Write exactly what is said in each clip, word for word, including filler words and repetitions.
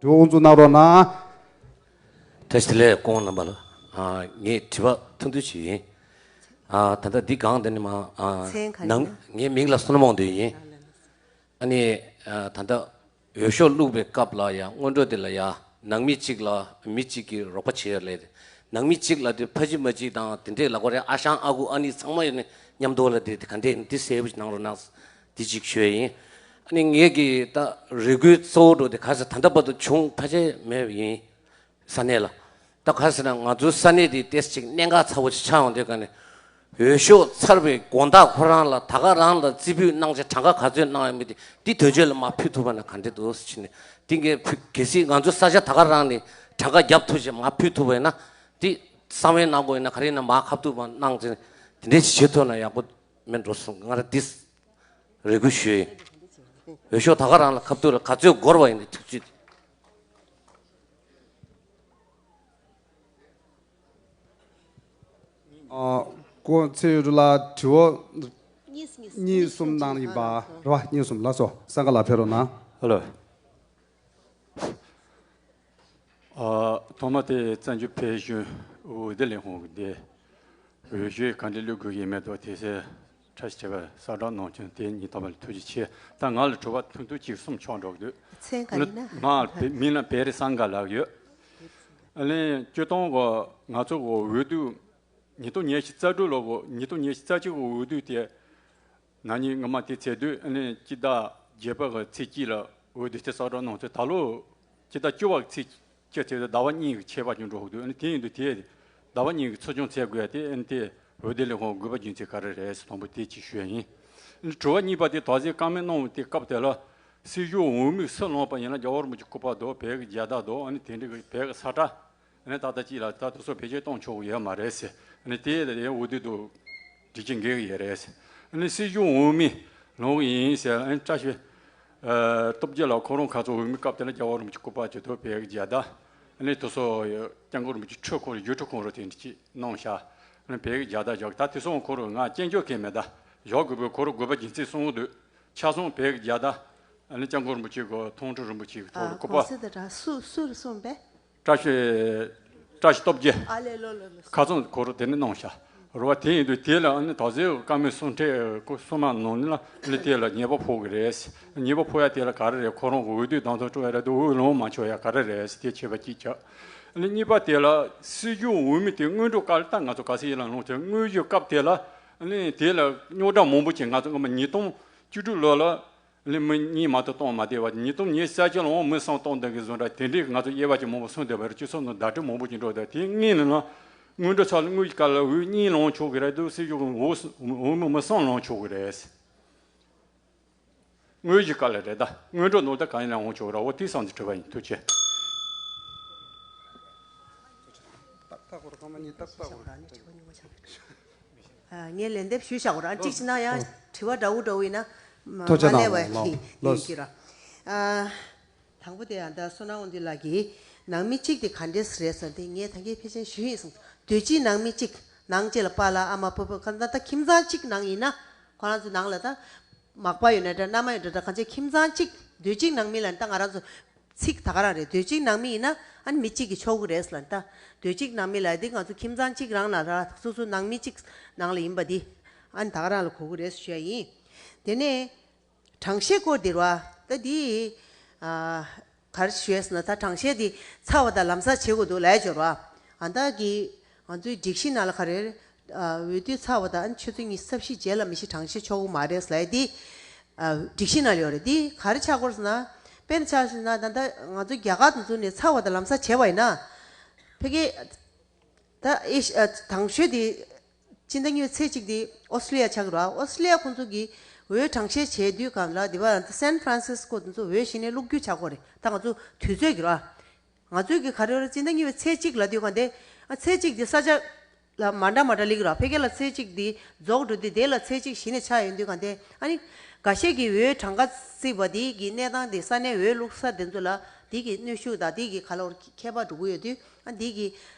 དྲི་བ་དབུ་འཛུགས་གནང་རོགས་གནང་། བཀྲ་ཤིས་བདེ་ལེགས། སྐུ་ངོ་རྣམ་པ་ལ། ཨ། ངས་དྲི་བ་ཐུང་ཐུང་ཞིག་ཡིན། ཨ། ད་ལྟ་འདི་སྒང་དེ་ནས་མ། ཨ། མཚན་ག་རེ་ནང་ཡིན་ན། ངའི་མིང་ལ་བསོད་ནམས་དབང་འདུས་ཡིན། ཨ་ནི། ཨ། ད་ལྟ་འོས་ཤོག་བླུགས་པའི་སྐབས་ལ་ཡང་སྔོན་འགྲོ་དེ་ལ་ཡང་ནང་མི་གཅིག་ལ་མི་གཅིག་གིས་རོགས་པ་བྱེད་ཡ་ལས། ནང་མི་གཅིག་ལ་དེ་ཕ་གཅིག་མ་གཅིག་དང་དེ་འདྲས་ལ་གོ་རེ། ཨ་ཞང་ཨ་ཁུ་ཨ་ནེ་ཚང་མ་ཡོད་ནས་མཉམ་དུ་ལ་དེ་དེ་ག་འདྲས་ཡིན་དེ་གསལ་པོ་ཞིག་གནང་རོགས་གནང་། དེ་གཅིག་ཞུ་ཡ་ཡིན། ཨ་ནི་ངེད་ཀྱི་ད་རེ་སྐུལ་གཙོ་བོ་འགྲོ་དེ་ག་ས་ད་ལྟ་བར་དུ་བྱུང་ཕལ་ཆེར་མེད་པ་ཡིན། ས་གནས་ལ། ད་ག་ཟེར་ན་ང་ཚོའི་ས་གནས་དེ་ཏོག་ཙམ་གནད་འགག་ཚ་པོ་ཅིག་ཆགས་ཡོང་དུས་ག་ནས། འོས་ཤོག་ཚར་བའི་དགོང་དག་ཁོ་རང་ལ་ད་ག་རང་ལ་རྩིས་འབུལ་གནང་བྱས་གྲངས་ཀ་ག་ཚོད་གནང་ཡོད་མེད་དེ་འདི་དོན་གཅོད་ལ་མར་ཕུལ་ཐུབ་པ་ན་ག་འདྲ་འདུག་ཟེར་ནས། འདི་ངས་ཕུལ། གལ་སྲིད་ང་ཚོའི་ས་ཆ་ད་ག་རང་ནས་གྲངས་ཀ་བརྒྱབ་ཐུབ་བྱས་མར་ཕུལ་ཐུབ་པ་ཡིན་ན། འདི་གསང་བའི་གནང་དགོས་ཡིན་ན་ག་རེ་ཡིན་ན་མར་ཁ་ཐུག་པ་གནང་བྱས་དེ་འདྲས་ཞིག་བྱེད་ཐུབ་ན་ཡག་པོ་མེད་འགྲོ་གསུངས། ང་རང་འདི་རེ་སྐུལ་ཞུས་ཡིན། འོས་ཤོག་ད་ག་རང་ལ་ཁ་ཐུག་ལ་ག་ཚོད་འགོར་བ་ཡིན་ན་ཐུགས་རྗེ་ཆེ། ཨ། སྐུ་ཚེ་ཡུལ་ལ་དྲི་བ་གཉིས་གཉིས་གཉིས་གསུམ་གསུམ་གནང་ཡིན་པ། ཨ། རེད་བ། གཉིས་གསུམ་ལ་སོ། སང་ག་ལ་ཕེབས་རོགས་གནང་། ཧ་ལོ། ཨ། ཐོག་མ་དེ་བཙན་བྱོལ་བོད་གཞུང་འོས་བསྡུ་ལས་ཁུངས་ཀྱི་འོས་ཤོག་ག་འདྲ་བླུག་དགོས་ཀྱི་མེད་དོ་དེ་སེ། བཀྲ་ཤིས་བདེ་ལེགས། གསལ་བསྒྲགས་གནང་བྱུང་། དེ་ཉིད་ཐོག་མ་ལ་ཐུགས་རྗེ་ཆེ། ད་ང་ལ་དྲི་བ་ཐུང་ཐུང་གཅིག་གསུམ་ཆགས་འགྲོ་གི་འདུག་མཚན་ག་ཡིན་ན། ང་མིང་ལ་བེ་རི་སང་ག་ལབ་ཡོད། ཨ་ནི་སྤྱིར་བཏང་གི་ང་ཚོ་གི་འོས་བསྡུ་ཉིས་སྟོང་ཉི་ཤུ་རྩ་དྲུག་ལོ་གི། ཉིས་སྟོང་ཉི་ཤུ་རྩ་གཅིག་གི་འོས་བསྡུ་དེ་ན་ནིང་སྔོན་མ་དེ་ཚེས་དུས། ཨ་ནི་སྤྱི་ཟླ་བརྒྱད་པ་གི་ཚེས་གཅིག་ལ་འོས་བསྡུ་དེ་གསལ་བསྒྲགས་གནང་ཚེ། ད་ལོ་སྤྱི་ཟླ་བཅུ་པ་གི་ཚེས་བཅུ་ཚེས་དུས་ཟླ་བ་གཉིས་ཀྱི་ཁྱད་པར་ཅིག་འགྲོ་གི་འདུག་ཨ་ནི་དེ་ཡིན་དུས་དེ་ཟླ་བ་གཉིས་ཀྱི་ཚོགས་ཆུང་བཙུགས་དགོས་ཡ་དེ། ཨ་ནི་དེ་འོས་བསྡུ་ལས་ཁུངས་དགོས་པ་རྒྱུ་མཚན་ག་རེ་རེད་ཟེར། དང་པོ་དེ་གཅིག་ཞུ་ཡ་ཡིན། ཨ་ནི་དྲི་བ་གཉིས་པ་དེ་དོགས་སེལ་བཀའ་མོལ་གནང་བའི་དེ་སྐབས་དེ་ལ་སྲིད་སྐྱོང་འོས་མི་སུ་ལངས་པ་ཡིན་ན་རྒྱལ་བ་རིན་པོ་ཆེའི་སྐུ་པར་དང་བོད་ཀྱི་རྒྱལ་དར་དང་། ཨ་ནི་དེ་འདྲ་གི་བོད་ཀྱི་ས་ཁྲ། ཨ་ནི་ད་ལྟ་གཅིག་ལ་ད་དེ་ཚོ་བེད་སྤྱོད་གཏོང་ཆོག་གི་ཡོད་མ་རེད་ཟེར། ཨ་ནི་དེ་ཡང་འོས་བསྡུ་དང་སྒྲིག་གཞི་འགལ་གྱི་ཡོད་རེད་ཟེར། ཨ་ནི་སྲིད་སྐྱོང་འོས་མི་ལངས་གི་ཡིན་ཟེར། ཨ་ནི་བཀྲ་ཤིས། ཨ། སྟོབས་རྒྱལ་ལགས་ཁོ་རང་ཁ་ཚོ་འོས་མི་སྐབས་དེ་ལ་རྒྱལ་བ་རིན་པོ་ཆེའི་སྐུ་པར་གྱི་དང་བོད་ཀྱི་རྒྱལ་དར། ཨ་ནི་དེ་ཚོ་སྐྱབས་མགོན་རིན་པོ་ཆེའི་འཁྲུངས་སྐར་ཡུལ་གྲུ་ཁོངས་རུ་དེ་འདྲ་ཅིག་གནང་ཤག་ཨ་ནི་བོད་ཀྱི་རྒྱལ་དར་བཞག་ད་དེ་སོང་ཁོ་རང་ང་སྐྱོན་བརྗོད་མཁན་མེད། ད་བཞག་དགོས་པའི་ཁོ་རང་དགོས་པ་རྒྱུ་མཚན་གསུང་གི་འདུག་ཆ་ཚང་བོད་ཀྱི་རྒྱལ་དར། ཨ་ནི་སྐྱབས་མགོན་རིན་པོ་ཆེ་གི་མཐོང་གྲོལ་རིན་པོ་ཆེ་གི་ཐོག་ལ་སྐུ་པར། གོང་སེ་དེ་དྲ་སུ་སུ་རུ་སོང་པས། བཀྲ་ཤིས། བཀྲ་ཤིས་སྟོབས་རྒྱལ། ཨ་ལེ་ལོ་ལོ་ལོ། ཁ་ཚང་གོ་རུ་དེ་ནས་གནང་ཤག་རུ་བ་དེ་ཡིན་དུས་དེ་ལ་ཨ་ནི་དོགས་སེལ་བཀའ་མོལ་གསུང་འཕྲིན་སྐུ་གསུང་མ་གནང་ནི་ལ། ཨ་ནི་དེ་ལ་ཉེས་པ་ཕོག་གི་རེད། ཉེས་པ་ཕོག་ཡ་དེ་ལ་ག་རེ་རེད། ཁོ་རང་གི་འོས་བསྡུ་དང་དུ་སྤྲོ་ཡ་རེད་འདུག་འོས་ལངས་མ་ཆོག་ཡ་ག་རེ་རེད། དེ་ཆད་པ་གཅིག་བྱ། ཨ་ནི་གཉིས་པ་དེ་ལ་སྲིད་སྐྱོང་འོས་མི་དེ་སྔོན་འགྲོ་སྐབས་ལ་ད་ང་ཚོ་ག་ཚོད་ཡིན་ལ་ལངས་ཆོག་དངོས་གཞི་སྐབས་དེ་ལ། ཨ་ནི་དེ་ལ་རྙོག་དྲ་མང་པོ་ཅིག་ང་ཚོ་སྔོན་མ་ཉིས་སྟོང་བཅུ་དྲུག་ལོ་ལ། ལས་མི་གཉིས་མ་གཏོགས་གཏོང་མ་བསྡད་པ། ཉིས་སྟོང་ཉི་ཤུ་རྩ་གཅིག་ལོའང་མི་གསུམ་གཏོང་བསྡད་མཁན་བཟོ་འདྲ་དེ་འདྲའི་ང་ཚོ་དབྱེ་བ་ཅིག་མང་པོ་སོང་བསྡད་པ་རེད། སྤྱི་ཚོགས་ནང་བརྡ་སྤྲོད་མང་པོ་ཅིག་འགྲོ་བསྡད། དེ་སྔོན་ནས་ན་སྔོན་འགྲོ་ཚོ་ལ་དངོས་ཀྱི་སྐབས་ལ་འོས་གཉིས་ལངས་ཆོག་གི་རེད་འདུག་སྲིད་སྐྱོང་འོས་འོས་མི་མི་གསུམ་ལངས་ཆོག་གི་རེད། དངོས་ཀྱི་སྐབས་ལ་རེད། ད་སྔོན་འགྲོ་ནོར་ད་གང་ཡིན་ན་འོང་ཆོག་གི་རེད། འོ་དེ་བསམ་དུ་གྲུབ་པ་ཡིན། ཐུགས་རྗེ་ཆེ། ཏག་ཏག་གོ་ར་ཁ་མ་ཉི་ཏག་ཏག་གོ་ར། ཨ། ངས་ལན་འདེབས་ཞུས་བཞག་གོ་ར། གཅིག་བྱས་ན་ཡང་དྲི་བ་འདྲ་བོ་འདྲ་བོ་ཡིན་ན་མ་ཐུགས་རྗེ་གནང་། ལེགས་པ་ཡིན་གྱི་ར། ཨ། དང་པོ་དེ་ཡང་ད་བསོད་ནམས་དབང་འདུས་ལགས་ཀྱིས་ནང་མི་གཅིག་དེ་ག་འདྲས་རེད་ཟེར་དེ་ངས་ད་གིན་ཕལ་ཆེར་ཞུས་ཡིན་གསུངས། དུས་གཅིག་ནང་མི་གཅིག་ནང་གཅིག་ལ་པཱ་ལགས་ཨ་མ་སྤོ་བོ་ག་ད་ད་ཁྱིམ་ཚང་གཅིག་ནང་ཡིན་ན་ཁོ་རང་ཚོ་ནང་ལ་ད་མག་པ་ཡོད་ན་འདྲ་མནའ་མ་ཡོད་ན་འདྲ་གང་ཅི་ཁྱིམ་ཚང་གཅིག་དུས་གཅིག་ནང་མི་ལ་ད་ང་རང་ཚོ་ཚིག་ད་ག་རང་རེད། དུས་གཅིག་ནང་མི་ཡིན་ན་ཨ་ནི་མི་གཅིག་གིས་ཆོག་གི་རེད་ལབ། ད་དུས་གཅིག་ནང་མི་ལབ་དེ་ང་ཚོ་ཁྱིམ་ཚང་གཅིག་རང་ལ་ར་སོ་སོ་ནང་མི་གཅིག་ནང་ལ་ཡིན་པ་དེ་ཨ་ནི་ད་ག་རང་ལ་གོ་གི་རེད་ཞུ་ཡ་ཡིན། དེ་ནས་གྲངས་བཤེར་སྐོར་དེ་རེད་བ། ད་དེ་ཨ་ག་རེ་ཞུ་ཡ་ཟེར་ན་ད་གྲངས་བཤེར་དེ་ཚར་བ་དང་ལམ་སང་བྱེད་དགོས་འདུག་ལབ་ཡ་ཅིག་ཡོད་རེད་བ། ཨ་ད་གི་ང་ཚོའི་སྒྲིག་གཞི་ནང་ལ་ག་རེ་རེད། ཨ། འོས་བསྡུ་ཚར་བ་དང་ཨ་ནི་ཆུ་ཚོད་ཉི་ཤུ་རྩ་བཞི་རྗེས་ལ་མི་ཤི་གྲངས་བཤེར་ཆོག་གི་མ་རེད་ཟེར་ཡ་དེ། ཨ། སྒྲིག་གཞི་ནང་ལ་ཡོད་རེད། དེ་ག་རེ་ཆགས་ཀྱི་ཡོད་རེད་ཟེར་ན། དཔེར་ན་ཆ་བཞག་ན་ད་ལྟ་ང་ཚོ་རྒྱ་གར་དུ་འཛུལ་ནས་ཚར་བ་དང་ལམ་སང་བྱས་པ་ཡིན་ན། ཕ་གི་ད་ཨེ་ཤི། ཨ། དང་ཤོས་དེ་སྤྱི་ཟླ་གཉིས་པའི་ཚེས་གཅིག་དེ་ཨོ་སི་ཀྲི་ལི་ཡ་ཆགས་ཀྱི་རེད་བ། ཨོ་སི་ཀྲི་ལི་ཡ་ཁོང་ཚོ་གིས་འོས་གྲངས་བཤེར་བྱས་དུས་སྒང་ལ་དེ་བ་སན་ཧྥ་རན་སིས་ཀོ་དེ་ཚོ་འོས་གཞི་ནས་བླུག་རྒྱུ་ཆགས་ཀྱི་ཡོད་རེད། ད་ང་ཚོ་དུས་ཚོད་ཀྱི་རེད་བ། ང་ཚོས་ཀྱི་ག་རེ་རེད། སྤྱི་ཟླ་གཉིས་པའི་ཚེས་གཅིག་ལ་དུས་གང་དེ། ཨ། ཚེས་གཅིག་དེ་ས་ཆ་ལ་མ་འདྲ་མ་འདྲ་ལིག་ར། ཕ་གི་ལ་ཚེས་གཅིག་དེ་རྫོགས་འགྲོ་དུས་དེ་ལ་ཚེས་གཅིག་གཞི་ནས་ཆགས་ཡོང་དུས་གང་དེ། ཨ་ནི་འགའ་ཤས་ཀྱི་འོས་གྲངས་ཀ་བརྩིས་པ་དེ་གི་གནས་སྟངས་དེ་ས་གནས་འོས་བླུག་ས་དེ་ཚོ་ལ་དེ་གི་གནོན་ཤུགས་དང་དེ་གི་ག་ལ་བར་ཁྱད་པར་འགྲོ་གི་ཡོད་དུས། ཨ། དེ་གི་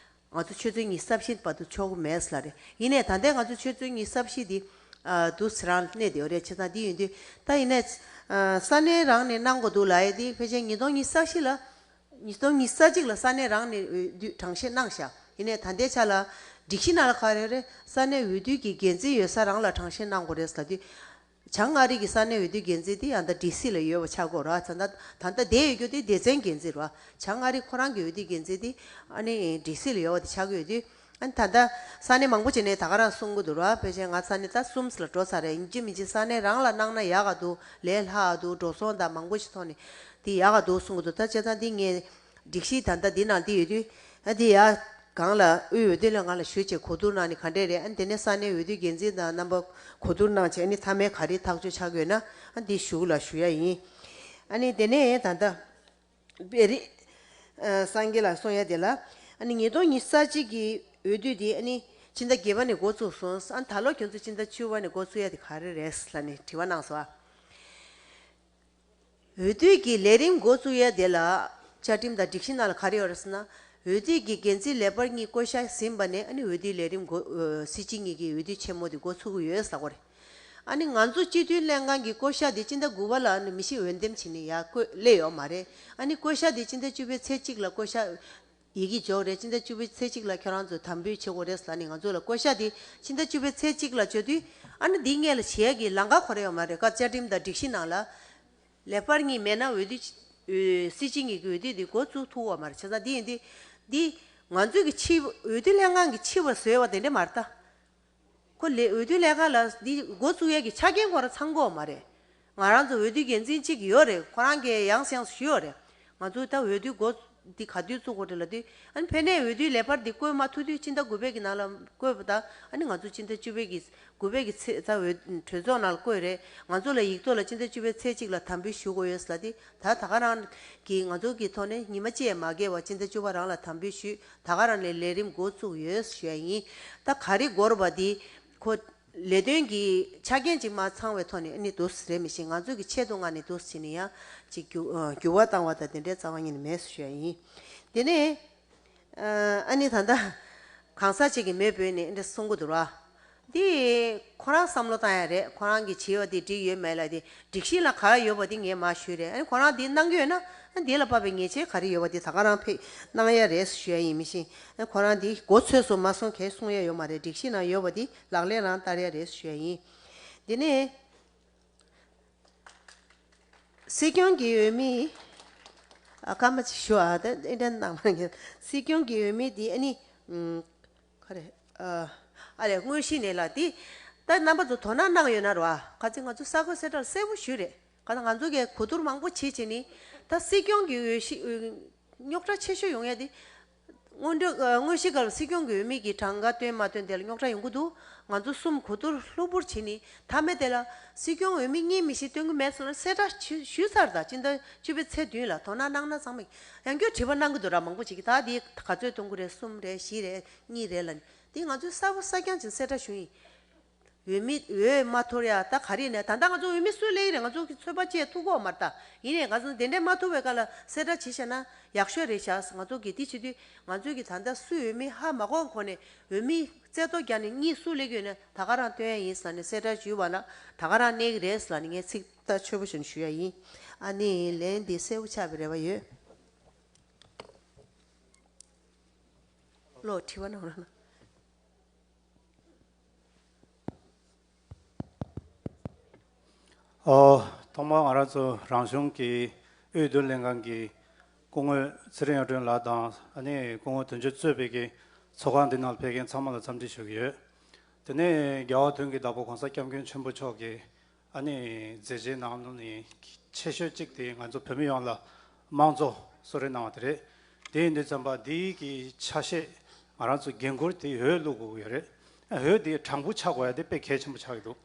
ང་ཚོ་ཆུ་ཚོད་ཉི་ཤུ་རྩ་བཞི་བར་དུ་ཆོག་གི་མེད་ལབ་རེད། ཡིན་ནའི་ད་ལྟའི་ང་ཚོ་ཆུ་ཚོད་ཉི་ཤུ་རྩ་བཞི་དེ། ཨ། དུ་སི་རང་གནས་དེ་ཡོད་རེད། བྱས་ཙང་དེ་ཡིན་དུས་ད་ཡིན་ནའི། ཨ། ས་གནས་རང་ནས་གནང་དགོས་འདུག་ལབ་ཡ་དེ་ཕལ་ཆེར་ཉིས་སྟོང་ཉི་ཤུ་རྩ་བཞི་ལ། ཉིས་སྟོང་ཉི་ཤུ་རྩ་གཅིག་ལ་ས་གནས་རང་ནས་འོས་བསྡུ་གྲངས་བཤེར་གནང་ཤག་ཡིན་ནའི་ད་ལྟའི་ཆ་ལ་སྒྲིག་གཞི་ནང་ལ་ག་རེ་རེད། ས་གནས་འོས་བསྡུ་གི་འགན་འཛིན་ཡོད་ས་རང་ལ་གྲངས་བཤེར་གནང་དགོས་རེད་ཟེར་ལབ་དུས། བྱང་ཨ་རི་གི་ས་གནས་འོས་བསྡུ་འགན་འཛིན་དེ་ཡང་ད་ཌི་སི་ལ་ཡོད་པ་ཆགས་ཀྱི་ཡོད་རེད་བ། ད་ལྟ་ད་ལྟ་བསྡད་ཡོད་རྒྱུ་དེ་སྡེ་ཚན་འགན་འཛིན་རེད་བ། བྱང་ཨ་རི་ཁོ་རང་གི་འོས་བསྡུ་འགན་འཛིན་དེ་ཨ་ནི་ཌི་སི་ལ་ཡོད་པ་དེ་ཆགས་ཀྱི་ཡོད་དུས། ཨ་ནི་ད་ལྟ་ས་གནས་མང་པོ་ཅིག་ནས་ད་ག་རང་གསུང་གི་འདུག་ར། ཕལ་ཆེར་ང་ས་གནས་ད་གསུམ་ལ་འགྲོ་ཚར་རེད། ཡིན་གཅིག་མིན་གཅིག་ས་གནས་རང་ལ་གནང་ན་ཡག་ག་འདུག་ལས་སླ་ག་འདུག་འགྲོ་སོང་དང་མང་པོ་ཞིག་ཐོག་ནས་དེ་ཡག་ག་འདུག་གསུང་གི་འདུག་ད་བྱས་ཙང་འདི་ངས་སྒྲིག་གཞི་ད་ལྟ་འདི་ནང་འདི་ཡོད་དུས། ཨ་འདི་ཡ་གང་ལ་དབུས་འོས་བསྡུ་ལྷན་ཁང་ལ་ཞུས་བྱས་གོ་བསྡུར་གནང་ནས་ག་འདྲས་རེད། ཨ་ནི་དེ་ནས་ས་གནས་འོས་བསྡུ་འགན་འཛིན་དང་རྣམ་པ་གོ་བསྡུར་གནང་བྱས། ཨ་ནི་མཐའ་མའི་ག་རེ་ཐག་གཅོད་ཆགས་ཀྱི་ཡོད་ན་ཨ་འདི་གཞུག་ལ་ཞུ་ཡ་ཡིན། ཨ་ནི་དེ་ནས་ད་ལྟ། བེ་རི་ཨ་སངས་རྒྱས་ལགས་གསུང་ཡ་དེ་ལ། ཨ་ནི་ཉིས་སྟོང་ཉི་ཤུ་རྩ་གཅིག་གི་འོས་བསྡུ་དེ་ཨ་ནི་སྤྱི་ཟླ་བརྒྱད་པ་ནས་འགོ་ཚུགས་སོང་། ཨ་ནི་ད་ལོ་ཁྱོད་ཚོ་སྤྱི་ཟླ་བཅུ་པ་ནས་འགོ་ཚུགས་ཡ་དེ་ག་རེ་རེད་ལབ་ནས་དྲི་བ་གནང་སོང་ཨ། འོས་བསྡུ་གི་ལས་རིམ་འགོ་ཚུགས་ཡ་དེ་ལ་བཅའ་ཁྲིམས་དང་སྒྲིག་གཞི་ནང་ལ་ག་རེ་ཡོད་རེད་ཟེར་ན། འོས་བསྡུ་གི་འགན་འཛིན་ལས་འཕར་གཉིས་བསྐོ་བཞག་ཟིན་པ་ནས་ཨ་ནི་འོས་བསྡུའི་ལས་རིམ་འགོ་ཨ་སྲིད་སྤྱི་གཉིས་ཀྱི་འོས་བསྡུ་ཆེན་མོ་དེ་འགོ་ཚུགས་ཀྱི་ཡོད་ཟེར་གོ་རེད། ཨ་ནི་ང་ཚོ་སྤྱི་འཐུས་ལྷན་ཁང་གི་བསྐོ་བཞག་དེ་སྤྱི་ཟླ་དགུ་པ་ལ་ཨ་ནི་མི་ཤི་འོས་འདེམས་བྱས་ནས་ཡར་བསྐོས་སླེབས་ཡོད་མ་རེད། ཨ་ནི་བསྐོ་བཞག་དེ་སྤྱི་ཟླ་བཅུ་པའི་ཚེས་གཅིག་ལ་བསྐོ་བཞག་ཡི་གེ་འབྱོར་རེད། སྤྱི་ཟླ་བཅུ་པའི་ཚེས་གཅིག་ལ་ཁྱོད་རང་ཚོས་དམ་འབུལ་བྱེད་དགོས་རེད་ཟེར་ནས་ང་ཚོ་ལ་བསྐོ་བཞག་དེ་སྤྱི་ཟླ་བཅུ་པའི་ཚེས་གཅིག་ལ་འབྱོར་དུས། ཨ་ནི་འདི་སྔོན་ལ་བྱེད་ཡ་གི་ལམ་ཁ་ཁོ་རང་ཡོད་མ་རེད། བཀའ་བཅའ་ཁྲིམས་དང་སྒྲིག་གཞི་ནང་ལ་ལས་འཕར་གཉིས་མེད་ན་འོས་བསྡུ་ཨ་སྲིད་སྤྱི་གཉིས་ཀྱི་འོས་བསྡུ་དེ་འགོ་ཚུགས་ཐུབ་ཡོད་མ་རེད། བྱས་ཙང་འདི་ཡིན་དུས་འདི་ང་ཚོས་ཀྱི་ཕྱི་འོས་བསྡུ་ལྷན་ཁང་གི་ཕྱི་པ་བཟོས་པ་དེ་འདྲ་མ་རེད་ད། ཁོ་ལས་འོས་བསྡུ་ལས་ཁང་ལ་འདི་འགོ་བཙུགས་ཡས་ཀྱི་ཆ་རྐྱེན་ཁོ་རང་ཚང་དགོས་མ་རེད། ང་རང་ཚོ་འོས་བསྡུ་འགན་འཛིན་གཅིག་ཡོད་རེད། ཁོ་རང་གིས་ཡང་སེང་ཞུས་ཡོད་རེད། ང་ཚོས་ད་འོས་བསྡུ་འགོ་འདི་ག་དུས་བཙུགས་དགོས་རེད་ལབ་དུས། ཨ་ནི་ཕན་ནས་འོས་བསྡུ་ལས་འཕར་འདི་བསྐོས་མ་ཐུབ་དུས་སྤྱི་ཟླ་དགུ་པའི་གི་ནང་ལ་བསྐོས་པ་དང་། ཨ་ནི་ང་ཚོ་སྤྱི་ཟླ་བཅུ་པའི་གི་དགུ་པའི་གི་ཚེས་ད་འོས་གྲོས་ཚོགས་ནང་ལ་བསྐོས་རེད། ང་ཚོ་ལ་ཡིག་ཐོག་ལ་སྤྱི་ཟླ་བཅུ་པའི་ཚེས་གཅིག་ལ་དམ་འབུལ་ཞུ་དགོས་ཡོད་ལབ་དུས། ད་ད་ག་རང་གི་ང་ཚོ་གི་ཐོག་ནས་ཉི་མ་གཅིག་ཡང་མ་འགོར་བར་སྤྱི་ཟླ་བཅུ་པ་རང་ལ་དམ་འབུལ་ཞུས། ད་ག་རང་ནས་ལས་རིམ་འགོ་བཙུགས་ཡོད་ཞུ་ཡ་ཡིན། ད་ག་རེ་འགོར་བ་འདི་ཁོ་ལས་དོན་གྱི་ཆ་རྐྱེན་ཅིག་མ་ཚང་བའི་ཐོག་ནས་ཨ་ནི་འདུག་སེ་རེད། མི་ཤེས། ང་ཚོ་གི་ཆེད་དུ་མངགས་ནས་འདུག་སེ་བྱས་ནས་ཡང་ཅིག་འགྱུར་ཨ་འགྱུར་བ་བཏང་བ་དང་དེ་འདྲའི་རྩ་བ་ཉིད་ནས་མེད་ཞུ་ཡ་ཡིན། དེ་ནས་ཨ་ནི་ད་ལྟ་གང་ཟག་ཅིག་གིས་མེ་འབོད་ནས་འདི་གསུང་གི་འདུག་ར། འདི་ཁོ་རང་བསམ་བློ་བཏང་ཡ་རེད། ཁོ་རང་གིས་བྱས་པ་འདི་འགྲིག་ཡོད་མེད་ལ། དེ་སྒྲིག་གཞི་ལ་ག་ཡོད་པ་འདི་ངས་མར་ཞུས་རེད། ཨ་ནི་ཁོ་རང་འདི་གནང་གི་ཡོད་ན་ཨ་འདི་ལ་དཔག་པའི་ཉེས་ཆད་ག་རེ་ཡོད་པ་འདི་ད་ག་རང་ཕེབས་གནང་ཡ་རེད་ཞུ་ཡ་ཡིན། མི་ཤེས། ཨ་ཁོ་རང་འདི་མགོ་ཚོས་སོང་མ་སོང་གས་གསུང་ཡ་ཡོད་མ་རེད། སྒྲིག་གཞི་ནང་ཡོད་པ་འདི་ལག་ལེན་རང་བསྟར་ཡ་རེད་ཞུ་ཡ་ཡིན། འདི་ནས། སྲིད་སྐྱོང་གི་འོས་མི། ཨ་སྐར་མ་གཅིག་ཞུ་ཨ། ད་ཨེ་འདྲ་གནང་མ་ངེས། སྲིད་སྐྱོང་གི་འོས་མི་དེ་ཨ་ནི། ཨུམ། ག་རེ། ཨ་ཨ་ལས་དངོས་གཞི་ནས་ལ་དེ། ད་རྣམ་པ་ཚོ་དོ་སྣང་གནང་ཡོད་ན་རོ་ཨ། ཁ་ཚིག་ང་ཚོ་ས་གོ་གསལ་བསྒྲགས་གསལ་པོ་ཞུས་རེད། ག་ད་ང་ཚོ་གས་གོ་བསྡུར་མང་པོ་བྱེད་བྱེད་ནི། ད་སྲིད་སྐྱོང་གི་འོས་གཞི། རྙོག་དྲ་ཆེ་ཤོས་ཡོང་ཡ་དེ། སྔོན་འགྲོ་ཨ་དངོས་གཞི་སྐབས་སྲིད་སྐྱོང་གི་འོས་མི་གི་གྲངས་ཀ་བཏོན་མ་བཏོན་དེ་ལ་རྙོག་དྲ་ཡོང་གི་འདུག་ང་ཚོ་གསུམ་གོ་བསྡུར་གློ་བུར་བྱས་ནས་མཐའ་མའི་དེ་ལ་སྲིད་སྐྱོང་འོས་མི་གཉིས་མི་ཞིག་སྟོན་གི་མེད་ཟེར་ལ་གསལ་བསྒྲགས་ཞུ་ཞུས་ཚར། ད་སྤྱི་ཟླ་བཅུ་པའི་ཚེས་བདུན་ལ་དོ་སྣང་གནང་ན་ཚང་མས་ཡང་བསྐྱར་དྲི་བ་གནང་གི་འདུག་ར། མང་པོ་ཞིག་གིས་ད་དེ་ག་ཚོད་གཏོང་གི་རེད། གསུམ་རེད། བཞི་རེད། གཉིས་རེད་ལབ་ནས། དེ་ང་ཚོས་གསལ་པོ་གསལ་རྐྱང་ཅིག་གསལ་བསྒྲགས་ཞུ་ཡིན། འོས་མི་འོས་མ་ཐོར་ཡ་ད་ག་རེ་ནས་ད་ལྟ་ང་ཚོ་འོས་མི་སུ་སླེབས་ཀྱི་རེད། ང་ཚོ་གི་ཚོད་དཔག་བྱེད་ཐུབ་ཀྱི་ཡོད་མ་རེད་ད། ཡིན་ནའི་ག་ཚོད་དེ་འདྲས་མ་ཐུབ་པའི་སྐབས་ལ་གསལ་བསྒྲགས་བྱས་བཞག་ན་ཡག་ཤོས་རེད་ཤག་ང་ཚོ་གི་དེ་བྱེད་དུས་ང་ཚོ་གི་ད་ལྟ་སུས་འོས་མི་ཧ་མ་གོ་གོང་ནས་འོས་མི་རྩལ་ཐོ་རྒྱག་ནས་གཉིས་སུ་སླེབས་ཀྱི་ཡོད་ན་ད་ག་རང་སྟོན་ཡ་ཡིན་ཟེར་ནས་གསལ་བསྒྲགས་ཞུས་པ་ན་ད་ག་རང་གནས་ཀྱི་རེད་ཟེར་ནས་ངས་ཚིག་ཐག་ཆོད་པོ་བྱས་ནས་ཞུ་ཡ་ཡིན། ཨ་ནི་ལན་འདི་གསལ་པོ་ཆགས་པའི་རེ་བ་ཡོད། བློ་དྲི་བ་གནང་རོགས་གནང་། ཨོ། ཐོག་མར་ང་རང་ཚོ་རང་གཞུང་གི་འོས་བསྡུ་ལྷན་ཁང་གི་སྐུ་ངོ་ཚེ་རིང་གཡུ་སྒྲོན་ལགས་དང་ཨ་ནི་སྐུ་ངོ་དོན་གཅོད་གཙོས་པའི་གི་ཚོགས་ཁང་འདི་ནང་ཕེབས་མཁན་ཚང་མ་ལ་འཚམས་འདྲི་ཞུ་གི་ཡོད། དེ་ནས་རྒྱལ་བ་དོན་གྱི་བདག་པོ་གོང་ས་སྐྱབས་མགོན་ཆེན་པོ་མཆོག་གི་ཨ་ནི་མཛད་རྗེས་ནང་ནས་ཆེ་ཤོས་གཅིག་དེ་ང་ཚོ་བོད་མི་ཡོངས་ལ་དམངས་གཙོ་གསོལ་རས་གནང་བ་དེ་རེད། དེ་ཡིན་དུས་ཙམ་པ་འདིའི་གི་ཆ་ཤས་ང་རང་ཚོ་འགན་ཁུར་དེ་འོས་བླུག་དགོས་ཀྱི་ཡོད་རེད། འོས་དེ་དྲང་པོ་ཆགས་དགོས་ཡ་དེ་དཔེ་གལ་ཆེན་པོ་ཆགས་ཀྱི་འདུག་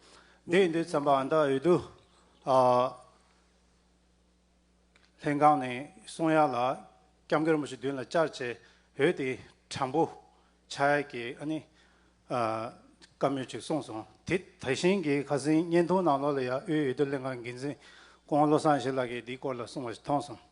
དེ་ཡིན་དུས་ཙམ་པ་ཨ་ད་འོས་བསྡུ་ཨ་ལྷན་ཁང་ནས་གསུང་ཡ་ལ་སྐྱབས་མགོན་རིན་པོ་ཆེ་མདུན་ལ་བཅར་བྱས་འོས་དེ་དྲང་པོ་ཆགས་ཡ་གི་ཨ་ནི་ཨ་བཀའ་མོལ་ཅིག་གསུངས་སོང་། དེ་ད་གཞན་གྱི་ཁ་སང་བརྙན་ཐུང་ནང་ལོགས་ལ་ཡ་དབུས་འོས་བསྡུ་ལྷན་ཁང་འགན་འཛིན་སྐུ་ངོ་བློ་བཟང་ཡེ་ཤེས་ལགས་ཀྱིས་འདིའི་སྐོར་ལ་གསུངས་པ་ཞིག་མཐོང་སོང་།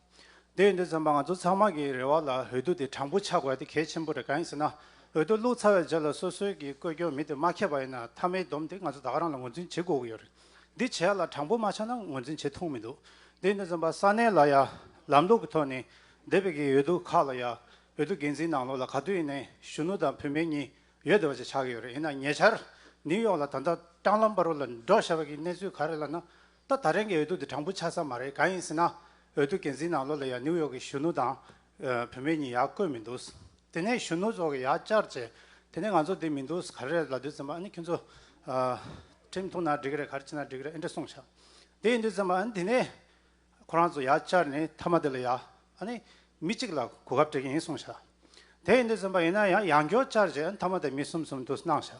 དེ་ཡིན་དུས་ཙམ་པ་ང་ཚོ་ཚང་མ་གི་རེ་བ་ལ་འོས་བསྡུ་དེ་དྲང་པོ་ཆགས་དགོས་ཡ་དེ་གལ་ཆེན་པོ་རེད། གང་ཡིན་ཟེར་ན་འོས་བསྡུ་བླུགས་ཚར་བའི་རྗེས་ལ་སོ་སོའི་གི་བསྐོས་སྐྱོང་མི་དེ་མ་ཁེབས་པ་ཡིན་ན་མཐའ་མའི་བསྡོམས་དེ་ང་ཚོ་ད་ག་རང་ལ་ངོས་འཛིན་བྱེད་དགོས་ཀྱི་ཡོད་རེད། འདི་བྱས་ལ་དྲང་པོ་མ་ཆགས་ན་ངོས་འཛིན་བྱེད་ཐུབ་མི་འདུག་དེ་ཡིན་དུས་ཙམ་པ་ས་གནས་ལ་ཡ་ལམ་ལུགས་ཀྱི་ཐོག་ནས་ འདས་པའི་གི་འོས་བསྡུ་ཁག་ལ་ཡ་འོས་བསྡུ་འགན་འཛིན་ནང་ལོགས་ལ་ག་དུས་ཡིན་ནའི་གཞོན་ནུ་དང་བུད་མེད་གཉིས་ཡོད་བསྡད་པ་ཅིག་ཆགས་ཀྱི་ཡོད་རེད། ཡིན་ན་ཉེ་ཆར་ནིའུ་ཡོག་ལ་ད་ལྟ་སྲང་ལམ་བར་དུ་ལ་འགྲོ་བཞག་པའི་གི་གནས་ཚུལ་ག་རེ་ལབ་ན། ད་ད་རིང་གི་འོས་བསྡུ་དེ་དྲང་པོ་ཆགས་ས་མ་རེད། གང་ཡིན་ཟེར་ན་འོས་བསྡུ་འགན་འཛིན་ནང་ལོགས་ལ་ཡ་ནིའུ་ཡོག་གི་གཞོན་ནུ་དང་བུད་མེད་གཉིས་ཡར་བསྐོས་མི་འདུག་དེ་ནས་གཞོན་ནུ་ཚོ་གི་ཡར་བཅར་བྱས། དེ་ནས་ང་ཚོ་འདི་མི་འདུག་ག་རེ་རེད་ལབ་དུས་ཙམ་པ། ཨ་ནི་ཁྱོད་ཚོ་ཨ་ཁྲིམས་ཐུག་ན་འགྲིག་གི་རེད། ག་རེ་བྱས་ན་འགྲིག་གི་རེད། ཨེ་འདྲ་གསུངས་ཤག་དེ་ཡིན་དུས་ཙམ་པ་ཨ་ནི་དེ་ནས་ཁོ་རང་ཚོ་ཡར་བཅར་ནས་མཐའ་མ་དེ་ལ་ཡ་ཨ་ནི་མི་གཅིག་ལ་གོ་སྐབས་སྤྲད་ཀྱི་ཡིན་གསུངས་ཤག་དེ་ཡིན་དུས་ཙམ་པ་ཡིན་ན་ཡང་ཡང་བསྐྱར་བཅར་བྱས་ཨ་ནི་མཐའ་མ་དེ་མི་གསུམ་གསུམ་དུ་གནང་ཤག་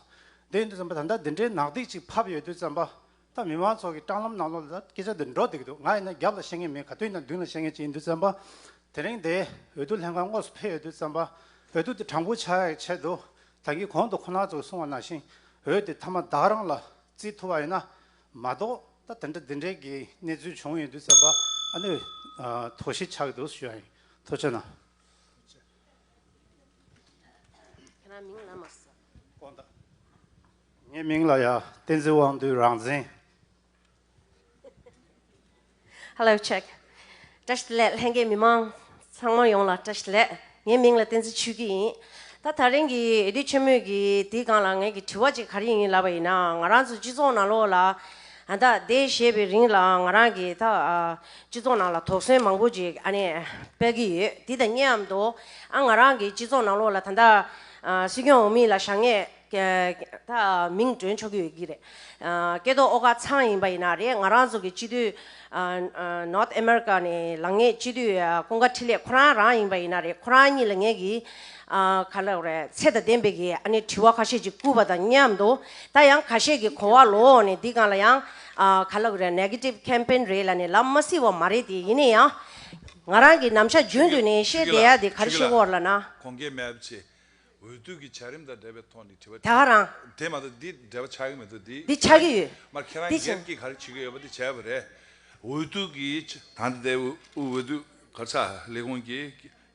དེ་ཡིན་དུས་ཙམ་པ་ད་ལྟ་འདི་འདྲའི་ནག་ཐིག་ཅིག་ཕབ་ཡོད་དུས་ཙམ་པ། ད་མི་མང་ཚོ་གི་སྲང་ལམ་ནང་ལོགས་ལ་སྐད་ཆ་འདི་འགྲོ་བསྡད་ཀྱི་འདུག་ང་ཡིན་ན་རྒྱབ་ལ་བཤད་མཁན་མེད། ག་དུས་ཡིན་ན་མདུན་ལ་བཤད་མཁན་ཅིག་ཡིན་དུས་ཙམ་པ། དེ་རིང་འདི་འོས་བསྡུ་ལྷན་ཁང་དངོས་སུ་ཕེབས་ཡོད་དུས་ཙམ་པ། འོས་བསྡུ་འདི་དྲང་པོ་ཆགས་ཡག་ཆེད་དུ་ད་གིན་གོང་དུ་ཁོང་རྣམ་ཚོས་གསུངས་པ་ནང་བཞིན་འོས་དེ་མཐའ་མ་བདག་རང་ལ་བརྩི་ཐུབ་པ་ཡིན་ན་མ་གཏོགས། ད་དེ་འདྲ་འདི་འདྲའི་གི་གནས་ཚུལ་བྱུང་ཡོད་དུས་ཙམ་པ་ཨ་ནི་དོགས་གཞི་ཆགས་ཀྱི་འདུག་ཞུ་ཡ་ཡིན། ཐུགས་རྗེ་གནང་། ཁྱེད་རང་མིང་ལབ་མ་སོང་། དགོངས་དག་ངའི་མིང་ལ་ཡ་བསྟན་འཛིན་དབང་འདུས་རང་བཙན། Hello, check. བཀྲ་ཤིས་བདེ་ལེགས། ལྷན་རྒྱས་མི་མང་ཚང་མ་ཡོངས་ལ་བཀྲ་ཤིས་བདེ་ལེགས། ངའི་མིང་ལ་བསྟན་འཛིན་ཆོས་སྐྱིད་ཡིན། ད་ད་རིང་གི་འོས་བསྡུ་ཆེན་མོའི་གི་དེའི་སྒང་ལ་ངའི་གི་དྲི་བ་ཅིག་ག་རེ་ཡིན་ལབ་པ་ཡིན་ན། ང་རང་ཚོ་སྤྱི་ཚོགས་ནང་ལོགས་ལ་ཨ་ད་འདས་བཞེས་པའི་རིང་ལ་ང་རང་གི་ད་ཨ་སྤྱི་ཚོགས་ནང་ལ་དོགས་ཟོན་མང་པོ་ཅིག་ཨ་ནི་སྤེལ་གི་ཡོད། དེ་དང་མཉམ་དུ་ཨ་ང་རང་གི་སྤྱི་ཚོགས་ནང་ལོགས་ལ་ད་ད་ཨ་སྲིད་སྐྱོང་འོས་མི་ལ་བཞེངས་མཁན་ད་མིང་བཏོན་ཆོག་གི་ཡོད་ཀྱི་རེད། ཨ་སྐལ་རྡོར་ཨོ་དཀར་ཚང་ཡིན་པ་ཡིན་ན་རེད། ང་རང་ཚོ་གི་སྤྱི་འཐུས་ཨ་ཨ་North America་ནས་ལངས་མཁན་སྤྱི་འཐུས་ཨ་ཀུན་དགའ་འཕྲིན་ལས་ཁོ་རང་རང་ཡིན་པ་ཡིན་ན་རེད། ཁོ་རང་གཉིས་ལ་ངས་ཀྱི་ཨ་ག་ལབ་རེད། ཚད་དང་ལྡན་པའི་གི་ཨ་ནི་དྲི་བ་ཁ་ཤས་ཅིག་བསྐུར་བ་དང་མཉམ་དུ། ད་ཡང་ཁ་ཤས་ཀྱི་གོ་བ་ལོག་ནས་འདི་སྒང་ལ་ཡང་ཨ་ག་ལབ་རེད། Negative campaign་རེད་ལབ་ནས་ལབ་མ་སྲིད་པ་མ་རེད་དེ། ཡིན་ན་ཡང་ང་རང་གི་ནམ་ཞག་རྒྱུན་དུ་ནས་བཤད་བསྡད་ཡ་དེ་ག་རེ་ཞུ་དགོས་ལབ་ན། གོང་འགལ་མེད་པ་བྱས། འོས་བསྡུ་གི་བྱ་རིམ་དང་འབྲེལ་བའི་ཐོག་ནས་དྲི་བ་ད་ག་རང་། དེ་མ་གཏོགས་འདི་འབྲེལ་བ་ཆགས་ཀྱི་མི་འདུག་འདི་འདི་ཆགས་ཀྱི་ཡོད། མ་ཁྱེད་རང་འདི་སྒེར་གྱི་ག་རེ་བྱེད་ཀྱི་ཡོད་པ་འདི་བྱས་པ་རེད། འོས་བསྡུ་གི་ད་ལྟ་འདི་འོས་བསྡུ་ག་རེ་ཟ། ལས་ཁུངས་ཀྱི་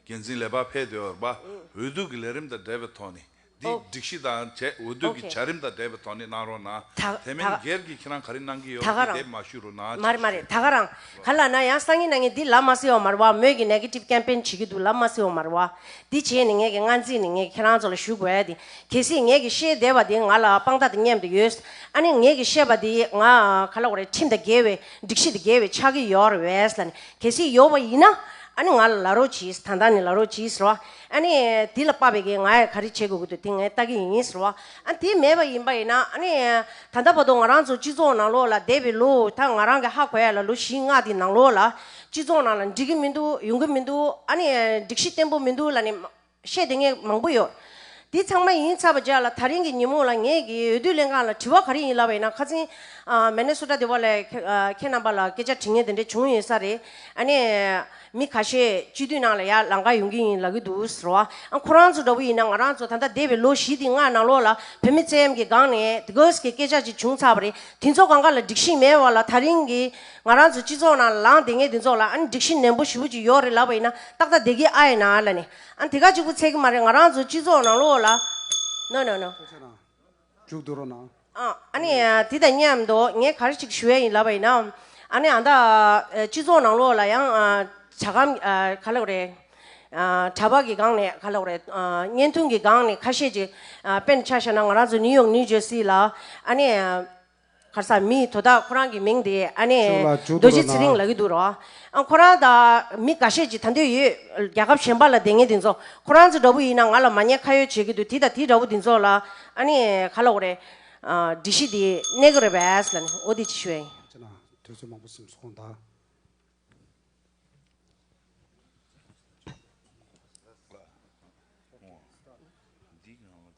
འགན་འཛིན་ལས་པ་ཕེབས་བསྡད་ཡོད་རེད་པ། འོས་བསྡུ་གི་ལས་རིམ་དང་འབྲེལ་བའི་ཐོག་ནས་འདི་ཨོ། སྒྲིག་གཞི་དང་བཅས་འོས་བསྡུ་གི་ཨོ་ཁེ། བྱ་རིམ་དང་འབྲེལ་བའི་ཐོག་ནས་གནང་རོགས་གནང་། ད་དེ་མིན་ད་སྒེར་གྱི་ཁྱེད་རང་ག་རེ་གནང་གི་ཡོད་ད་ག་པ་རང་དེ་མ་ཞུ་རོགས་གནང་། མ་རེད་མ་རེད། ད་ག་རང་ག་ལབ་ན་ཡང་སང་ཉིན་གནངས་ཉིན་འདི་ལབ་མ་སྲིད་པ་མ་རེད་པ། མོས་ཀྱི་negative campaign་བྱེད་ཀྱི་འདུག་ལབ་མ་སྲིད་པ་མ་རེད་པ། འདི་བྱས་ནས་ངས་ཀྱི་སྔ་རྗེས་ནས་ངས་ཁྱེད་རང་ཚོ་ལ་ཞུ་དགོས་ཡ་དེ། གལ་སྲིད་ངས་ཀྱི་བཤད་བསྡད་པ་དེ་ང་ལ་དཔང་རྟགས་དེ་མཉམ་དུ་ཡོད། ཨ་ནི་ངས་ཀྱི་བཤད་པ་དེ་ང་ག་ལབ་དགོས་རེད། ཁྲིམས་དང་འགལ་བའི་སྒྲིག་གཞི་དང་འགལ་བའི་ཆགས་ཀྱི་ཡོད་རེད་པས་ལབ་ནས། གལ་སྲིད་ཡོད་པ་ཡིན་ན་ཨ་ནི་ང་ལ་ལབ་རོགས་གྱིས། ད་ལྟ་ནས་ལབ་རོགས་གྱིས་ཟེར་བ། ཨ་ནི་དེ་ལ་དཔག་པའི་གི་ང་ཡང་ག་རེ་བྱེད་དགོས་ཀྱི་འདུག་དེ་ངས་ལྟ་གི་ཡིན་ཟེར་བ། ཨ་དེ་མེད་པ་ཡིན་པ་ཡིན་ན་ཨ་ནི་ད་ལྟ་བར་དུ་ང་རང་ཚོ་སྤྱི་ཚོགས་ནང་ལོགས་ལ་འདས་པའི་ལོ། ད་ང་རང་གི་ཧ་གོ་ཡ་ལ་ལོ་བཞི་ལྔ་དེ་ནང་ལོགས་ལ་སྤྱི་ཚོགས་ནང་ལ་འགྲིག་གི་མི་འདུག་ཡོང་གི་མི་འདུག་ཨ་ནི་སྒྲིག་གཞི་བརྟན་པོ་མི་འདུག་ལབ་ནས་བཤད་བསྡད་མཁན་མང་པོ་ཡོད། འདི་ཚང་མ་ཡིན་ཚར་བ་རྗེས་ལ་ད་རིང་གི་ཉིན་མོ་ལ་ངས་ཀྱི་འོས་བསྡུ་ལྷན་ཁང་ལ་དྲི་བ་ག་རེ་ཡིན་ལབ་པ་ཡིན་ན། ཁ་སང་ཨ་མི་ནི་སོ་ཊ་དེ་བ་ལ་ཁྱེད་རྣམ་པ་ལ་སྐད་ཆ་དྲི་མཁན་དེ་འདྲ་བྱུང་ཡོད་ས་རེད། ཨ་ནི་མི་ཁ་ཤས་སྤྱི་འཐུས་ནང་ལ་ཡར་ལམ་ཁ་ཡོང་གི་ཡིན་ལབ་ཀྱི་འདུག་ཟེར་བ། ཨ་ཁོ་རང་ཚོ་འདྲ་པོ་ཡིན་ན་ང་རང་ཚོ་ད་ལྟ་འདས་པའི་ལོ་བཞི་དེ་སྔ་ནང་ལོགས་ལ་བོད་མི་བཙན་གྱི་སྒང་ནས་དེ་གོས་ཀྱི་སྐད་ཆ་ཅིག་བྱུང་ཚར་བ་རེད། དེ་ཚོ་སྒང་ག་ལ་སྒྲིག་གཞི་མེད་པ་ལ་ད་རིང་གི་ང་རང་ཚོ་སྤྱི་ཚོགས་ནང་ལངས་བསྡད་མཁན་དེ་ཚོ་ལ་ཨ་ནི་སྒྲིག་གཞི་ནན་པོ་ཞེ་པོ་ཅིག་ཡོད་རེད་ལབ་པ་ཡིན་ན་ཏག་ཏག་བསྡད་ཀྱི་ཨ་ཡིན་ན་ལབ་ནས། ཨ་ནི་དེ་ག་གཅིག་པུ་ཚད་ཀྱི་མ་རེད། ང་རང་ཚོ་སྤྱི་ཚོགས་ནང་ལོགས་ལ། No, no, no. མཇུག་བསྡུ་རོགས་གནང་། ཨ་ཨ་ནི་དེ་དང་མཉམ་དུ་ངས་ག་རེ་ཅིག་ཞུ་ཡ་ཡིན་ལབ་པ་ཡིན་ན། ཨ་ནི་ཨ་ད་སྤྱི་ཚོགས་ནང་ལོགས་ལ་ཡང་ཨ་བྱ་སྒམ་ཨ་ག་ལབ་རེད། ཨ་གྲྭ་པ་གི་སྒང་ནས་ག་ལབ་རེད། ཨ་བརྙན་ཐུང་གི་སྒང་ནས་ཁ་ཤས་ཅིག་ཨ་དཔེར་ན་ཆ་བཞག་ན་ང་རང་ཚོ་ནིའུ་ཡོག་ནིའུ་ཇར་སི་ལ་ཨ་ནི། ག་རེ་ཟ། མི་དོ་བདག་ཁོ་རང་གི་མིང་དེ་ཨ་ནི་མཇུག་ལ་མཇུག་རྡོ་རྗེ་བསྡུ་ཚེ་རིང་རོགས་ལབ་ཀྱི་འདུག་རོ། ཨ་ཁོ་རང་དང་མི་འགའ་ཤས་ཅིག་ད་འདོད་ཡོད། རྒྱལ་ཁབ་གཞན་པ་ལ་བསྡད་མཁན་དེ་ཚོ་ཁོ་རང་ཚོ་འདྲ་པོ་ཡིན་ན་ང་ལ་མ་ཉེས་ཁ་གཡོག་བྱེད་ཀྱི་འདུག་དེ་དང་དེ་འདྲ་པོ་དེ་ཚོ་ལ་ཨ་ནི་ག་ལབ་དགོས་རེད། ཨ་སྒྲིག་གཞི་དེ་གནས་ཀྱི་རེད་པས་ལབ་ནས་འོ་དེ་ཅིག་ཞུ་ཡ་ཡིན། ཁྱེད་རང་དུས་ཚོད་མང་པོ་ཟིན་སོང་ད།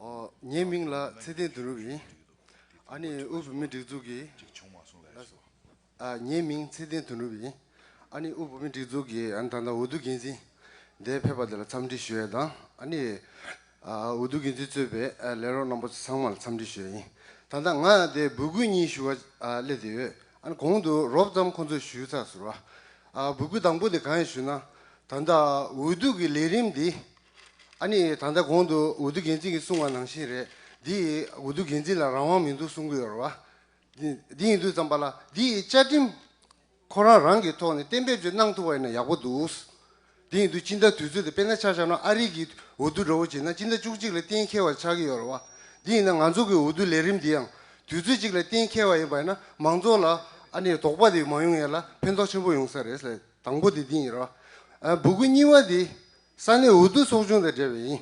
ཨོ། ངའི་མིང་ལ་ཚེ་བརྟན་དོན་གྲུབ་ཡིན། ཨ་ནི་དབུས་བོད་མིའི་སྒྲིག་འཛུགས་ཀྱི། ཨ་ངའི་མིང་ཚེ་བརྟན་དོན་གྲུབ་ཡིན། ཨ་ནི་དབུས་བོད་མིའི་སྒྲིག་འཛུགས་ཀྱི་ཨ་ནི་ད་ལྟ་འོས་བསྡུ་འགན་འཛིན་འདིར་ཕེབས་པ་དེ་ལ་འཚམས་འདྲི་ཞུ་ཡ་དང་ཨ་ནི། ཨ་འོས་བསྡུ་འགན་འཛིན་གཙོས་པའི་ཨ་ལས་རོགས་རྣམ་པ་ཚོ་ཚང་མ་ལ་འཚམས་འདྲི་ཞུ་ཡ་ཡིན། ད་ལྟ་ང་དེ་འབོད་སྐུལ་གཉིས་ཞུ་བ་ཨ་སླེབས་བསྡད་ཡོད། ཨ་ནི་གོང་དུ་རོབ་ཙམ་ཁོང་ཚོས་ཞུས་ཚར་ཟེར་བ། ཨ་འབོད་སྐུལ་དང་པོ་དེ་གང་ཡིན་ཞུ་ན། ད་ལྟ་འོས་བསྡུ་གི་ལས་རིམ་འདི། ཨ་ནི་ད་ལྟ་གོང་དུ་འོས་བསྡུ་འགན་འཛིན་གྱིས་གསུངས་པ་ནང་བཞིན་རེད། འདི་འོས་བསྡུ་འགན་འཛིན་ལ་རང་དབང་མི་འདུག་གསུང་གི་ཡོད་རེད་བ། འདི་འདི་ཡིན་དུས་ཙམ་པ་ལ་འདི་ཡི་བཅའ་ཁྲིམས་ཁོ་རང་རང་གི་ཐོག་ནས་གཏན་འབེབས་ཅིག་གནང་ཐུབ་པ་ཡིན་ན་ཡག་པོ་འདུག་དེ་ཡིན་དུས་སྤྱི་ཟླ་དུས་ཚོད་དེ་དཔེར་ན་ཆ་བཞག་ན་ཨ་རི་གི་འོས་བསྡུ་འདྲ་བོ་བྱས་ན་སྤྱི་ཟླ་བཅུ་གཅིག་ལ་གཏན་འཁེལ་བ་ཆགས་ཀྱི་ཡོད་རེད་བ། དེ་ཡིན་ན་ང་ཚོ་གི་འོས་བསྡུ་ལས་རིམ་འདི་ཡང་དུས་ཚོད་གཅིག་ལ་གཏན་འཁེལ་བ་ཡིན་པ་ཡིན་ན་མང་ཚོགས་ལ་ཨ་ནི་དོགས་པ་དེ་མ་ཡོང་ཡ་ལ་ཕན་ཐོགས་ཆེན་པོ་ཡོང་ས་རེད་ཟེར། དང་པོ་དེ་འདི་ཡིན་རེད་བ། ཨ་སྦུ་གུ་གཉིས་པ་དེ་ས་གནས་འོས་བསྡུ་ཚོགས་ཆུང་དང་འབྲེལ་བ་ཡིན།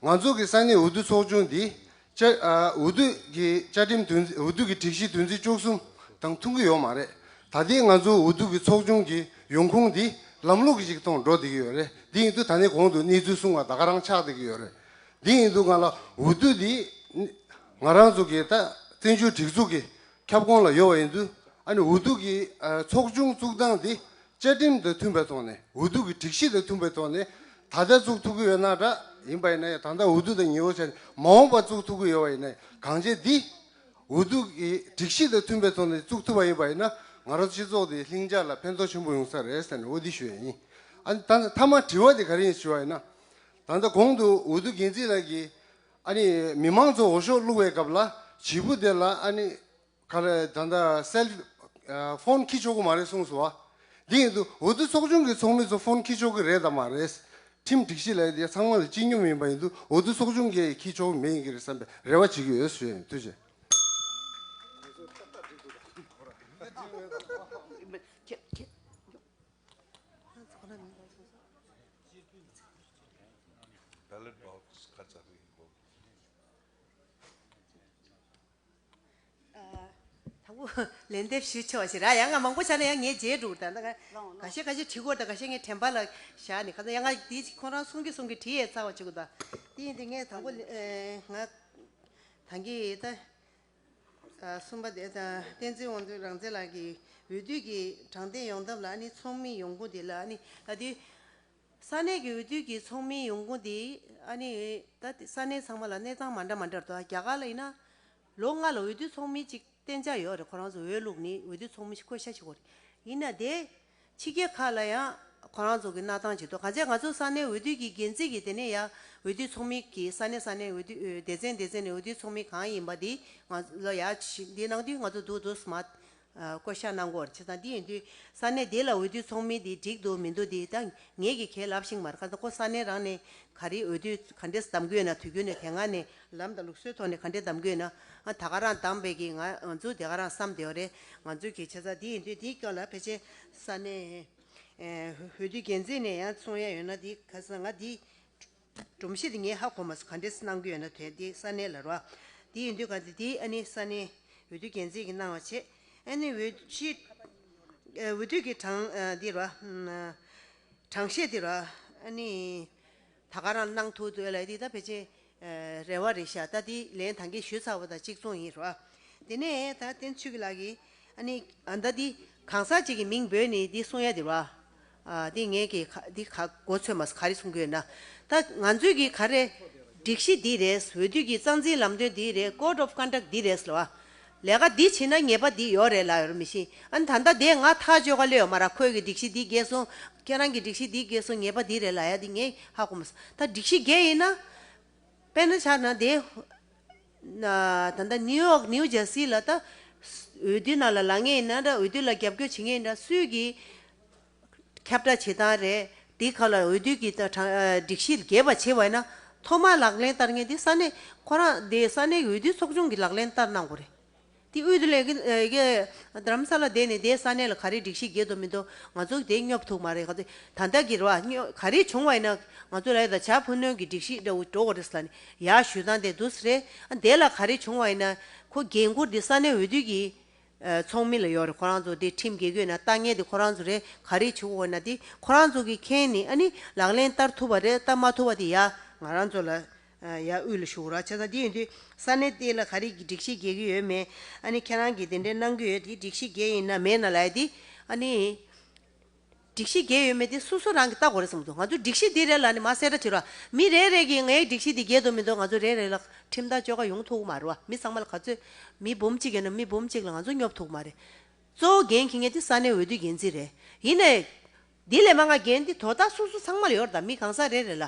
ང་ཚོ་གི་ས་གནས་འོས་བསྡུ་ཚོགས་ཆུང་འདི་བཅའ་ཨ་འོས་བསྡུ་གི་བཅའ་ཁྲིམས་དོན་འོས་བསྡུ་གི་སྒྲིག་གཞི་དོན་ཚན་བཅུ་གསུམ་དང་མཐུན་གྱི་ཡོད་མ་རེད། ད་ལྟའི་ང་ཚོ་འོས་བསྡུ་གི་ཚོགས་ཆུང་གི་ཡོང་ཁུངས་འདི་ལམ་ལུགས་ཀྱི་ཅིག་ཐོག་འགྲོ་བསྡད་ཀྱི་ཡོད་རེད། འདི་ཡིན་དུས་ད་ནས་གོང་དུ་གནས་ཚུལ་གསུངས་པ་ད་ག་རང་ཆགས་བསྡད་ཀྱི་ཡོད་རེད། འདི་ཡིན་དུས་ང་ལ་འོས་བསྡུ་འདི་ང་རང་ཚོ་གི་ད་བཙན་བྱོལ་སྒྲིག་འཛུགས་ཀྱི་ཁྱབ་ཁོངས་ལ་ཡོད་པ་ཡིན་དུས་ཨ་ནི་འོས་བསྡུ་གི་ཨ་ཚོགས་ཆུང་བཙུགས་སྟངས་འདི་བཅའ་ཁྲིམས་དང་མཐུན་པའི་ཐོག་ནས་འོས་བསྡུ་གི་སྒྲིག་གཞི་དང་མཐུན་པའི་ཐོག་ནས་ད་ལྟ་བཙུགས་ཐུབ་ཀྱི་ཡོད་ན་འདྲ། ཡིན་པ་ཡིན་ན་ཡང་ད་ལྟ་འོས་བསྡུ་དང་ཉེ་བོ་བྱས་ནས་མ་འོངས་པ་བཙུགས་ཐུབ་ཀྱི་ཡོད་པ་ཡིན་ན་གང་བྱས་འདི་འོས་བསྡུ་གི་སྒྲིག་གཞི་དང་མཐུན་པའི་ཐོག་ནས་བཙུགས་ཐུབ་པ་ཡིན་པ་ཡིན་ན་ང་རང་སྤྱི་ཚོགས་དེ་ལྷིང་འཇགས་ལ་ཕན་ཐོགས་ཆེན་པོ་ཡོང་ས་རེད་ཟེར་ནས་འོ་འདི་ཞུ་ཡ་ཡིན། ཨ་ནི་ད་ལྟ་མཐའ་མ་དྲི་བ་དེ་ག་རེ་ཡིན་ཞུ་བ་ཡིན་ན། ད་ལྟ་གོང་དུ་འོས་བསྡུ་འགན་འཛིན་ལགས་ཀྱིས་ཨ་ནི་མི་མང་ཚོ་འོས་ཤོག་བླུགས་པའི་སྐབས་ལ་བྱིས་པ་དེ་ལ་ཨ་ནི་ག་རེ་ད་ལྟ་སེལ་ཕོན་འཁྱེར་ཆོག་གི་མ་རེད་གསུངས་སོང་བ། འདི་ཡིན་དུས་འོས་བསྡུ་ཚོགས་ཆུང་གི་ཚོགས་མི་ཚོ་ཕོན་འཁྱེར་ཆོག་གི་རེད་དམ་མ་རེད། ཁྲིམས་སྒྲིག་གཞི་ལ་དེ་ཚང་མ་ལ་སྤྱི་སྙོམས་ཡིན་པ་ཡིན་དུས་འོས་བསྡུ་ཚོགས་ཆུང་གིས་འཁྱེར་ཆོག་གི་མེད་ཡིན་གྱི་རེད་བསམ་པའི་རེ་བ་བྱེད་ཀྱི་ཡོད་ཞུ་ཡ་ཡིན། ཐུགས་རྗེ་ཆེ། Ballot box ཁ་ཚ་རེད་གོ། ཨ། དང་པོ་ལན་འདེབས་ཞུ་ཆོག་ཞེས་ར། ཡང་ང་མང་པོ་ཆགས་ན་ཡང་ངས་བརྗེད་འགྲོ་གི། ད་ད་ཁ་ཤས་ཁ་ཤས་དྲི་དགོས། ད་ཁ་ཤས་ངས་དྲན་པ་ལ་བཞག་ནས་ཁ་ཚ་ཡང་ང་དེ་ཁོ་རང་གསུང་གི་གསུང་གི་དྲི་ཡས་ཚར་བ་བྱེད་དགོས། ད་དེ་ཡིན་དུས་ངས་དང་པོ་ལ་ང་ད་གིན་ད་གསུམ་པ་དེ་ད་བསྟན་འཛིན་དབང་འདུས་རང་བཙན་ལགས་ཀྱིས་འོས་བསྡུ་གི་དྲང་བདེན་ཡོང་ཐབས་ལ་ཨ་ནི་ཚོགས་མི་ཡོང་ཁུངས་དེ་ལ་ཨ་ནི་ད་དེ། ས་གནས་ཀྱི་འོས་བསྡུ་གི་ཚོགས་མིའི་ཡོང་ཁུངས་དེ་ཨ་ནི་ད་ས་གནས་ཚང་མ་ལ་གནས་སྟངས་མ་འདྲ་མ་འདྲ་འདུག། རྒྱ་གར་ལ་ཡིན་ན་ལོ་ལྔ་ལ་འོས་བསྡུ་ཚོགས་མི་གཅིག་གཏན་འཇགས་ཡོད་རེད། ཁོ་རང་ཚོ་འོས་བླུགས་ནས་འོས་བསྡུ་ཚོགས་མི་བསྐོ་བཞག་བྱེད་དགོས་རེད། ཡིན་ན་དེ་ཕྱི་རྒྱལ་ཁག་ལ་ཡང་ཁོ་རང་ཚོ་གི་གནང་སྟངས་བྱེད་འདུག། གང་ཚེ་ང་ཚོ་ས་གནས་འོས་བསྡུ་གི་འགན་འཛིན་གྱིས་དེ་ནས་ཡང་འོས་བསྡུ་ཚོགས་མི་གི་ས་གནས་ས་གནས་འོས་བསྡུ་སྡེ་ཚན་སྡེ་ཚན་ནས་འོས་བསྡུ་ཚོགས་མི་གང་ཡིན་པ་དེ་ང་ལ་ཡང་འདི་གནང་དུས་ང་ཚོ་འདུག་འདུག་སྨ། ཨ། བསྐོ་བཞག་གནང་དགོས་རེད། བྱས་ཙང་འདི་ཡིན་དུས་ས་གནས་འདི་ལ་འོས་བསྡུ་ཚོགས་མི་འདི་འགྲིག་འདུག་མི་འདུག་འདི་ད་ངེད་ཀྱིས་གང་ལབ་ཤེས་ཀྱི་མ་རེད། ག་ཚོད་ཁོ་ས་གནས་རང་ནས་ག་རེ་འོས་བསྡུ་ག་འདྲས་བདམས་ཀྱི་ཡོད་ན། དུས་རྒྱུན་ནས་དེ་སྔ་ནས་ལམ་དང་ལུགས་སྲོལ་ཐོག་ནས་ག་འདྲས་བདམས་ཀྱི་ཡོད་ན། ཨ། ད་ག་རང་བདམས་པའི་གི་ང་ང་ཚོ་དེ་ག་རང་བསམ་བསྡད་ཡོད་རེད། ང་ཚོའི་གི་བྱས་ཙང་འདི་ཡིན་དུས་འདིའི་སྐོར་ལ་ཕལ་ཆེར་ས་གནས་ཨེ་འོས་བསྡུ་འགན་འཛིན་ནས་ཡང་གསུང་ཡ་ཡོད་ན་འདི་ག་ས་ང་འདི། སྒྲོམ་གཞི་དེ་ངས་ཧ་གོ་མ་སོང་། ག་འདྲས་གནང་གི་ཡོད་ན། དེ་དེ་ས་གནས་ལ་རོ། དེ་ཡིན་དུས་ག་དེ་དེ་ཨ་ནི་ས་གནས་འོས་བསྡུ་འགན་འཛིན་གྱིས་གནང་བ་བྱས། ཨ་ནི་འོས་གཞི་འོས་བསྡུ་གི་གྲངས་འདི་རོ། གྲངས་བཤད་འདི་རོ། ཨ་ནི་ད་ག་རང་གནང་ཐུབ་འདུག་ལ་དེ་ད་ཕལ་ཆེར་རེ་བ་རེད་ཤག། ད་དེ་ལན་ད་གིན་ཞུས་ཚར་བ་དང་གཅིག་མཚུངས་ཡིན་རོ། དེ་ནས་ད་བསྟན་ཆོས་སྐྱིད་ལགས་ཀྱིས་ཨ་ནི་ཨ་ད་འདི་གང་ཟག་ཅིག་གི་མིང་འབོད་ནས་འདི་གསུང་ཡ་དེ་རོ། ཨ། འདི་ངས་ཀྱི་ཁ་འདི་ཁ་མགོ་ཚོས་མ་སོང་། ག་རེ་གསུང་གི་ཡོད་ན། ད་ང་ཚོས་ཀྱི་ག་རེ་སྒྲིག་གཞི་འདི་རེད། འོས་བསྡུ་གི་རྩ་འཛིན་ལམ་སྟོན་འདི་རེད། Code of Conduct འདི་རེད་ཟེར་བ། ལས་ཀ་འདི་བྱེད་ན་ཉེས་པ་འདི་ཡོད་རེད་ལབ་ཡོད་རེད་མི་ཤེས། ཨ་ནི་ད་ལྟ་དེ་ང་ཐག་གཅོད་ག་ལེ་ཡོད་མ་ར། ཁོས་ཀྱི་སྒྲིག་གཞི་འདི་འགལ་སོང་། ཁྱེད་རང་གི་སྒྲིག་གཞི་འདི་འགལ་སོང་། ཉེས་པ་འདི་རེད་ལབ་ཡ་འདི་ངས་ཧ་གོ་མ་སོང་། ད་སྒྲིག་གཞི་འགལ་ཡིན་ན། དཔེར་ན་ཆ་ན་དེ། ན་ད་ལྟ་ནིའུ་ཡོག་ནིའུ་ཇར་སི་ལ་ད་འོས་བསྡུ་ནང་ལ་ལངས་མཁན་ཡིན་ན་འདྲ། འོས་བསྡུ་ལ་རྒྱབ་སྐྱོར་བྱེད་མཁན་ཡིན་ན་འདྲ། སུས་ཀྱི་ཁྱབ་བསྒྲགས་བྱེད་སྟངས་རེད། དེའི་ཁ་ལ་འོས་བསྡུ་གི་ད་གྲངས་ཨ་སྒྲིག་གཞི་འགལ་བ་བྱས་པ་ཡིན་ན་ཐོག་མར་ལག་ལེན་བསྟར་མཁན་དེ་ས་གནས་ཁོ་རང་དེ་ས་གནས་ཀྱི་འོས་བསྡུ་ཚོགས་ཆུང་གིས་ལག་ལེན་བསྟར་གནང་དགོས་རེད། དེ་དབུས་དུ་ལས་ཀྱི་ཨེ་གི་རྡ་རམ་ས་ལ་བསྡད་ནས་དེ་ས་གནས་ལ་ག་རེ་སྒྲིག་གཞི་འགལ་འདུག་མི་འདུག་ང་ཚོ་དེ་སྙོབ་ཐུབ་མ་རེད། ག་ཚོད་ད་ལྟ་གི་རེད་བ། སྙོ་ག་རེ་བྱུང་བ་ཡིན་ན་ང་ཚོ་ལ་ཡ་ད་བྱ་ཕུ་ནུ་གི་སྒྲིག་གཞི་འདྲ་བོ་འགྲོ་དགོས་རེད་ཟེར་ལ་ནི་ཡར་ཞུ་སྟངས་དེ་འདུག་སེ་རེད། ཨ་དེ་ལ་ག་རེ་བྱུང་བ་ཡིན་ན་ཁོ་འགན་འཁུར་དེ་ས་གནས་འོས་བསྡུ་གི་ཨེ་ཚོགས་མི་ལ་ཡོད་རེད། ཁོ་རང་ཚོ་དེ་ཁྲིམས་འགལ་གྱི་ཡོད་ན་ལྟ་མཁན་དེ་ཁོ་རང་ཚོ་རེད། ག་རེ་བྱེད་དགོས་ན་དེ་ཁོ་རང་ཚོ་གིས་མཁྱེན་ནས་ཨ་ནི་ལག་ལེན་བསྟར་ཐུབ་པ་རེད། བསྟར་མ་ཐུབ་པ་དེ་ཡ་ང་རང་ཚོ་ལ་ཨ་ཡ་དབུས་ལ་ཞུ་ར། བྱས་ཙང་དེ་ཡིན་དུས་ས་གནས་དེ་ལ་ག་རེ་གི་སྒྲིག་གཞི་འགལ་གྱི་ཡོད་མེད། ཨ་ནི་ཁྱེད་རང་གིས་དེ་འདྲའི་གནང་གི་ཡོད་དེ་སྒྲིག་གཞི་འགལ་ཡིན་ན་མེད་ན་ལབ་ཡ་དེ་ཨ་ནི། སྒྲིག་གཞི་འགལ་ཡོད་མེད་དེ་སོ་སོ་རང་གིས་ལྟ་དགོས་རེད་བསམ་འདུག། ང་ཚོ་སྒྲིག་གཞི་འདི་རེད་ལབ་ནས་མར་གསལ་བསྒྲགས་བྱེད་རོགས། མི་རེ་རེ་གིས་ངའི་སྒྲིག་གཞི་འདི་འགལ་འདུག་མི་འདུག་ང་ཚོ་རེ་རེ་ལ་ཁྲིམས་ཐག་གཅོད་ག་ཡོང་ཐུབ་ཀྱི་མ་རེད་བ། མི་ཚང་མ་ལ་ག་ཚོད་མི་འབུམ་གཅིག་ཡོད་ན་མི་འབུམ་གཅིག་ལ་ང་ཚོ་སྙོབ་ཐུབ་ཀྱི་མ་རེད། གཙོ་བོ་འགན་འཁྱེར་མཁན་དེ་ས་གནས་འོས་བསྡུ་འགན་འཛིན་རེད། ཡིན་ནའི་འདི་ལས་མང་བ་འགན་འདི་དོ་བདག་སོ་སོ་ཚང་མ་ལ་ཡོད་རེད། ད་མི་གང་ཟག་རེ་རེ་ལ་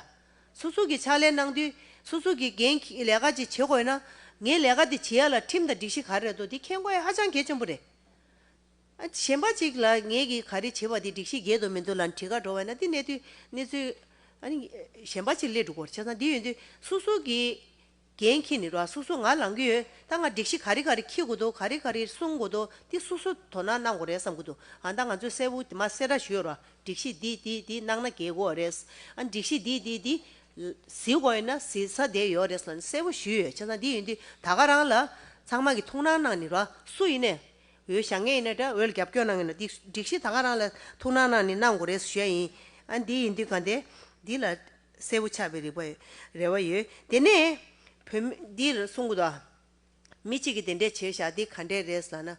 སོ་སོ་གིས་ཕྱག་ལས་གནང་དུས་སོ་སོ་གིས་འགན་འཁྱེར་ལས་ཀ་ཅིག་བྱེད་དགོས་ན་ངའི་ལས་ཀ་འདི་བྱེད་ཡ་ལ་ཁྲིམས་དང་སྒྲིག་གཞི་ག་རེ་རེད་འདུག་འདི་མཁྱེན་དགོས་ཡ་ཧ་ཅང་གལ་ཆེན་པོ་རེད། ཨ་གཞན་པ་ཅིག་ལ་ངེད་ཀྱིས་ག་རེ་བྱེད་པ་དེ་སྒྲིག་གཞི་འགལ་དུ་མི་འདུག་ལབ་ནས་དྲི་ག་འགྲོ་བ་ཡིན་ན་དེ་གནས་དུས་གནས་ཚུལ་ཨ་ནི་གཞན་པ་ཅིག་སླེབས་འགྲོ་གི་རེད། བྱས་ཙང་འདི་ཡོད་དུས་སོ་སོ་གི་འགན་འཁྱེར་ནས་རོགས་སོ་སོ་ང་ལངས་ཀྱི་ཡོད། ད་ང་སྒྲིག་གཞི་ག་རེ་ག་རེ་འཁྱེར་དགོས་འདུག་ག་རེ་ག་རེ་སྲུང་དགོས་འདུག་དེ་སོ་སོ་དོ་སྣང་གནང་དགོས་རེད་བསམ་གྱི་འདུག་ཨ་ད་ང་ཚོས་གསལ་པོ་དེ་མ་གསལ་བསྒྲགས་ཞུས་ཡོད་ར། སྒྲིག་གཞི་འདི་འདི་འདི་གནང་ན་འགལ་གྱི་རེད། ཨ་སྒྲིག་གཞི་འདི་འདི་འདི་གཟིགས་དགོས་ཡིན་ན་གཟིགས་ས་དེ་ཡོད་རེད་ཟེར་ནས་གསལ་པོ་ཞུས་ཡོད། བྱས་ཙང་འདི་ཡིན་དུས་ད་ག་རང་ལ་ཚང་མ་གིས་ཐུགས་སྣང་གནང་ནས་ར། སུ་ཡིན་ནའི་འོས་བཞེངས་མཁན་ཡིན་ན་འདྲ། འོས་ལ་རྒྱབ་སྐྱོར་གནང་མཁན་ཡིན་ན་འདི་སྒྲིག་གཞི་ད་ག་རང་ལ་ཐུགས་སྣང་གནང་ནས་གནང་དགོས་རེད་ཞུ་ཡ་ཡིན། ཨ་འདི་ཡིན་དུས་ག་འདི་འདི་ལ་གསལ་པོ་ཆགས་པའི་རེ་བ་རེ་བ་ཡོད། དེ་ནས་བོད་མི་འདི་ལ་གསུང་གི་འདུག་མི་གཅིག་གིས་དེ་འདྲས་བྱས་བཞག་འདི་ག་འདྲས་རེད་ཟེར་ན།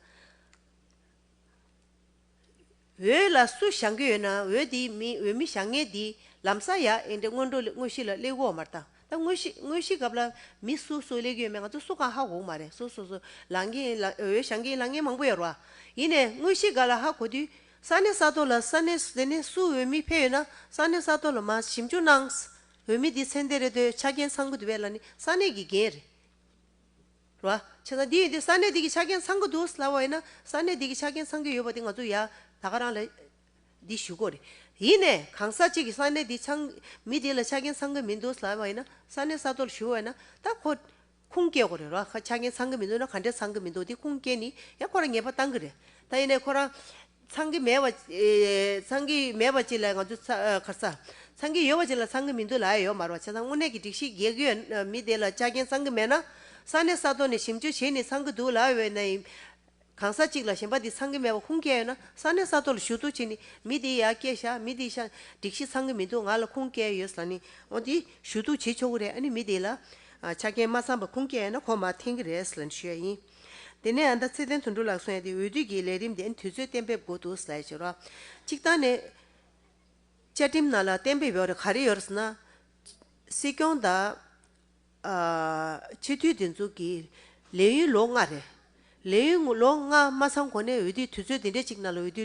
འོས་ལ་སུ་བཞེངས་ཀྱི་ཡོད་ན་འོས་དེ་མི་འོས་མི་བཞེངས་མཁན་དེ་ལམ་སང་ཡ་ཨེ་འདྲ་སྔོན་འགྲོ་དངོས་གཞི་ལ་སླེབས་ཀྱི་ཡོད་མ་རེད་ད། ད་དངོས་གཞི་དངོས་གཞི་སྐབས་ལ་མི་སུ་སུ་སླེབས་ཀྱི་ཡོད་མེད་ང་ཚོ་སུ་གང་ཧ་གོ་གི་མ་རེད། སོ་སོ་སོ་ལངས་མཁན་ལ་འོས་བཞེངས་མཁན་ལངས་མཁན་མང་པོ་ཡོད་རེད་བ། ཡིན་ནའི་དངོས་གཞི་སྒང་ལ་ཧ་གོ་དུས་ས་གནས་ས་ཐོག་ལ་ས་གནས་དེ་ནས་སུ་འོས་མི་ཕེབས་ཡོད་ན་ས་གནས་ས་ཐོག་ལ་མར་ཞིབ་འཇུག་གནང་། འོས་མི་འདི་ཚད་ལྡན་རེད་འདུག་ཆ་རྐྱེན་ཚང་གི་འདུག་བས་ལབ་ནི་ས་གནས་ཀྱི་འགན་རེད། རེད་བ། བྱས་ཙང་འདི་ཡིན་དུས་ས་གནས་འདི་གི་ཆ་རྐྱེན་ཚང་གི་འདུག་ལབ་པ་ཡིན་ན་ས་གནས་འདི་གི་ཆ་རྐྱེན་ཚང་གི་ཡོད་པ་དེ་ང་ཚོ་ཡ་ད་ག་རང་ལ་འདི་ཞུ་དགོས་རེད། ཡིན་ནའི་གང་ཟག་གཅིག་གིས་ས་གནས་འདི་ཚང་མི་དེ་ལ་ཆ་རྐྱེན་ཚང་གི་མི་འདུག་ལབ་པ་ཡིན་ན་ས་གནས་ས་ཐོག་ལ་ཞུ་བ་ཡིན་ན་ད་ཁོ་ཁུངས་སྐྱེལ་དགོས་རེད་ར། ཁ་ཆ་རྐྱེན་ཚང་གི་མི་འདུག་ན་ག་འདྲས་ཚང་གི་མི་འདུག་དེ་ཁུངས་སྐྱེལ་ནི་ཡ་ཁོ་རང་ཉེས་པ་བཏང་གི་རེད། ད་ཡིན་ནའི་ཁོ་རང་ཚང་གི་མེད་པ་ཨེ་ཚང་གི་མེད་པ་ཅིག་ལ་ང་ཚོ་ཚ་ཨ་ག་རེ་ཟ། ཚང་གི་ཡོད་པ་ཅིག་ལ་ཚང་གི་མི་འདུག་ལབ་ཡ་ཡོད་མ་རེད་བ། བྱས་ཙང་དངོས་གནས་ཀྱི་སྒྲིག་གཞི་འགལ་གྱི་ཡོད་ན་མི་དེ་ལ་ཆ་རྐྱེན་ཚང་གི་མེད་ན་ས་གནས་ས་ཐོག་ནས་ཞིབ་འཇུག་བྱས་ནས་ཚང་གི་འདུག་ལབ་ཡོད་ན་ཡིན། གང་ཟག་གཅིག་ལ་གཞན་པ་འདི་ཚང་གི་མེད་པ་ཁུངས་སྐྱེལ་ཡོད་ན་ས་གནས་ས་ཐོག་ལ་ཞུ་གཏུག་བྱས་ནས་མི་འདི་ཡར་སྐྱེལ་བཞག་མི་འདི་ཤ་སྒྲིག་གཞི་ཚང་གི་མི་འདུག་ང་ལ་ཁུངས་སྐྱེལ་ཡོད་ཟེར་ནི་འོ་འདི་ཞུ་གཏུག་བྱེད་ཆོག་གི་རེད། ཨ་ནི་མི་དེ་ལ་ཨ་ཆ་རྐྱེན་མ་ཚང་པ་ཁུངས་སྐྱེལ་ཡོད་ན་ཁོ་མར་འཐེན་གི་རེད་ཟེར་ནས་ཞུ་ཡ་ཡིན། དེ་ནས་ཨ་ད་ཚེ་བརྟན་དོན་གྲུབ་ལགས་གསུང་ཡ་དེ་འོས་བསྡུ་གི་ལས་རིམ་དེ་དུས་ཚོད་གཏན་འབེབས་དགོས་འདུག་ཟེར་ཡ་བྱེད་རོགས། གཅིག་ད་ནས་བཅའ་ཁྲིམས་ནང་ལ་གཏན་འབེབས་ཡོད་རེད། ག་རེ་ཡོད་རེད་ཟེར་ན། སྲིད་སྐྱོང་དང་། ཨ་སྤྱི་འཐུས་དེ་ཚོ་གི་ལས་ཡུན་ལོ་ལྔ་རེད། ལས་ཡུན་ལོ་ལྔ་མ་ཚང་གོང་ནས་འོས་བསྡུའི་དུས་ཚོད་དེ་འདྲ་ཅིག་ནང་ལ་འོས་བསྡུ་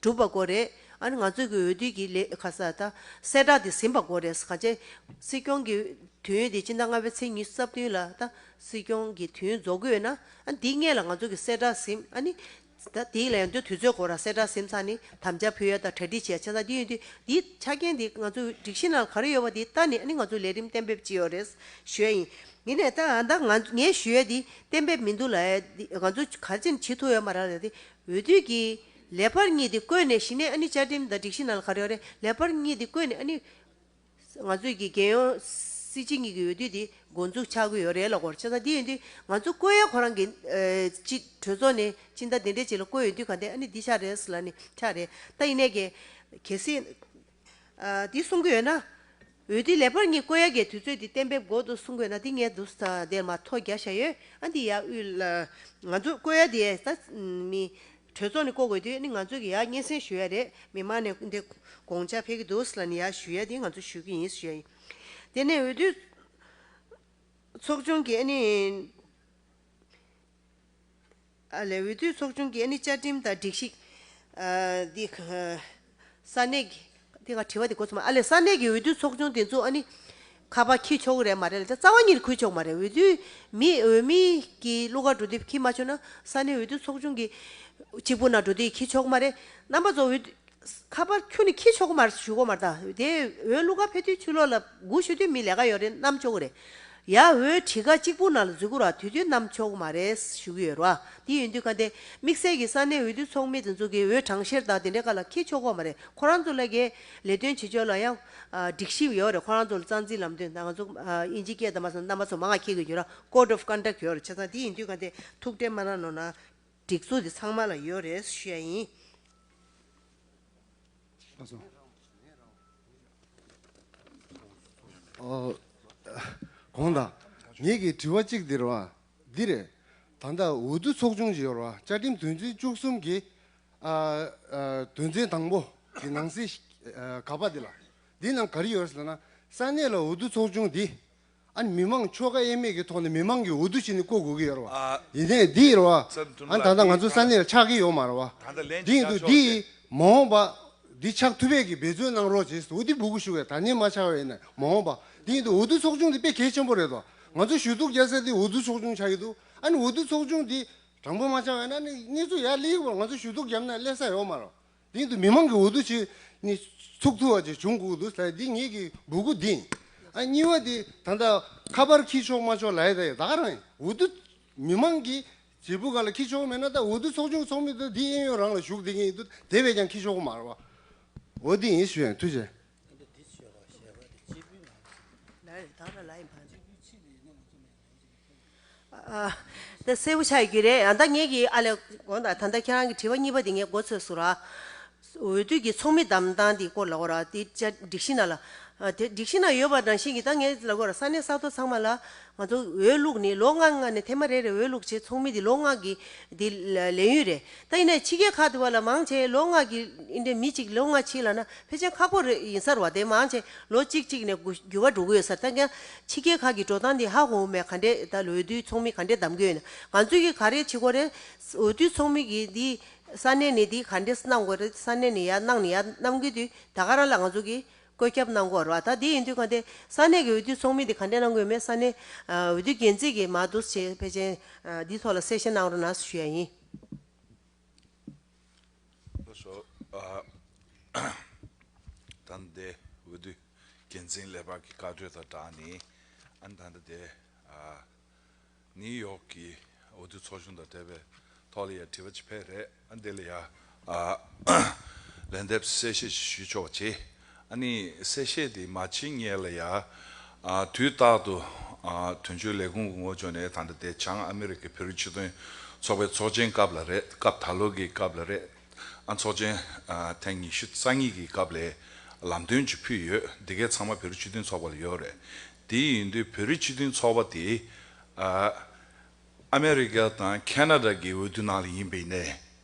གྲུབ་པ་དགོས་རེད། ཨ་ནི་ང་ཚོ་གི་འོས་བསྡུ་གི་ལས་ཁ་ས་ད་གསལ་བསྒྲགས་དེ་ཟིན་པ་དགོས་རེད། གང་ཅི་སྲིད་སྐྱོང་གི་དུས་ཡུན་དེ་སྤྱི་ཟླ་ལྔ་པའི་ཚེས་ཉི་ཤུ་རྩ་བདུན་ལ་ད་སྲིད་སྐྱོང་གི་དུས་ཡུན་རྫོགས་ཀྱི་ཡོད་ན་ཨ་འདིའི་སྔོན་ལ་ང་ཚོ་གི་གསལ་བསྒྲགས་ཟིན། ཨ་ནི་ད་དེའི་ལན་དུ་དུས་ཚོད་འགོར་ར་གསལ་བསྒྲགས་ཟིན་ཚར་ནི་དམ་བཅའ་ཕུལ་ཡ་དང་གྲ་སྒྲིག་བྱེད་ཡ་བྱས་ཙང་འདི་ཡོད་དུས་འདིའི་ཆ་རྐྱེན་འདི་ང་ཚོའི་སྒྲིག་གཞི་ནང་ག་རེ་ཡོད་པ་འདི་ལྟ་ནི་ཨ་ནི་ང་ཚོས་ལས་རིམ་གཏན་འབེབས་ཅི་ཡོད་རེད་ཞུ་ཡ་ཡིན། ཡིན་ནའི་ད་ཨ་ད་ང་ངས་ཞུ་ཡ་འདི་གཏན་འབེབས་མི་འདུག་ལབ་ཡ་འདི་ང་ཚོ་ག་རེ་བྱས་ནས་བྱེད་ཐུབ་ཡོད་མ་རེད་ལབ་ཡ་འདི་འོས་བསྡུ་གི་ལས་འཕར་གཉིས་འདི་བཀོད་ནས་གཞི་ནས་ཨ་ནི་བཅའ་ཁྲིམས་དང་སྒྲིག་གཞི་ནང་ལ་ག་རེ་ཡོད་རེད། ལས་འཕར་གཉིས་འདི་བཀོད་ནས་ཨ་ནི། ང་ཚོས་ཀྱི་རྒྱལ་ཡོངས་སྲིད་སྤྱི་གཉིས་ཀྱི་འོས་བསྡུ་དེ་འགོ་འཛུགས་ཆགས་ཀྱི་ཡོད་རེད་ལབ་ཀྱི་ཡོད་རེད། བྱས་ཙང་འདི་ཡིན་དུས་ང་ཚོ་བསྐོ་ཡ་ཁོ་རང་གི་ཨ་སྤྱི་གྲོས་ཚོགས་ནས་སྤྱི་ཟླ་འདི་འདྲའི་ཅིག་ལ་བསྐོ་ཡོང་དུས་ག་འདྲ་ཨ་ནི་འདི་ཆགས་རེད་ཟེར་ལབ་ནི་ཆགས་རེད། ད་ཡིན་ནའི་གི་གལ་སྲིད་ཨ་འདི་གསུང་གི་ཡོད་ན་འོས་བསྡུ་ལས་འཕར་གཉིས་བསྐོ་ཡ་གི་དུས་ཚོད་འདི་གཏན་འབེབས་དགོས་འདུག་གསུང་གི་ཡོད་ན་འདི་ངས་འདུག་ས་དེར་མ་ཐོ་རྒྱག་བཞག་ཡོད། ཨ་འདི་ཡ་དབུས་ལ་ང་ཚོ་བསྐོ་ཡ་དེ་ད་མི། གྲོས་ཚོགས་ནས་བསྐོ་དགོས་དུས་ནི་ང་ཚོས་ཀྱི་ཡར་སྙན་སེང་ཞུ་ཡ་རེད། མི་མང་ནས་འདི་དགོངས་འཆར་ཕེབས་ཀྱི་འདུག་ཟེར་ལབ་ནས་ཡར་ཞུ་ཡ་དེ་ང་ཚོ་ཞུ་གི་ཡིན་ཞུ་ཡ་ཡིན། དེ་ནས་འོས་བསྡུ་ཚོགས་ཆུང་གི་ཨ་ནི་ཨ་ལས་འོས་བསྡུ་ཚོགས་ཆུང་གི་ཨ་ནི་བཅའ་ཁྲིམས་དང་སྒྲིག་གཞི་ཨ་འདི་ས་གནས་ཀྱི་དེ་ག་དྲི་བ་དེ་གོ་སོང་མ། ཨ་ལས་ས་གནས་ཀྱི་འོས་བསྡུ་ཚོགས་ཆུང་དེ་ཚོ་ཨ་ནི་ཁ་པར་འཁྱེར་ཆོག་གི་རེད་མ་རེད་ལ། ད་རྩ་བ་ཉིད་ནས་འཁྱེར་ཆོག་མ་རེད། འོས་བསྡུ་མི་འོས་མི་གི་བླུག་ག་འགྲོ་དུས་འཁྱེར་མ་ཆོག་ན་ས་གནས་འོས་བསྡུ་ཚོགས་ཆུང་གི་གཅིག་པུ་ནང་འགྲོ་དུས་འཁྱེར་ཆོག་མ་རེད། རྣམ་པ་ཚོ་འོས་ཁ་པར་ཁྱོན་ནས་འཁྱེར་ཆོག་གི་མ་རེད་ཞུ་གོ་མ་རེད། ད་དེ་འོས་བླུག་ག་ཕེབས་དུས་ཕྱི་ལོགས་ལ་སྒུག་ཞུ་དུས་མི་ལས་ཀ་ཡོད་རེད་བསྣམས་ཆོག་གི་རེད། ཡ་འོས་བྲིས་ཀ་གཅིག་པུ་ནང་ལ་འཛུལ་གི་ར་དུས་དུས་བསྣམས་ཆོག་གི་མ་རེད་ཞུ་གི་ཡོད་ར། དེ་ཡིན་དུས་ག་དེ་དམིགས་བསལ་གྱི་ས་གནས་འོས་བསྡུ་ཚོགས་མི་དེ་ཚོ་གི་འོས་གྲངས་བཤེར་དང་དེ་འདྲའི་སྐབས་ལ་འཁྱེར་ཆོག་གོ་མ་རེད། ཁོ་རང་ཚོ་ལ་གི་ལས་དོན་བྱེད་ཕྱོགས་ལ་ཡང་སྒྲིག་གཞི་ཡོད་རེད། ཁོ་རང་ཚོ་ལ་རྩ་འཛིན་ལམ་སྟོན་དང་ང་ཚོ་དབྱིན་ཇི་སྐད་དང་མ་སོང་རྣམ་པ་ཚོ་མང་ང་འཁྱེར་གི་ཡོད་ར། Code of Conduct ཡོད་རེད། བྱས་ཙང་དེ་ཡིན་དུས་ག་དེ་ཐུགས་ཁྲལ་མ་གནང་ནོར་ན། སྒྲིག་འཛུགས་དེ་ཚང་མ་ལ་ཡོད་རེད་ཞུ་ཡ་ཡིན། ལགས་སོ། ཨོ། དགོངས་དག་ངེད་ཀྱི་དྲི་བ་གཅིག་འདི་རེད་བ། འདི་རེད། ད་ལྟ་འོས་བསྡུ་ཚོགས་ཆུང་ཞིག་ཡོད་རེད་བ། བཅའ་ཁྲིམས་དོན་ཚན་བཅུ་གསུམ་གྱི་ཨ་ཨ་དོན་ཚན་དང་པོ་གི་ནང་གསེས་ཨ་ག་པ་འདི་ལ། འདི་ནང་ག་རེ་ཡོད་ཟེར་ན། ས་གནས་ལ་འོས་བསྡུ་ཚོགས་ཆུང་འདི། ཨ་ནི་མི་མང་ཆོལ་ཁ་དབྱེ་མེད་ཀྱི་ཐོག་ནས་མི་མང་གིས་འོས་བསྡུ་བྱས་ནས་བསྐོ་དགོས་ཀྱི་ཡོད་རེད་བ། ཨ། ཡིན་ནའི་འདི་ཡོད་རེད་བ། ཨ་ནི་ད་ལྟ་ང་ཚོ་ས་གནས་ལ་ཆགས་ཀྱི་ཡོད་མ་རེད་བ། ད་ལྟ་ལན་འདི་ཡིན་དུས་འདི་མ་འོངས་པ་འདི་ཆགས་ཐུབ་པའི་གི་འབད་བརྩོན་གནང་རོགས་བྱེད་ཟེར་འོ་འདི་འབོད་སྐུལ་ཞུ་བའི་ད་ནི་མ་ཆགས་པ་ཡིན་ན་མ་འོངས་པ་འདི་ཡིན་དུས་འོས་བསྡུ་ཚོགས་ཆུང་འདི་དཔེ་གལ་ཆེན་པོ་རེད་དོ། ང་ཚོ་ཞུ་གཏུག་རྒྱག་ས་འདི་འོས་བསྡུ་ཚོགས་ཆུང་ཆགས་ཀྱི་འདུག་ཨ་ནི་འོས་བསྡུ་ཚོགས་ཆུང་འདི། དྲང་པོ་མ་བྱས་པ་ཡིན་ན་ནི་གནས་ཚུལ་ཡར་སླེབས་པར་ང་ཚོ་ཞུ་གཏུག་བརྒྱབ་ན་སླེབས་ས་ཡོད་མ་རེད། དེ་ཡིན་དུས་མི་མང་གི་འོས་བསྡུ་བྱེད་ནི་ཚུགས་ཐུབ་པ་ཅིག་བྱུང་དགོས་འདུག་ཟེར། འདི་ངེད་ཀྱི་འབོད་སྐུལ་འདི་ཡིན། ཨ་གཉིས་པ་དེ་ད་ལྟ་ཁ་པར་འཁྱེར་ཆོག་མ་ཆོག་ལབ་ཡ་དེ་ད་ག་རང་ཡིན། འོས་བསྡུ་མི་མང་གི་བྱེད་པོ་ག་ལ་འཁྱེར་ཆོག་མེད་ན། ད་འོས་བསྡུ་ཚོགས་ཆུང་ཚོགས་མི་དེ་འདི་གཡས་གཡོན་རང་ལ་བཞུགས་བསྡད་མཁན་ཡིན་དུས་དེ་བས་ཀྱང་འཁྱེར་ཆོག་གི་མ་རེད་བ། འོ་འདི་ཡིན་ཞུ་ཡ་ཡིན། ཐུགས་རྗེ་ཆེ། ལ་རེ་ད་ར་ལ་ཡིན་ཕན་ཚུན། ཨ། ད་གསལ་པོ་ཆགས་ཡོད་ཀྱི་རེད། ཨ་ད་ངེད་ཀྱིས་ཨ་ལས་དགོངས་དག་ད་ལྟ་ཁྱེད་རང་གི་དྲི་བ་གཉིས་པ་དེ་ངས་མགོ་ཚོས་སོང་ར། འོས་བསྡུ་གི་ཚོགས་མི་བདམས་སྟངས་དེ་སྐོར་ལ་འོ་ར་དེ་སྒྲིག་གཞི་ནང་ལ། ཨ་དེ་སྒྲིག་གཞི་ནང་ཡོད་པ་ནང་བཞིན་གྱི་ད་ངས་ལབ་དགོས་ར། ས་གནས་ས་ཐོ་ཚང་མ་ལ་ང་ཚོ་འོས་བླུགས་ནི་ལོ་ལྔ་ལྔ་ནས་ཐེངས་མ་རེ་རེ་འོས་བླུགས་བྱས། ཚོགས་མི་དེ་ལོ་ལྔ་གི་དེ་ལས་ཡུན་རེད། ད་ཡིན་ནའི་ཕྱི་རྒྱལ་ཁག་དེ་བ་ལ་མང་ཆེ་ལོ་ལྔ་གི་ཨིན་དྲ་མི་གཅིག་ལོ་ལྔ་ཕྱིན་ལབ་ན་ཕལ་ཆེར་ཁག་པོ་རེད་ཡིན་ས་རེད་བ། དེ་མང་ཆེ་ལོ་གཅིག་གཅིག་ནས་འགྱུར་བ་འགྲོ་གི་ཡོད་ས་རེད། ད་ཀྱང་ཕྱི་རྒྱལ་ཁག་གི་འགྲོ་སྟངས་དེ་ཧ་གོ་མེད། ག་འདྲས་ད་ལོ་འོས་བསྡུའི་ཚོགས་མི་ག་འདྲས་བདམས་དགོས་ཡོད་ན། ང་ཚོས་ཀྱི་ག་རེ་བྱེད་དགོས་རེད། འོས་བསྡུའི་ཚོགས་མི་གི་འདི་ས་གནས་ནས་འདི་ག་འདྲས་གནང་དགོས་རེད། ས་གནས་ནས་ཡར་གནང་ནས་ཡར་གནང་གི་དུས་ད་ག་རང་ལ་ང་ཚོ་གི་བཀོད་ཁྱབ་གནང་དགོས་རེད་བ། ད་དེ་ཡིན་དུས་ག་འདྲས་ས་གནས་ཀྱི་འོས་བསྡུའི་ཚོགས་མི་དེ་ག་འདྲས་གནང་དགོས་ཡོད་མེད་ས་གནས་འོས་བསྡུ་འགན་འཛིན་གྱིས་མར་འདུག་བྱས་ཕལ་ཆེར་འདིའི་ཐོག་ལ་གསལ་བཤད་གནང་རོགས་གནང་ཞུ་ཡ་ཡིན། ལགས་སོ། ཨ། ད་ལྟའི་འོས་བསྡུ་འགན་འཛིན་ལས་འཕར་གྱི་བཀའ་འཁྲོལ་དང་སྦྲགས་ནས། ཨ་ནི་ད་ལྟ་དེ། ཨ། ནིའུ་ཡོག་གི་འོས་བསྡུ་ཚོགས་ཆུང་དང་འབྲེལ་བའི་ཐོག་ལ་ཡ་དྲི་བ་ཅིག་ཕེབས་རེད། ཨ་འདི་ལ་ཡ། ཨ། ལན་འདེབས་གསལ་བཤད་ཞིག་ཞུ་ཆོག་པ་བྱེད། ཨ་ནི་གསལ་བཤད་དེ་མ་བྱེད་སྔོན་ལ་ཡ། ཨ་དུས་རྟག་ཏུ། ཨ་དོན་གཅོད་ལས་ཁུངས་ཀྱི་ངོས་ཕྱོགས་ནས་ད་ལྟ་དེ་བྱང་ཨ་མི་རི་ཀའི་བོད་རིགས་སྤྱི་མཐུན་ཚོགས་པའི་ཚོགས་ཆེན་སྐབས་ལ་རེད། སྐབས་ད་ལོ་གི་སྐབས་ལ་རེད། ཨ་ཚོགས་ཆེན་ཨ་ཐེངས་ཉི་ཤུ་རྩ་གཉིས་ཀྱི་སྐབས་ལ་ལམ་སྟོན་ཅིག་ཕུལ་ཡོད། འདི་གའི་ཚང་མ་བོད་རིགས་སྤྱི་མཐུན་ཚོགས་པ་ལ་ཡོད་རེད། དེ་ཡིན་དུས་བོད་རིགས་སྤྱི་མཐུན་ཚོགས་པ་དེ་ཨ་ཨ་མེ་རི་ཀ་དང་ཁེ་ན་ཌ་གི་འོས་བསྡུ་ནང་ལ་ཡིན་པ་ཡིན་ནའི།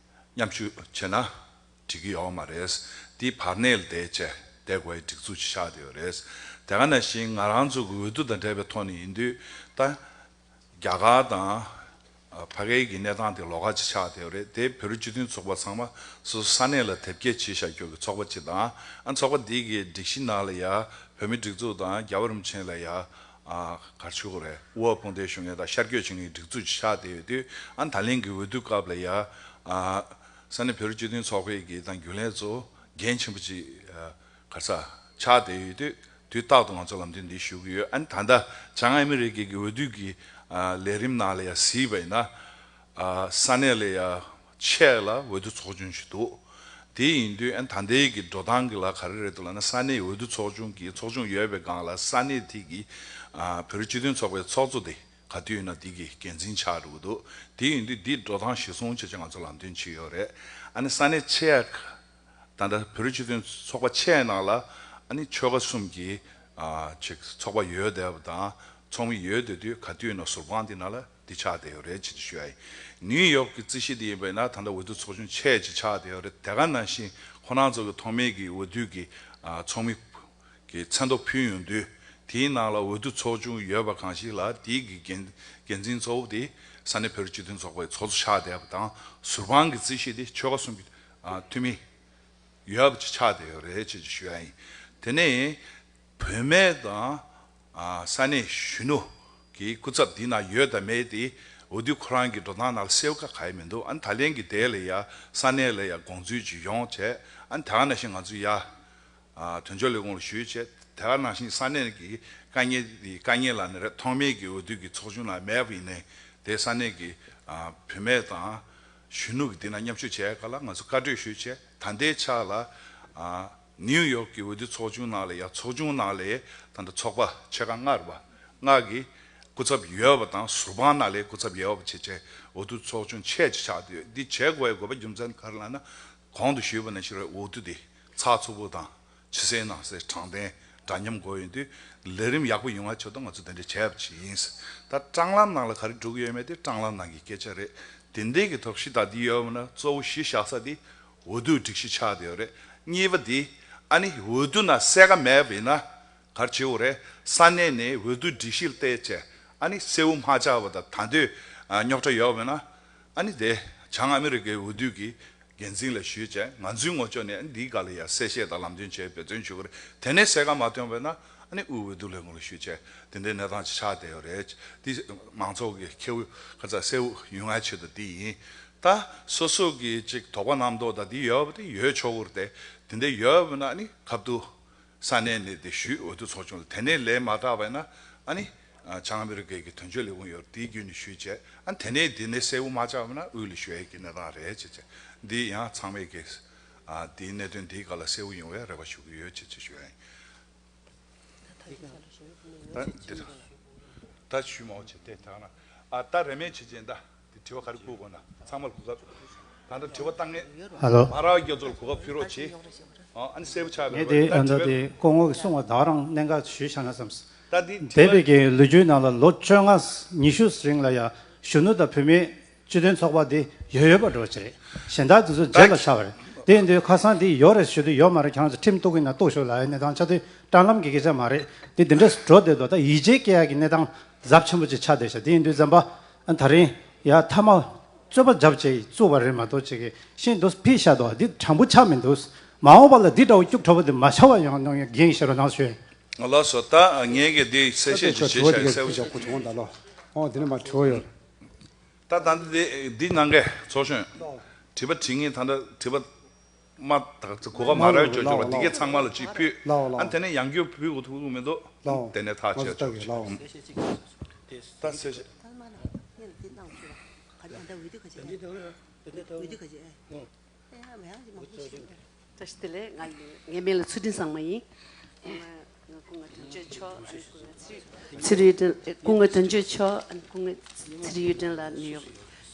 མཉམ་ཞུགས་བྱས་ན་འགྲིག་གི་ཡོད་མ་རེད། འདི་བར་གནས་ལ་བསྡད་བྱས་བསྡད་དགོས་པའི་སྒྲིག་འཛུགས་ཅིག་ཆགས་བསྡད་ཡོད་རེད། དེ་ག་ནང་བཞིན་ང་རང་ཚོ་གི་འོས་བསྡུ་དང་འབྲེལ་བའི་ཐོག་ནས་ཡིན་དུས་ད། རྒྱ་གར་དང་། ཨ་ཕ་གིའི་གི་གནས་སྟངས་དེ་ལོགས་ཀ་ཅིག་ཆགས་བསྡད་ཡོད་རེད། དེ་བོད་རིགས་སྤྱི་མཐུན་ཚོགས་པ་ཚང་མ་སོ་སོ་ས་གནས་ལ་དེབ་སྐྱེལ་བྱས་བཞག་རྒྱུ་གི་ཚོགས་པ་ཅིག་དང་། ཨ་ཚོགས་པ་འདི་གི་སྒྲིག་གཞི་ནང་ལ་ཡ་བོད་མིའི་སྒྲིག་འཛུགས་དང་རྒྱལ་བ་རིན་པོ་ཆེ་ལ་ཡ། ཨ་ག་རེ་ཞུ་དགོས་རེད། དབུ་བ་དཔུང་སྡེ་ཞུ་མཁན་དང་ཤར་བསྐྱོད་བྱེད་མཁན་གྱི་སྒྲིག་འཛུགས་ཅིག་ཆགས་བསྡད་ཡོད་དུས། ཨ་ད་ལན་གྱི་འོས་བསྡུ་སྐབས་ལ་ཡ། ཨ་ས་གནས་བོད་རིགས་སྤྱི་མཐུན་ཚོགས་པའི་གི་དང་རྒྱུན་ལས་ཚོ་འགན་ཆེན་པོ་ཅིག་ཨ་ག་རེ་ཟ་ཆགས་བསྡད་ཡོད་དུས། དུས་རྟག་ཏུ་ང་ཚོ་ལམ་སྟོན་འདི་ཞུ་གི་ཡོད། ཨ་ནི་ད་ལྟ་བྱང་ཨ་མི་རི་ཀའི་གི་འོས་བསྡུ་གི་ཨ་ལས་རིམ་ནང་ལ་ཡ་གཟིགས་པ་ཡིན་ན། ཨ་ས་གནས་ལ་ཡ་ཆེད་ལ་འོས་བསྡུ་ཚོགས་ཆུང་ཞིག་འདུག་དེ་ཡིན་དུས་ཨ་ནི་ད་ལྟའི་གི་འགྲོ་སྟངས་ཀྱི་ལ་ག་རེ་རེད་འདུག་ལབ་ན། ས་གནས་འོས་བསྡུ་ཚོགས་ཆུང་གི་ཚོགས་ཆུང་ཡོད་པའི་སྒང་ལ་ས་གནས་དེ་གི་ཨ་བོད་རིགས་སྤྱི་མཐུན་ཚོགས་པའི་ཚོགས་གཙོ་དེ་ག་དུས་ཡིན་ན་དེ་གི་འགན་འཛིན་ཆགས་འགྲོ་གི་འདུག་དེ་ཡིན་དུས་འདི་འགྲོ་སྟངས་གཞིར་བཟུང་བྱས་བྱས་ང་ཚོ་ལམ་སྟོན་བྱས་ཡོད་རེད། ཨ་ནི་ས་གནས་ཆེ་ད་ལྟ་བོད་རིགས་སྤྱི་མཐུན་ཚོགས་པ་ཆེ་ནང་ལ་ཨ་ནི་ཆོལ་ཁ་གསུམ་གྱི་ཨ་ཅིག་ཚོགས་པ་ཡོད་བསྡད་པ་དང་ཚོགས་མི་ཡོད་བསྡད་དུས་ག་དུས་ཡིན་ན་ཟུར་དཔང་འདི་ནང་ལ་འདི་ཆགས་བསྡད་ཡོད་རེད་ཅེས་ཞུ་ཡ་ཡིན། ནིའུ་ཡོག་གི་རྩིས་གཞི་འདི་ཡིན་པ་ཡིན་ན་ད་ལྟ་འོས་བསྡུ་ཚོགས་ཆུང་ཆེ་ཅིག་ཆགས་བསྡད་ཡོད་རེད། དེ་ག་ནང་བཞིན་ཁོ་རང་ཚོ་གི་ཐོག་མའི་གི་འོས་བསྡུ་གི་ཨ་ཚོགས་མི་གི་མཚན་ཐོ་ཕུལ་ཡོང་དུས། དེའི་ནང་ལ་འོས་བསྡུ་ཚོགས་ཆུང་ཡོད་པ་གང་ཞིག་ལ་དེའི་གི་འགན་འགན་འཛིན་གཙོ་བོ་དེ་ས་གནས་བོད་རིགས་སྤྱི་མཐུན་ཚོགས་པའི་ཚོགས་གཙོ་ཆགས་བསྡད་པ་དང་། ཟུར་དཔང་གི་རྩིས་གཞི་དེ་ཆོལ་ཁ་གསུམ་གྱི་ཨ་འཐུས་མི་ཡོད་པ་ཅིག་ཆགས་བསྡད་ཡོད་རེད་ཅེས་ཞུ་ཡ་ཡིན། དེ་ནས་བུད་མེད་དང་ཨ་ས་གནས་གཞོན་ནུ་གི་སྐུ་ཚབ་འདི་ན་ཡོད་དང་མེད་དེ་འོས་བསྡུ་ཁོ་རང་གི་འགྲོ་སྟངས་ནང་ལ་གསལ་པོ་ག་ག་ཡེ་མི་འདུག་ཨ་ནི་ད་ལན་གྱི་དེ་ལ་ཡ་ས་གནས་ལ་ཡ་དགོངས་ཚུལ་ཅིག་ཡོང་བྱས། ཨ་ནི་ད་ག་ནང་བཞིན་ང་ཚོ་ཡ། ཨ་དོན་གཅོད་ལས་ཁུངས་ལ་ཞུས་བྱས། དེ་ག་ནང་བཞིན་ས་གནས་ཀྱི་དཀའ་ངལ་འདི་དཀའ་ངལ་ལ་ནི་རེད། ཐོག་མའི་གི་འོས་བསྡུ་གི་ཚོགས་ཆུང་ནང་མེད་པ་ཡིན་ནའི་དེ་ས་གནས་ཀྱི་ཨ་བུད་མེད་དང་གཞོན་ནུ་གི་འདི་ན་མཉམ་ཞུགས་བྱས་ག་ལ་ང་ཚོ་བཀའ་འཁྲོལ་ཞུས་བྱས། ད་ལྟའི་ཆ་ལ་ཨ་ནིའུ་ཡོག་གི་འོས་བསྡུ་ཚོགས་ཆུང་ནང་ལ་ཡ་ཚོགས་ཆུང་ནང་ལ་ད་ལྟ་ཚོགས་པ་ཆེ་ཁག་ལྔ་རེད་པ། ལྔ་གི་སྐུ་ཚབ་ཡོད་པ་དང་ཟུར་དཔང་ནང་ལ་སྐུ་ཚབ་ཡོད་པ་བྱས་བྱས་འོས་བསྡུ་ཚོགས་ཆུང་ཆེ་ཅིག་ཆགས་བསྡད་ཡོད། འདི་བྱེད་དགོས་ཡ་དགོས་པ་རྒྱུ་མཚན་ག་རེ་ལབ་ན། གོང་དུ་ཞུས་པ་ནང་བཞིན་རེད། འོས་བསྡུ་དེ་ཚགས་ཚུད་པོ་དང་། ཕྱི་གསལ་ནང་གསལ་དྲང་བདེན་འདྲ་མཉམ་དགོས་ཡོང་དུས་ལས་རིམ་ཡག་པོ་ཡོང་བ་ཆེད་དུ་ང་ཚོ་དེ་འདྲ་བྱས་པ་ཅིག་ཡིན། ད་སྲང་ལམ་ནང་ལ་ག་རེ་འགྲོ་གི་ཡོད་མེད་དེ་སྲང་ལམ་ནང་གི་སྐད་ཆ་རེད། དེ་འདྲའི་གི་དོགས་གཞི་ད་འདི་ཡོད་མ་ན་གཙོ་བོ་གཞི་བཞག་ས་དེ་འོས་བསྡུ་སྒྲིག་གཞི་ཆགས་བསྡད་ཡོད་རེད། གཉིས་པ་དེ་ཨ་ནི་འོས་བསྡུ་ནང་གསལ་ཁ་མེད་པ་ཡིན་ན་ག་རེ་བྱེད་དགོས་རེད། ས་གནས་ནས་འོས་བསྡུ་སྒྲིག་གཞི་ལ་བལྟས་བྱས་ཨ་ནི་གསལ་པོ་མ་ཆགས་པ་དང་ད་དུང་རྙོག་དྲ་ཡོད་པ་ཡིན་ན་ཨ་ནི་དེ་བྱང་ཨ་མི་རི་ཀའི་འོས་བསྡུ་གི་འགན་འཛིན་ལ་ཞུས་བྱས་ང་ཚོའི་ངོས་ཕྱོགས་ནས་འདིའི་སྒང་ལ་ཡང་གསལ་བཤད་དང་ལམ་སྟོན་བྱས་འབད་བརྩོན་ཞུ་གི་རེད། དེ་ནས་གསལ་ཁ་མ་ཐོན་པ་ཡིན་ན་ ཨ་ནི་དབུས་འོས་བསྡུ་ལས་ཁུངས་ལ་ཞུས་བྱས་དེ་འདྲའི་གནས་སྟངས་ཅིག་ཆགས་བསྡད་ཡོད་རེད། འདི་མང་ཚོགས་ཀྱི་ཁེ་དབང་ཁ་ཚ་གསལ་བོ་ཡོང་ཡ་ཆེད་དུ་འདི་ཡིན། ད་སོ་སོ་གི་ཅིག་དོགས་པ་རྣམ་རྟོག་དང་འདི་ཡོད་པ་དེ་ཡོད་ཆོག་གི་རེད་དེ། དེ་འདྲ་ཡོད་པ་ན་ཨ་ནི་ཁ་ཐུག་ས་གནས་ནས་དེ་ཞུས། འོས་བསྡུ་ཚོགས་ཆུང་ལ། དེ་ནས་ལས་མ་དྲག་པ་ཡིན་ན་ཨ་ནི་ཨ་བྱང་ཨ་མི་རི་ཀའི་གི་དོན་གཅོད་ལས་ཁུངས་ཡོད་རེད། དེའི་བརྒྱུད་ནས་ཞུས་བྱས། ཨ་ནི་དེ་ནས་དེ་ནས་གསལ་བོ་མ་ཆགས་པ་ན་དབུས་ལ་ཞུ་ཡས་ཀྱི་གནས་སྟངས་རེད་ཅེས་བྱས། འདི་ཡང་ཚང་མས་ཀྱི་ཨ་འདིའི་གནད་དོན་འདིའི་སྒང་ལ་གསལ་བོ་ཡོང་བའི་རེ་བ་ཞུ་གི་ཡོད་ཅེས་ཅེས་ཞུ་ཡ་ཡིན། ད་འདི་ད་ད་ཞུས་མ་འོ་བྱས་དེ་ད་ན། ཨ་ད་རེ་མེད་བྱེད་ཅན་ད་འདི་དྲི་བ་ག་རེ་བསྐུར་དགོས་ན་ཚང་མ་ལ་གོ་སྐབས། ད་ལྟ་དྲི་བ་བཏང་མཁན་ཧ་ལོ། མ་ར་བ་རྒྱ་མཚོ་ལ་གོ་སྐབས་ཕུལ་རོགས་བྱེད། ཨ་ཨ་ནི་གསལ་པོ་ཆགས་པའི་ངས་དེ་ད་ཨ་ད་དྲི་བ་དེ་སྐུ་ངོ་གིས་གསུངས་པ་ད་རང་གནད་འགག་ཞུས་བཞག་ན་བསམས། ད་འདི་འདས་དྲི་པའི་བ་གི་ལོ་རྒྱུས་ནང་ལ་ལོ་བཅོ་ལྔ་ཉི་ཤུ་རིང་ལ་ཡ་གཞོན་ནུ་དང་བུད་མེད་སྤྱི་མཐུན་ཚོགས་པ་འདི་ཡོད་ཡོད་པ་འགྲོ་ཅི་རེད། གཞན་དག་དེ་ཚོ་རྗེས་ལ་ཆགས་པ་རེད། དེ་ཡིན་དུས་ཁ་སང་འདི་ཡོད་རེད་ཞུ་དུས་ཡོད་མ་རེད། ཁྱེད་རང་ཚོ་ཁྲིམས་གཏུག་གི་ན་གཏུག་ཤོག་ལབ་ཡ་གནས་སྟངས་ཆགས་དུས་དྲ་ལམ་གྱི་སྐད་ཆ་མ་རེད། འདི་འདི་འདྲས་འགྲོ་བསྡད་འདུག་ད་ཡིད་ཆེས་སྐྱེ་ཡ་གི་གནས་སྟངས་ཚབས་ཆེན་པོ་ཅིག་ཆགས་བསྡད་ཤག་དེ་ཡིན་དུས་ཙམ་པ་ཨ་ད་རིང་ཡ་མཐའ་མ་རྩོད་པ་བརྒྱབ་བྱས་བཙུགས་པ་རེད་མ་གཏོགས་ཅིག་གི་ཤིན་ཏུ་ཕིག་ཤ་འདུག་འདི་དྲང་པོ་ཆགས་མི་འདུག་མ་འོངས་པ་ལ་འདི་འདྲ་བོ་སྐྱུག་བྲོ་བོ་འདི་མ་ཆགས་པ་ཡོང་གནང་ཡ་འགན་ཤེས་རོགས་གནང་ཞུ། ལགས་སོ། ད་ངས་ཀྱི་འདི་གསལ་བཤད་ཅིག་བྱེད་ཤག་གསལ་བོ་ཞིག་གོ་བྱུང་ད་ལོ། ཨོ་འདི་ནས་མ་དྲི་བ་ཡོད། ད་ད་འདི་འདི་གནང་མཁན་ཚོགས་གཞོན། དྲི་བ་དྲི་ངེས་ད་ལྟ་དྲི་བ་མ་ད་གོ་སྐབས་མ་རག་ཅོག་ཅོག་པ་འདི་གའི་ཚང་མ་ལ་ཅིག་ཕུལ། ཨ་དེ་ནས་ཡང་བསྐྱར་ཕུལ་དགོས་ཐུག་མི་འདུག་དེ་ནས་ཐག་བཅད་ཆོག་ཅིག་ད་གསལ་བཤད། བཀྲ་ཤིས་བདེ་ལེགས། ང་ངའི་མིང་ལ་ཚུལ་ཁྲིམས་བཟང་མོ་ཡིན། ང་སྐུ་ངོ་དོན་གཅོད་མཆོག་ཨ་ནི་སྐུ་ངོ་ཚེ་རིང་། ཚེ་རིང་ཡུལ་སྒྲོན། སྐུ་ངོ་དོན་གཅོད་མཆོག་ཨ་ནི་སྐུ་ངོ་ཚེ་རིང་ཡུལ་སྒྲོན་ལགས་ནིའུ་ཡོག་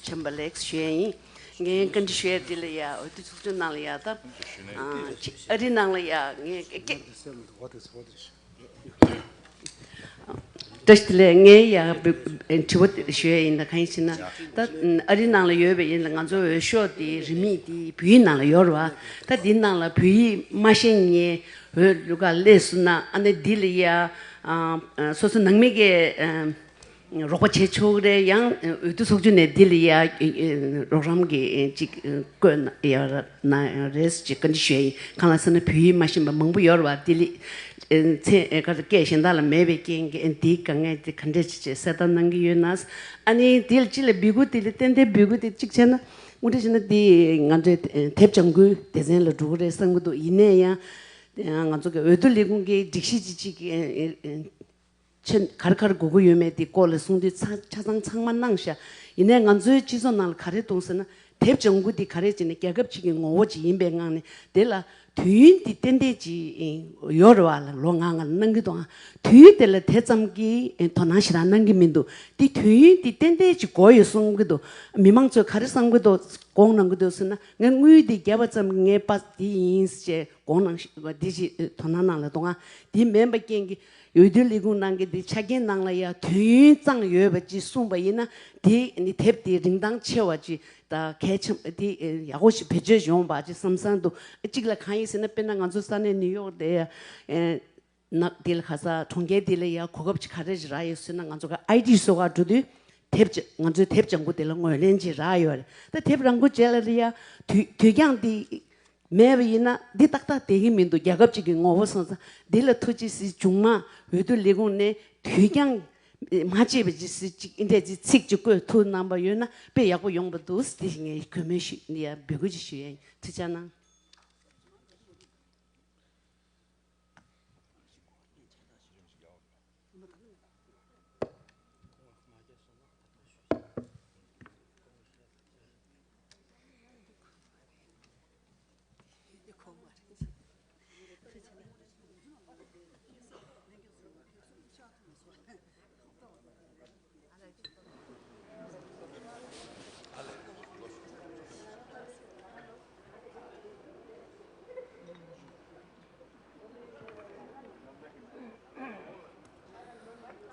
བྱོན་པ་ལེགས་ཞུ་ཡས་ཡིན། ངས་བཀའ་འདྲི་ཞུ་ཡས་འདི་ལ་ཡ་འོས་བསྡུ་ཚོགས་ཆུང་ནང་ལ་ཡ་ད་ཨ་ཅིག་ཨ་རི་ནང་ལ་ཡ་ངས་སྐད། བཀྲ་ཤིས་བདེ་ལེགས། ངས་ཡ་དྲི་བ་ཞུ་ཡ་ཡིན་ད་གང་ཡིན་ཟེར་ན། ད་ཨ་རི་ནང་ལ་ཡོད་པ་ཡིན་ན་ང་ཚོ་འོས་ཤོག་དེ་རིན་མེད་དེ་བོད་ཡིག་ནང་ལ་ཡོད་རེད་བ། ད་འདི་ནང་ལ་བོད་ཡིག་མ་ཤེས་མཁན་འོས་བླུག་ག་སླེབས་སོང་ན་ཨ་ནི་འདི་ལ་ཡ་སོ་སོ་ནང་མི་གི་རོགས་པ་བྱེད་ཆོག་གི་རེད། ཡང་འོས་བསྡུ་ཚོགས་ཆུང་ནས་འདི་ལ་ཡ་རོགས་རམ་གྱི་ཅིག་བསྐོས་ཡ་ན་རེད་ཅེས་བཀའ་འདྲི་ཞུ་ཡ་ཡིན། གང་ལ་ཟེར་ན་བོད་ཡིག་མ་ཤེས་པ་མང་པོ་ཡོད་རེད་བ། དེ་ལས་ཚེ་ག་རེ་སྐད་གཞན་དག་ལ་མེད་པའི་རྐྱེན་གྱིས་འདིའི་དཀའ་ངལ་དེ་ག་འདྲས་ཅིག་བྱས་གསལ་བསྡམས་གནང་གི་ཡོད་ན། ཨ་ནི་དེ་ལ་ཅི་ལ་འབོད་སྐུལ་དེ་ལ་ཏན་ཏན་འབོད་སྐུལ་དེ་གཅིག་བྱས་ན་དངོས་འབྲེལ་བྱས་ན་དེ་ང་ཚོའི་དེབ་ལྗང་ཁུའི་སྡེ་ཚན་ལ་འགྲོ་གི་རེད་བསམ་གྱི་འདུག་ཡིན་ན་ཡང་ང་ཚོ་གི་འོས་བསྡུ་ལས་ཁུངས་ཀྱི་སྒྲིག་གཞི་ཅིག་ཅིག་ཆེ་ག་རེ་ག་རེ་དགོས་ཀྱི་ཡོད་མེད་དེ་སྐོར་ལ་གསུང་དུས་ཚ་ཆ་ཚང་ཚང་མ་གནང་ཤག་ཡིན་ནའི་ང་ཚོའི་སྤྱི་ཚོགས་ནང་ལ་ག་རེ་གཏོང་ཟེར་ན་དེབ་ལྗང་ཁུ་འདི་ག་རེ་བྱས་ནས་རྒྱལ་ཁབ་ཅིག་གི་ངོ་བོ་ཅིག་ཡིན་པའི་ངང་ནས་དེ་ལ་དུས་ཡུན་འདི་ཏན་ཏན་ཅིག་ཡོད་རེད་བ། ལ་ལོ་ལྔ་ལྔ་ལ་གནང་གི་འདུག་ཨ་དུས་ཡུན་དེ་ལ་དེ་ཙམ་གྱི་དོ་སྣང་ཞེ་དྲག་གནང་གི་མི་འདུག་དེ་དུས་ཡུན་འདི་ཏན་ཏན་ཅིག་དགོས་ཡོད་གསུང་གི་འདུག་མི་མང་ཚོས་ག་རེ་བསམ་གི་འདུག་དགོངས་གནང་གི་འདུག་ཟེར་ན་ངས་དངུལ་འདི་བརྒྱབ་པ་ཙམ་ངའི་པ་འདི་ཡིན་ཅེས་དགོངས་གནང་ཞིག་འདི་ཅིག་དོ་སྣང་གནང་ལ་འདུག་ཨ་འདི་མིན་པ་རྐྱེན་གྱིས། འོས་བསྡུ་ལས་ཁུངས་ནང་གི་འདི་ཆ་རྐྱེན་ནང་ལ་ཡ་དུས་ཡུན་གཙང་ཡོད་པ་ཅིག་གསུངས་པ་ཡིན་ན་དེ་ནི་དེབ་དེ་རིན་ཐང་ཆེ་བ་ཅིག་དང་གལ་ཆེན་པོ་དེ་ཡག་པོ་ཞིག་བེད་སྤྱོད་ཡོང་བ་ཅིག་བསམ་བསམ་འདུག་གཅིག་ལ་གང་ཡིན་ཟེར་ན་དཔེར་ན་ང་ཚོ་ས་གནས་ནིའུ་ཡོག་དེ་ནག་དེ་ལ་ག་ས་གྲོང་ཁྱེར་དེ་ལ་ཡ་གོ་སྐབས་ཅིག་ག་རེ་ཅིག་རག་ཡོད་ཟེར་ན་ང་ཚོ་ག་ཨའི་ཊི་སོ་ག་འགྲོ་དུས་དེབ་ཅིག་ང་ཚོའི་དེབ་ལྗང་ཁུ་དེ་ལ་ངོས་ལེན་ཅིག་རག་ཡོད་རེད། ད་དེབ་རང་ཁུ་རྗེས་ལ་ལ་ཡ་དུས་དུས་འགྱངས་དེ། མེད་པ་ཡིན་ན་འདི་ཏག་ཏག་བསྡད་ཀྱི་མི་འདུག་རྒྱལ་ཁབ་ཅིག་གི་ངོ་བོ་སོང་ཙང་འདི་ལ་ཐུགས་རྗེ་གཟིགས། མཇུག་མ་འོས་བསྡུ་ལས་ཁུངས་ནས་དུས་འགྱངས་མ་བྱས་པ་ཅིག་ཟེར་ཅིག་འདི་འདྲའི་ཚིག་ཅིག་བཀོད་ཐུབ་གནང་པ་ཡོད་ན་དཔེ་ཡག་པོ་ཡོང་པ་འདུག་འདི་ངས་གུས་མོས་ཞུ་ཡ་འབོད་སྐུལ་ཅིག་ཞུ་ཡ་ཡིན། ཐུགས་རྗེ་གནང་།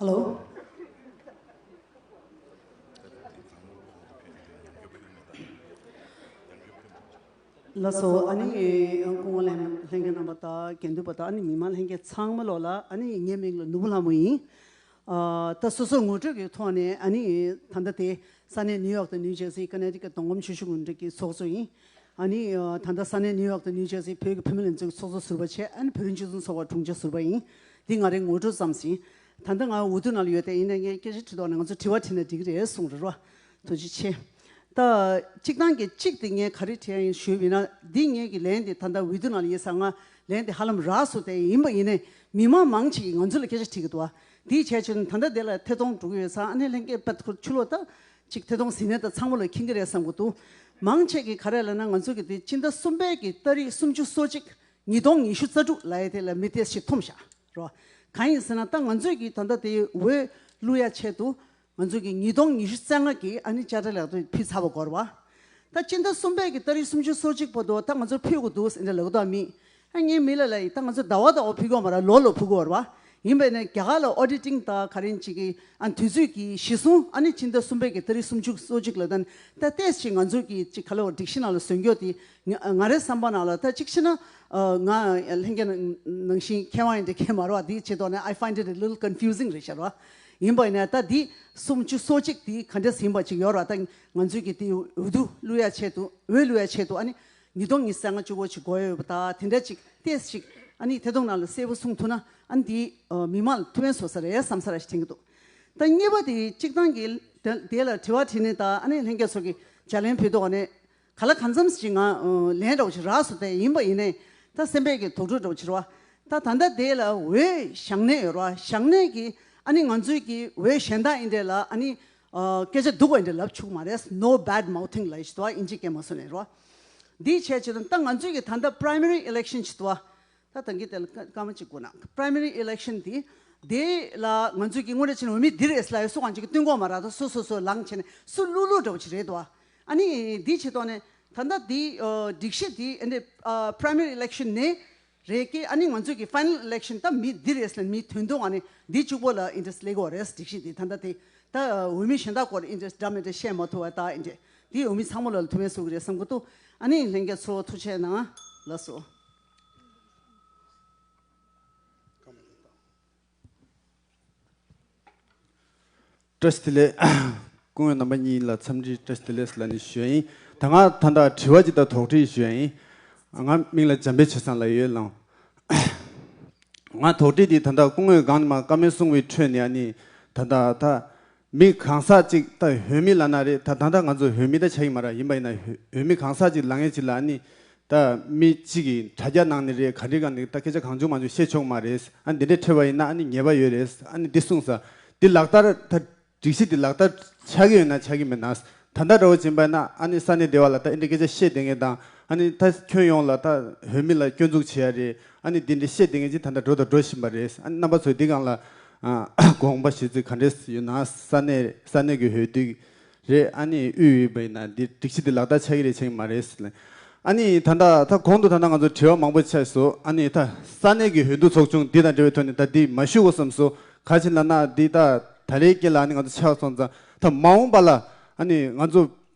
ཧེ་ལོ། ལགས་སོ། ཨ་ནི་སྐུ་ངོ་ལྷན་ལྷན་རྒྱས་རྣམ་པ་དང་དགེ་འདུན་པ་དང་ཨ་ནི་མི་མང་ལྷན་རྒྱས་ཚང་མ་ལོག་ལ་ཨ་ནི་ངའི་མིང་ལ་ནོར་བུ་ལྷ་མོ་ཡིན། ཨ་ད་སོ་སོའི་ངོ་སྤྲོད་ཀྱི་ཐོག་ནས་ཨ་ནི་ད་ལྟ་དེ་ས་གནས་ནིའུ་ཡོག་དང་ནིའུ་ཇར་སི་ཀ་ནེ་ཊི་ཀཊ་མདོ་ཁམས་ཆུ་བཞི་སྒང་དྲུག་གི་ཚོགས་གཙོ་ཡིན། ཨ་ནི་ཨ་ད་ལྟ་ས་གནས་ནིའུ་ཡོག་དང་ནིའུ་ཇར་སི་བོད་ཀྱི་བུད་མེད་ལྷན་ཚོགས་ཀྱི་ཚོགས་གཙོ་ཟུར་པ་བྱས། ཨ་ནི་བོད་རིགས་སྤྱི་མཐུན་ཚོགས་པ་དྲུང་ཆེ་ཟུར་པ་ཡིན། འདི་ང་རའི་ངོ་སྤྲོད་ཙམ་ཞིག་ད་ལྟ་ང་འོས་བསྡུ་ནང་ལ་ཡོད་དེ་ཡིན་ན་ངས་སྐད་ཆ་དྲི་དོགས་ནས་ང་ཚོ་དྲི་བ་དྲིས་ན་འགྲིག་གི་རེད་གསུངས་རེད་རོ། ཐུགས་རྗེ་ཆེ། ད་གཅིག་དང་གི་གཅིག་དེ་ངས་ག་རེ་དྲི་ཡ་ཡིན་ཞུས་པ་ཡིན་ན་འདི་ངས་ཀྱི་ལན་དེ་ད་ལྟ་འོས་བསྡུ་ནང་ལ་ཡིན་ཙང་ང་ལན་དེ་ཧ་ལམ་རག་སོང་དེ་ཡིན་པ་ཡིན་ནའི་མི་མང་མང་ཆེ་གིས་ང་ཚོ་ལ་སྐད་ཆ་དྲིས་ཀྱི་འདུག་བ། འདིའི་བྱས་ཆོད་ན་ད་ལྟ་དེ་ལ་ཐད་གཏོང་འགྲོ་གི་ཡོད་ཙང་ཨ་ནེ་ལྷན་རྒྱས་པད་ཁུར་ཆུ་ལོག་ད་གཅིག་ཐད་གཏོང་ཟིན་ནས་ད་ཚང་མ་ལ་མཁྱེན་གྱི་རེད་བསམ་གྱི་འདུག་མང་ཆེ་གིས་ག་རེ་ལབ་ན་ང་ཚོ་གི་དེ་སྤྱི་ཟླ་གསུམ་པའི་གི་ཏ་རིག་སུམ་ཅུ་སོ་གཅིག་ཉིས་སྟོང་ཉི་ཤུ་རྩ་དྲུག་ལབ་ཡ་དེ་ལ་མི་ཏོག་ཙམ་འཐུམ་བཞག་རོ། གང་ཡིན་ཟེར་ན་ད་ང་ཚོས་ཀྱི་ད་ལྟ་དེ་འོས་བླུག་ཡ་ཆེད་དུ་ང་ཚོས་ཀྱི་ཉིས་སྟོང་ཉི་ཤུ་རྩ་ལྔ་གི་ཨ་ནི་དཔྱ་ཁྲལ་ལག་དུ་ཕུལ་ཚར་བ་དགོས་རེད་བ། ད་སྤྱི་ཟླ་གསུམ་པའི་གི་ཏ་རིག་སུམ་ཅུ་སོ་གཅིག་བར་དུ་ད་ང་ཚོ་ཕུལ་དགོས་འདུག་ཟེར་འདྲ་ལབ་ཀྱི་འདུག་མི་ཨ་ངའི་མི་ལ་ལ་ཡི་ད་ང་ཚོ་ཟླ་བ་ཟླ་བ་ཕུལ་དགོས་མ་རེད། ལོ་ལོ་ཕུལ་དགོས་རེད་བ། ཡིན་པས་ན་རྒྱ་གར་ལ་ཨོ་ཌི་ཊིང་དང་ག་རེ་ཅིག་གི་ཨ་དུས་ཚོད་ཀྱི་གཞི་བཟུང་ཨ་ནི་སྤྱི་ཟླ་གསུམ་པའི་གི་ཏ་རིག་སུམ་ཅུ་སོ་གཅིག་ལ་ད་ད་ཏོག་ཙམ་ང་ཚོ་གི་ཅིག་ག་ལ་བ་སྒྲིག་གཞི་ནང་ལ་ཟོན་རྒྱུ་དེ་ང་ང་རའི་བསམ་པ་ནང་ལ་ད་ཅིག་བྱས་ན་ང་ལྷན་རྒྱས་ནང་བཞིན་མཁས་དབང་ཡིན་འདྲ་མཁན་མ་རེད་བ། དེའི་ཆེད་དུ་ནས་I find it a little confusing རེད་ཤག་ར། ཡིན་པ་ཡིན་ན་ད་འདི་སུམ་ཅུ་སོ་གཅིག་དེ་ག་འདྲས་ཡིན་པ་ཅིག་ཡོད་ར། ད་ང་ཚོས་ཀྱི་དེ་འོས་བསྡུ་བླུག་ཡ་ཆེད་དུ་འོས་བླུག་ཡ་ཆེད་དུ་ཨ་ནི་ཉིས་སྟོང་ཉི་ཤུ་རྩ་ལྔ་བཅུ་གོ་ཅིག་དགོས་ཡོད་པ་ད་དེ་འདྲ་ཅིག་ཏོག་ཙམ་ཅིག་ཨ་ནི་ཐད་གཏོང་ནང་ལ་གསལ་པོ་གསུངས་ཐུབ་ན་ཨ་ནི་དེ་མི་མང་ལ་ཐུགས་ཕན་གསོས་ས་རེད་བསམ་ས་ར་ཞིག་དྲན་གྱི་འདུག་ད་གཉིས་པ་དེ་སྤྱིར་བཏང་གི་དེ་ལ་དྲི་བ་དྲིས་ནས་ད་ཨ་ནི་ལྷན་རྒྱས་ཚོ་གི་ལྗགས་ལན་ཕུལ་དུས་ནས་ག་ལ་གང་འཚམ་ཞིག་ང་ལན་འདྲ་བོ་ཞིག་རག་སོང་། དེ་ཡིན་པ་ཡིན་ནའི་ད་སེམས་པའི་གི་དོགས་འདྲི་འདྲ་བོ་ཞིག་རེད་བ། ད་ད་ལྟ་དེ་ལ་འོས་བཞེངས་གནས་ཡོད་རེད་བ། བཞེངས་གནས་ཀྱི་ཨ་ནི་ང་ཚོའི་གི་འོས་གཞན་དག་ཡིན་འདྲ་ལ་ཨ་ནི་སྐད་ཆ་སྡུག་པ་ཡིན་འདྲ་ལབ་ཆོག་མ་རེད། No bad mouthing ལབ་ཞིག་འདུག་བ། ཨིན་ཇི་སྐད་མ་སོང་ནས་རེད་བ། འདིའི་བྱས་ཆེད་དུ་ད་ང་ཚོའི་གི་ད་ལྟ་primary election ཞིག་འདུག་བ། ད་ད་གིན་དེ་ལ་སྐར་མ་གཅིག་སྒུག་ན། Primary election དེ་དེ་ལ་ང་ཚོས་ཀྱི་དངོས་གནས་བྱས་ན་འོས་མི་འདི་རེད་ལབ་ཡ་སུ་གང་ཅིག་གི་སྟོན་གོ་མ་ར། ད་སོ་སོ་སོ་ལངས་བྱས་ནས་སུ་བླུག་བླུག་འདྲ་བོ་ཅིག་རེད་དོ། ཨ་ནི་འདི་བྱེད་དོ་ནས་ད་ལྟ་འདི་སྒྲིག་གཞི་འདི་ཨ་ནི་primary election ནས་རེད་ཀི། ཨ་ནི་ང་ཚོས་ཀྱི་final election ད་མི་འདི་རེད་ལབ་མི་ཐོན་དོ། ཨ་ནི་འདི་གཅིག་པོ་ལ་interest སླེབས་ཀྱི་རེད། སྒྲིག་གཞི་འདི་ད་ལྟ་དེ་ད་འོས་མི་གཞན་དག་སྐོར་interest འདྲ་མི་འདྲ་བཤད་མ་ཐུབ་པ་ད་འདི་འོས་མི་ཚང་མ་ལ་ཐུགས་ཕན་གསོས་ཀྱི་རེད་བསམ་གྱི་འདུག་ཨ་ནི་ལྷན་རྒྱས་ཚོ་ཐུགས་རྗེ་གནང་། ལགས་སོ། བཀྲ་ཤིས་བདེ་ལེགས། སྐུ་ངོ་རྣམ་པ་གཉིས་ལ་འཚམས་འདྲི་བཀྲ་ཤིས་བདེ་ལེགས་ལབ་ནས་ཞུ་ཡ་ཡིན། ད་ང་ད་ལྟ་དྲི་བ་ཅིག་དང་དོགས་འདྲི་ཞུ་ཡ་ཡིན། ང་མིང་ལ་འཇམ་དཔལ་ཆོས་བཟང་ལབ་ཡོད་ལགས། ང་དོགས་འདྲི་འདི་ད་ལྟ་སྐུ་ངོས་གང་ནས་མ་བཀའ་མོལ་གསུང་བའི་ཁྲོད་ནས་ཨ་ནི་ད་ལྟ་ད་མི་གང་ཟག་ཅིག་ད་འོས་མི་ལབ་ན་རེད། ད་ད་ལྟ་ང་ཚོ་འོས་མི་ད་ཆགས་ཀྱི་མ་རེད། ཡིན་པ་ཡིན་ན་འོས་མི་གང་ཟག་ཅིག་ལབ་མཁན་ཅིག་ལ་ཨ་ནི་ད་མི་གཅིག་གིས་དྲ་རྒྱ་ནང་ནས་རེད། ག་འདྲ་ག་འདྲ་ད་སྐད་ཆ་གང་བྱུང་མང་བྱུང་བཤད་ཆོག་མ་རེད། ཨ་ནི་འདི་འདྲ་འཕྲད་པ་ཡིན་ན་ཨ་ནི་ཉེས་པ་ཡོད་རེད། ཨ་ནི་འདི་གསུངས་ས་འདི་ལག་བསྟར་ད་སྒྲིག་གཞི་འདི་ལག་བསྟར་ཆགས་ཀྱི་ཡོད་ན་ཆགས་ཀྱི་མེད་ན། ད་ལྟ་འདྲ་བོ་ཕྱིན་པ་ན་ཨ་ནི་ས་གནས་སྡེ་བ་ལ་ད་ཨེ་འདྲ་སྐད་ཆ་བཤད་བསྡད་མཁན་དང་ཨ་ནི་ད་ཁྱོན་ཡོངས་ལ་ད་འོས་མི་ལ་སྐྱོན་འཛུགས་བྱེད་ཡ་རེད། ཨ་ནི་འདི་འདྲ་བཤད་བསྡད་མཁན་ཅིག་ད་ལྟ་འགྲོ་དང་འགྲོ་བཞིན་པ་རེད། ཨ་ནི་རྣམ་པ་ཚོས་འདི་སྒང་ལ་ཨ་དགོངས་པ་ཞུ་ཚུལ་ག་འདྲས་ཡོད་ན། ས་གནས་ས་གནས་ཀྱི་འོས་བསྡུ་རེད། ཨ་ནི་དབུས་ཡོད་པ་ཡིན་ན་འདི་སྒྲིག་གཞི་འདི་ལག་བསྟར་ཆགས་ཀྱི་རེད་ཆགས་ཀྱི་མ་རེད་ཟེར་ནས། ཨ་ནི་ད་ལྟ་ད་གོང་དུ་ད་ལྟ་ང་ཚོ་དྲི་བ་མང་པོ་ཆགས་སོང་། ཨ་ནི་ད་ས་གནས་ཀྱི་འོས་བསྡུ་ཚོགས་ཆུང་འདི་དང་འབྲེལ་བའི་ཐོག་ནས་ད་འདི་མ་ཞུ་དགོས་བསམ་སོང་། ག་ཅི་ལབ་ན་འདི་ད་ད་རེས་སྐད་ལ་ཨ་ནི་ང་ཚོ་ཆགས་སོང་ཙང་ད་མ་འོངས་པ་ལ་ཨ་ནི་ང་ཚོ་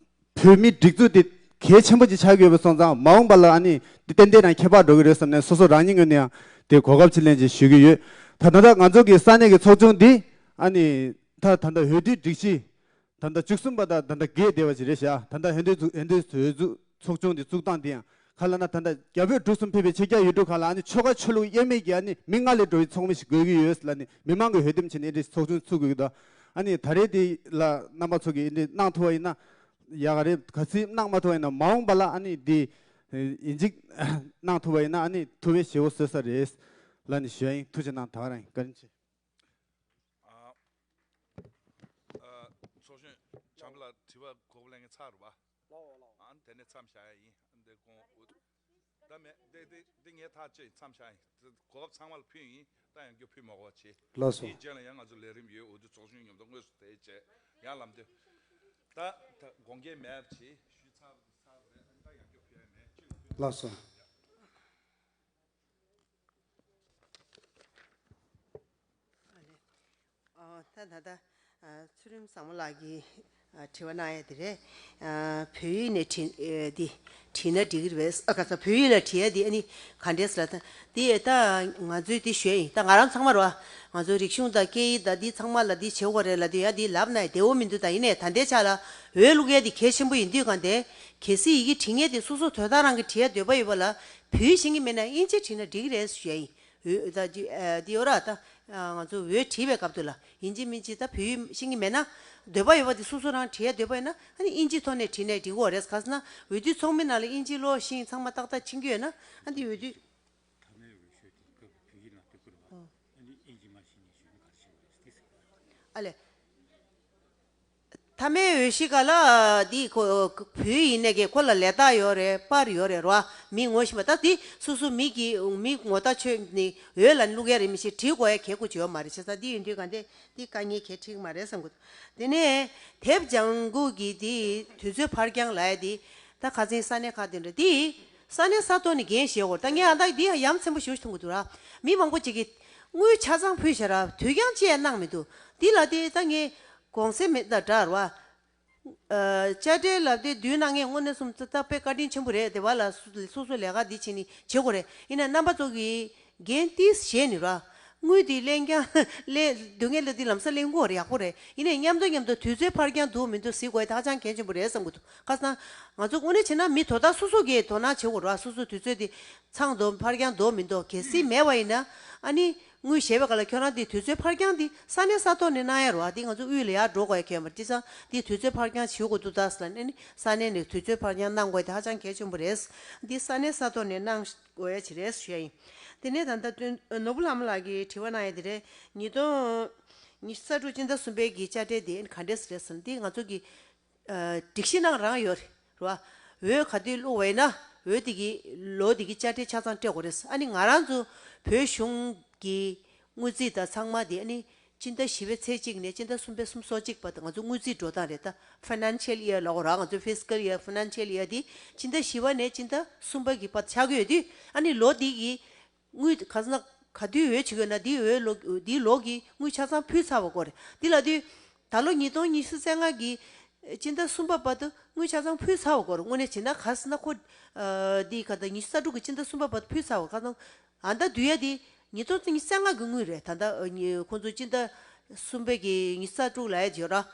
བོད་མི་སྒྲིག་འཛུགས་འདི་གལ་ཆེན་པོ་ཅིག་ཆགས་ཀྱི་ཡོད་པ་སོང་ཙང་མ་འོངས་པ་ལ་ཨ་ནི་འདི་ཏན་ཏན་རང་ཁྱད་པར་འགྲོ་གི་རེད་བསམ་ནས་སོ་སོ་རང་ཉིད་ངོས་ནས་ཡང་དེ་གོ་སྐབས་ཅིག་ལེན་ཅིག་ཞུ་གི་ཡོད། ད་ད་ལྟ་ང་ཚོ་གི་ས་གནས་ཀྱི་ཚོགས་ཆུང་འདི་ཨ་ནི་ད་ད་ལྟ་འོས་བསྡུའི་སྒྲིག་གཞི་ད་ལྟ་བཅུ་གསུམ་པ་དང་ད་ལྟ་བརྒལ་བསྡད་པ་ཅིག་རེད་ཤག་ད་ལྟ་འོས་བསྡུ་འོས་བསྡུ་འོས་བསྡུ་ཚོགས་ཆུང་འདི་བཙུགས་སྟངས་འདི་ཡང་ག་ལབ་ན་ད་ལྟ་རྒྱ་བོད་འབྲུག་གསུམ་ཕེབས་པའི་ཆོས་རྒྱལ་ཡུལ་གྲུ་ཁག་ལ་ཨ་ནི་ཆོལ་ཁ་ཆོས་ལུགས་དབྱེར་མེད་ཀྱི་ཨ་ནི་མི་ལྔ་ལས་འགྲོ་བའི་ཚོགས་མི་ཞིག་དགོས་ཀྱི་ཡོད་ལབ་ནས་མི་མང་གི་འོས་འདེམས་བྱས་ནས་ཨེ་འདྲའི་ཚོགས་ཆུང་བཙུགས་དགོས་ཀྱི་འདུག་ཨ་ནི་ད་རེས་འདི་ལ་རྣམ་པ་ཚོ་གིས་ཨེ་འདྲའི་གནང་ཐུབ་པ་ཡིན་ན་ཡག་ག་རེད། གལ་སྲིད་གནང་མ་ཐུབ་པ་ཡིན་ན་མ་འོངས་པ་ལ་ཨ་ནི་འདི་ཡིན་གཅིག་གནང་ཐུབ་པ་ཡིན་ན་ཨ་ནི་ཐུབ་པའི་ཞེ་པོ་བཟོས་ས་རེད་ལབ་ནས་ཞུ་ཡ་ཡིན། ཐུགས་རྗེ་གནང་། ད་ག་རང་ཡིན། བཀའ་དྲིན་ཆེ། ཨ། ཨ། ཚོགས་གཞོན་བྱམས་པ་ལགས་དྲི་བ་གོ་བ་ལེན་མཁན་ཚར་རེད་པ། ལགས་འོ་ལགས་འོ། ཨ་ནི་དེ་ནས་མཚམས་བཞག་ཡ་ཡིན། འདི་དགོངས། ད་མེད། འདི་འདི་འདི་ངས་ཐག་བཅད་མཚམས་བཞག་ཡིན། གོ་སྐབས་ཚང་མ་ལ་ཕུལ་ཡིན། ད་ཡང་བསྐྱར་ཕུལ་མ་དགོས་པ་བྱེད། ལགས་སོ། དེའི་རྗེས་ལ་ཡང་ང་ཚོ་ལས་རིམ་ཡོད། འོས་བསྡུ་ཚོགས་ཆུང་མཉམ་དུ་དངོས་སུ་དེའི་རྗེས་ཡང་ལམ་སྟོན། ད་ད་དགོངས་འགལ་མེད་པ་བྱེད། ཞུས་ཚར་བ་དེ་ཚར་བ་རེད། ད་ཡང་བསྐྱར་ཕུལ་ཡ་མེད། ལགས་སོ། ཨ་ལེ། ཨ། ད་ད་ད་ཨ། ཚུལ་ཁྲིམས་བཟང་མོ་ལགས་ཀྱིས་ཨ། དྲི་བ་གནང་ཡ་དེ་རེད། ཨ། བོད་ཡིག་ནས་བྲིས་ཨེ། འདི་བྲིས་ན་འགྲིག་གི་རེད་པས། ཨ། ག་ས་བོད་ཡིག་ལ་བྲིས་ཡ་འདི་ཨ་ནི་ག་འདྲས་ལ་ད་འདི་ཨེ། ད་ང་ཚོས་འདི་ཞུ་ཡ་ཡིན། ད་ང་རང་ཚང་མ་རེད་པ། ང་ཚོ་རིག་གཞུང་དང་སྐད་ཡིག་དང་འདི་ཚང་མ་ལ་འདི་བྱེད་དགོས་རེད་ལབ་དུས་ཡ་འདི་ལབ་ན་བདེ་པོ་མི་འདུག་ད་ཡིན་ནའི་ད་ལྟའི་ཆ་ལ་འོས་བླུག་ཡ་འདི་གལ་ཆེན་པོ་ཡིན་དུས་གང་དེ་གལ་སྲིད་ཡི་གེ་བྲིས་མཁན་དེ་སོ་སོ་དོན་དག་རང་གི་བྲིས་ཡ་འདོད་པ་ཡོད་པ་ལ་བོད་ཡིག་ཤེས་ཀྱི་མེད་ན་དབྱིན་ཇི་བྲིས་ན་འགྲིག་གི་རེད་ཞུ་ཡ་ཡིན། འོས་ད་འདི་ཨ་འདི་ཡོད་ར། ད་ཨ་ང་ཚོ་འོས་བྲིས་པའི་སྐབས་དུ་ལ་ཡིན་གཅིག་མིན་གཅིག་ད་བོད་ཡིག་ཤེས་ཀྱི་མེད་ན། འདོད་པ་ཡོད་པ་དེ་སོ་སོ་རང་བྲིས་ཡ་འདོད་པ་ཡོད་ན་ཨ་ནི་ཨིན་ཇིའི་ཐོག་ནས་བྲིས་ནས་འགྲིག་གི་རེད། ག་ཟེར་ན་འོས་བསྡུ་ཚོགས་མི་ནང་ལ་ཨིན་ཇིའི་ཀློག་ཤེས་ཚང་མ་ཏག་ཏག་ཕྱིན་གྱི་ཡོད་ན་ཨ་འདི་འོས་བསྡུ། མཐའ་མའི་འོས་ཤོག་དེ་སྐབས་བོད་ཡིག་ནང་བཏུག་དགོས་རེད་པ། ཨ་ནི་ཨིན་ཇི་མ་ཤེས་ནས་ཞུས་ན་ག་རེ་བྱེད་དགོས་རེད་ཟེར་ཏེ། ཨ་ལས། མཐའ་མའི་འོས་གཞི་ག་ལ་འདི་ཁོ་བོད་ཡིན་ནས་ཀྱི་ཁོ་ལ་ལས་རྟགས་ཡོད་རེད། པར་ཡོད་རེད་རོ། མི་ངོ་ཤེས་པ་ད་འདི་སོ་སོ་མི་གི་མི་ངོ་ཐག་ཆོད་ནི་འོས་ལ་བླུག་ཡ་རེད། མི་ཤེས་བྲིས་དགོས་ཡ་གལ་ཁུ་ཅི་ཡོད་མ་རེད། བྱས་ཙང་འདི་ཡིན་དུས་ག་འདི་འདི་དཀའ་ངལ་གལ་འཕྲད་ཀྱི་མ་རེད་བསམ་གི་འདུག་དེ་ནས་དེབ་ལྗང་གུ་གི་འདི་དུས་ཚོད་ཕར་འགྱངས་ལ་ཡ་འདི་ད་ཁ་སང་ས་གནས་ཁག་དེ་འདྲ་འདི་ས་གནས་ས་ཐོག་ནས་འགན་བཞེས་དགོས། ད་ངས་ཨ་ད་འདི་ཡ་ཡ་མཚན་པོ་ཞིག་མཐོང་གི་འདུག་ར། མི་མང་པོ་ཅིག་གིས་དངུལ་ཆ་ཚང་ཕུལ་བཞག་ར། དུས་འགྱངས་ཅི་ཡང་གནང་མི་འདུག་འདི་ལ་དེ་ད་ངས་དགོངས་སེལ་མེད་ད་འདྲ་ར་བ། ཨ་དཔྱ་ཁྲལ་ལབ་དེ་བསྡུ་གནང་མཁན་དངོས་གནས་སོང་ཙང་ད་དཔེ་བཀའ་དྲིན་ཆེན་པོ་རེད། དེ་བ་ལ་སོ་སོ་སོ་ལས་ཀ་འདི་བྱས་ནས་བྱེད་དགོས་རེད། ཡིན་ན་རྣམ་པ་ཚོ་གིས་འགན་ཏིས་བཞེས་ནས་ར། དངུལ་འདི་ལེན་རྐྱང་ལེན་སྡུག་བསྔལ་ལ་འདི་ལམ་སང་ལེན་དགོས་རེད། ཡག་པོ་རེད། ཡིན་ནའི་མཉམ་དུ་མཉམ་དུ་དུས་ཚོད་ཕར་འགྱངས་འདུག་མི་འདུག་གཟིགས་དགོས་ཡ་དེ་ཧ་ཅང་གལ་ཆེན་པོ་རེད་བསམ་གི་འདུག་ག་ཟེར་ན་ང་ཚོ་དངོས་གནས་བྱས་ན་མི་དོ་བདག་སོ་སོ་གིས་དོ་སྣང་བྱེད་དགོས་ར། སོ་སོ་དུས་ཚོད་འདི་ཚང་འདུག་ཕར་འགྱངས་འདུག་མི་འདུག་གལ་སྲིད་མེད་པ་ཡིན་ན་ཨ་ནི། དངུལ་བཞེས་པའི་སྐབས་ལ་ཁྱོད་རང་དེ་དུས་ཚོད་ཕར་འགྱངས་དེ་ས་གནས་ས་ཐོག་ནས་གནང་ཡ་རོ། ཨ་དེ་ང་ཚོ་དབུས་ལ་ཡར་འགྲོ་དགོས་ཡ་ཁྱོད་མ་རེད། དེ་ཙང་དེ་དུས་ཚོད་ཕར་འགྱངས་བྱེད་དགོས་འདུག་ད་ཟེར་ལ་ནི་ས་གནས་ནས་དུས་ཚོད་ཕར་འགྱངས་གནང་དགོས་དེ་ཧ་ཅང་གལ་ཆེན་པོ་རེད། འདི་ས་གནས་ས་ཐོག་ནས་གནང་དགོས་ཡ་ཅིག་རེད་ཞུ་ཡ་ཡིན། དེ་ནས་ད་ལྟ་སྟོན་ནོར་བུ་ལྷ་མོ་ལགས་ཀྱིས་དྲི་བ་གནང་ཡ་དེ་རེད། ཉིས་སྟོང་ཉི་ཤུ་རྩ་དྲུག་སྤྱི་ཟླ་གསུམ་པའི་གི་དཔྱ་ཁྲལ་དེ་ག་འདྲས་རེད་ཟེར་ན་དེ་ང་ཚོ་གི་སྒྲིག་གཞི་ནང་རང་ཡོད་རེད་བ། འོས་ག་དུས་བླུགས་པ་ཡིན་ན་འོས་དེ་གི་ལོ་དེ་གི་དཔྱ་ཁྲལ་ཆ་ཚང་སྤྲད་དགོས་རེད། ཨ་ནི་ང་རང་ཚོ་བོད་གཞུང་གི་དངུལ་རྩིས་དང་ཚང་མ་དེ་ཨ་ནི་སྤྱི་ཟླ་བཞི་པའི་ཚེས་གཅིག་ནས་སྤྱི་ཟླ་གསུམ་པའི་གསུམ་སོ་གཅིག་བར་དུ་ང་ཚོ་དངུལ་རྩིས་འགྲོ་སྟངས་རེད། ད་ཕའི་ནན་ཤལ་ཡིར་ལབ་དགོས་ར། ང་ཚོ་ཕི་སི་ཀལ་ཡིར་ཕའི་ནན་ཤལ་ཡིར་དེ་སྤྱི་ཟླ་བཞི་པ་ནས་སྤྱི་ཟླ་གསུམ་པ་གི་བར་ཆགས་ཀྱི་ཡོད་དུས་ཨ་ནི་ལོ་དེ་གི་དངུལ་ག་ཟེར་ན་ག་དུས་འོས་བྱེད་དགོས་ན་དེའི་འོས་ལོ་དེའི་ལོ་གི་དངུལ་ཆ་ཚང་ཕུལ་ཚར་བ་དགོས་རེད། དེ་ལ་དུས་ད་ལོ་ཉིས་སྟོང་ཉི་ཤུ་རྩ་ལྔ་གི་སྤྱི་ཟླ་གསུམ་པ་བར་དུ་དངུལ་ཆ་ཚང་ཕུལ་ཚར་བ་དགོས་རེད། དངོས་གནས་བྱས་ན་ག་ཟེར་ན་ཁོ་འདི་ག་ད་ཉི་ཤུ་རྩ་དྲུག་གི་སྤྱི་ཟླ་གསུམ་པ་བར་དུ་ཕུལ་ཚར་བ་ག་ད་ཨ་ད་དུས་ཡ་དེ་ཉིས་སྟོང་ཉི་ཤུ་རྩ་ལྔ་གི་དངུལ་རེད། ད་ད་ཁོང་ཚོ་སྤྱི་ཟླ་གསུམ་པའི་གི་ཉི་ཤུ་རྩ་དྲུག་ལ་ཡ་བརྗོད་ར།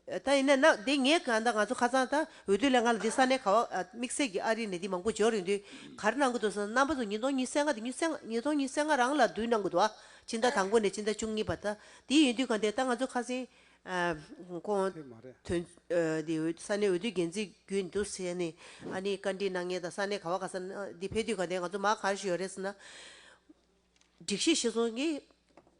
ད་ཡིན་ན་ན་འདི་ངས་གང་ལྟར་ང་ཚོ་ཁ་སང་ད་འོས་བསྡུ་ལས་ཁང་ལ་འདི་ས་གནས་ག་བ་དམིགས་བསལ་གྱི་ཨ་རི་ནས་འདི་མང་པོ་འབྱོར་ཡོང་དུས་ག་རེ་གནང་གི་འདུག་ཟེར་ན་རྣམ་པ་ཚོ་ཉིས་སྟོང་ཉི་ཤུ་རྩ་ལྔ་དང་ཉིས་སྟོང་ཉི་ཤུ་རྩ་ལྔ་རང་ལ་བསྡུ་གནང་གི་འདུག་ཨ། ཕྱི་ཟླ་དང་པོ་ནས་ཕྱི་ཟླ་བཅུ་གཉིས་བར་ད་འདི་ཡིན་དུས་གང་ལྟར་ད་ང་ཚོ་ཁ་སང་ཁོང་དོན་འདི་ས་གནས་འོས་བསྡུ་འགན་འཛིན་རྒྱུན་འདུག་ཟེར་ནས་ཨ་ནི་བཀའ་འདྲི་གནང་མཁན་དང་ས་གནས་ག་བ་ག་ས་འདི་ཕེབས་དུས་གང་ལྟར་ང་ཚོ་མ་ག་རེ་ཞུ་ཡོད་རེད་ཟེར་ན། སྒྲིག་གཞི་གཞིར་བཟུང་གིས་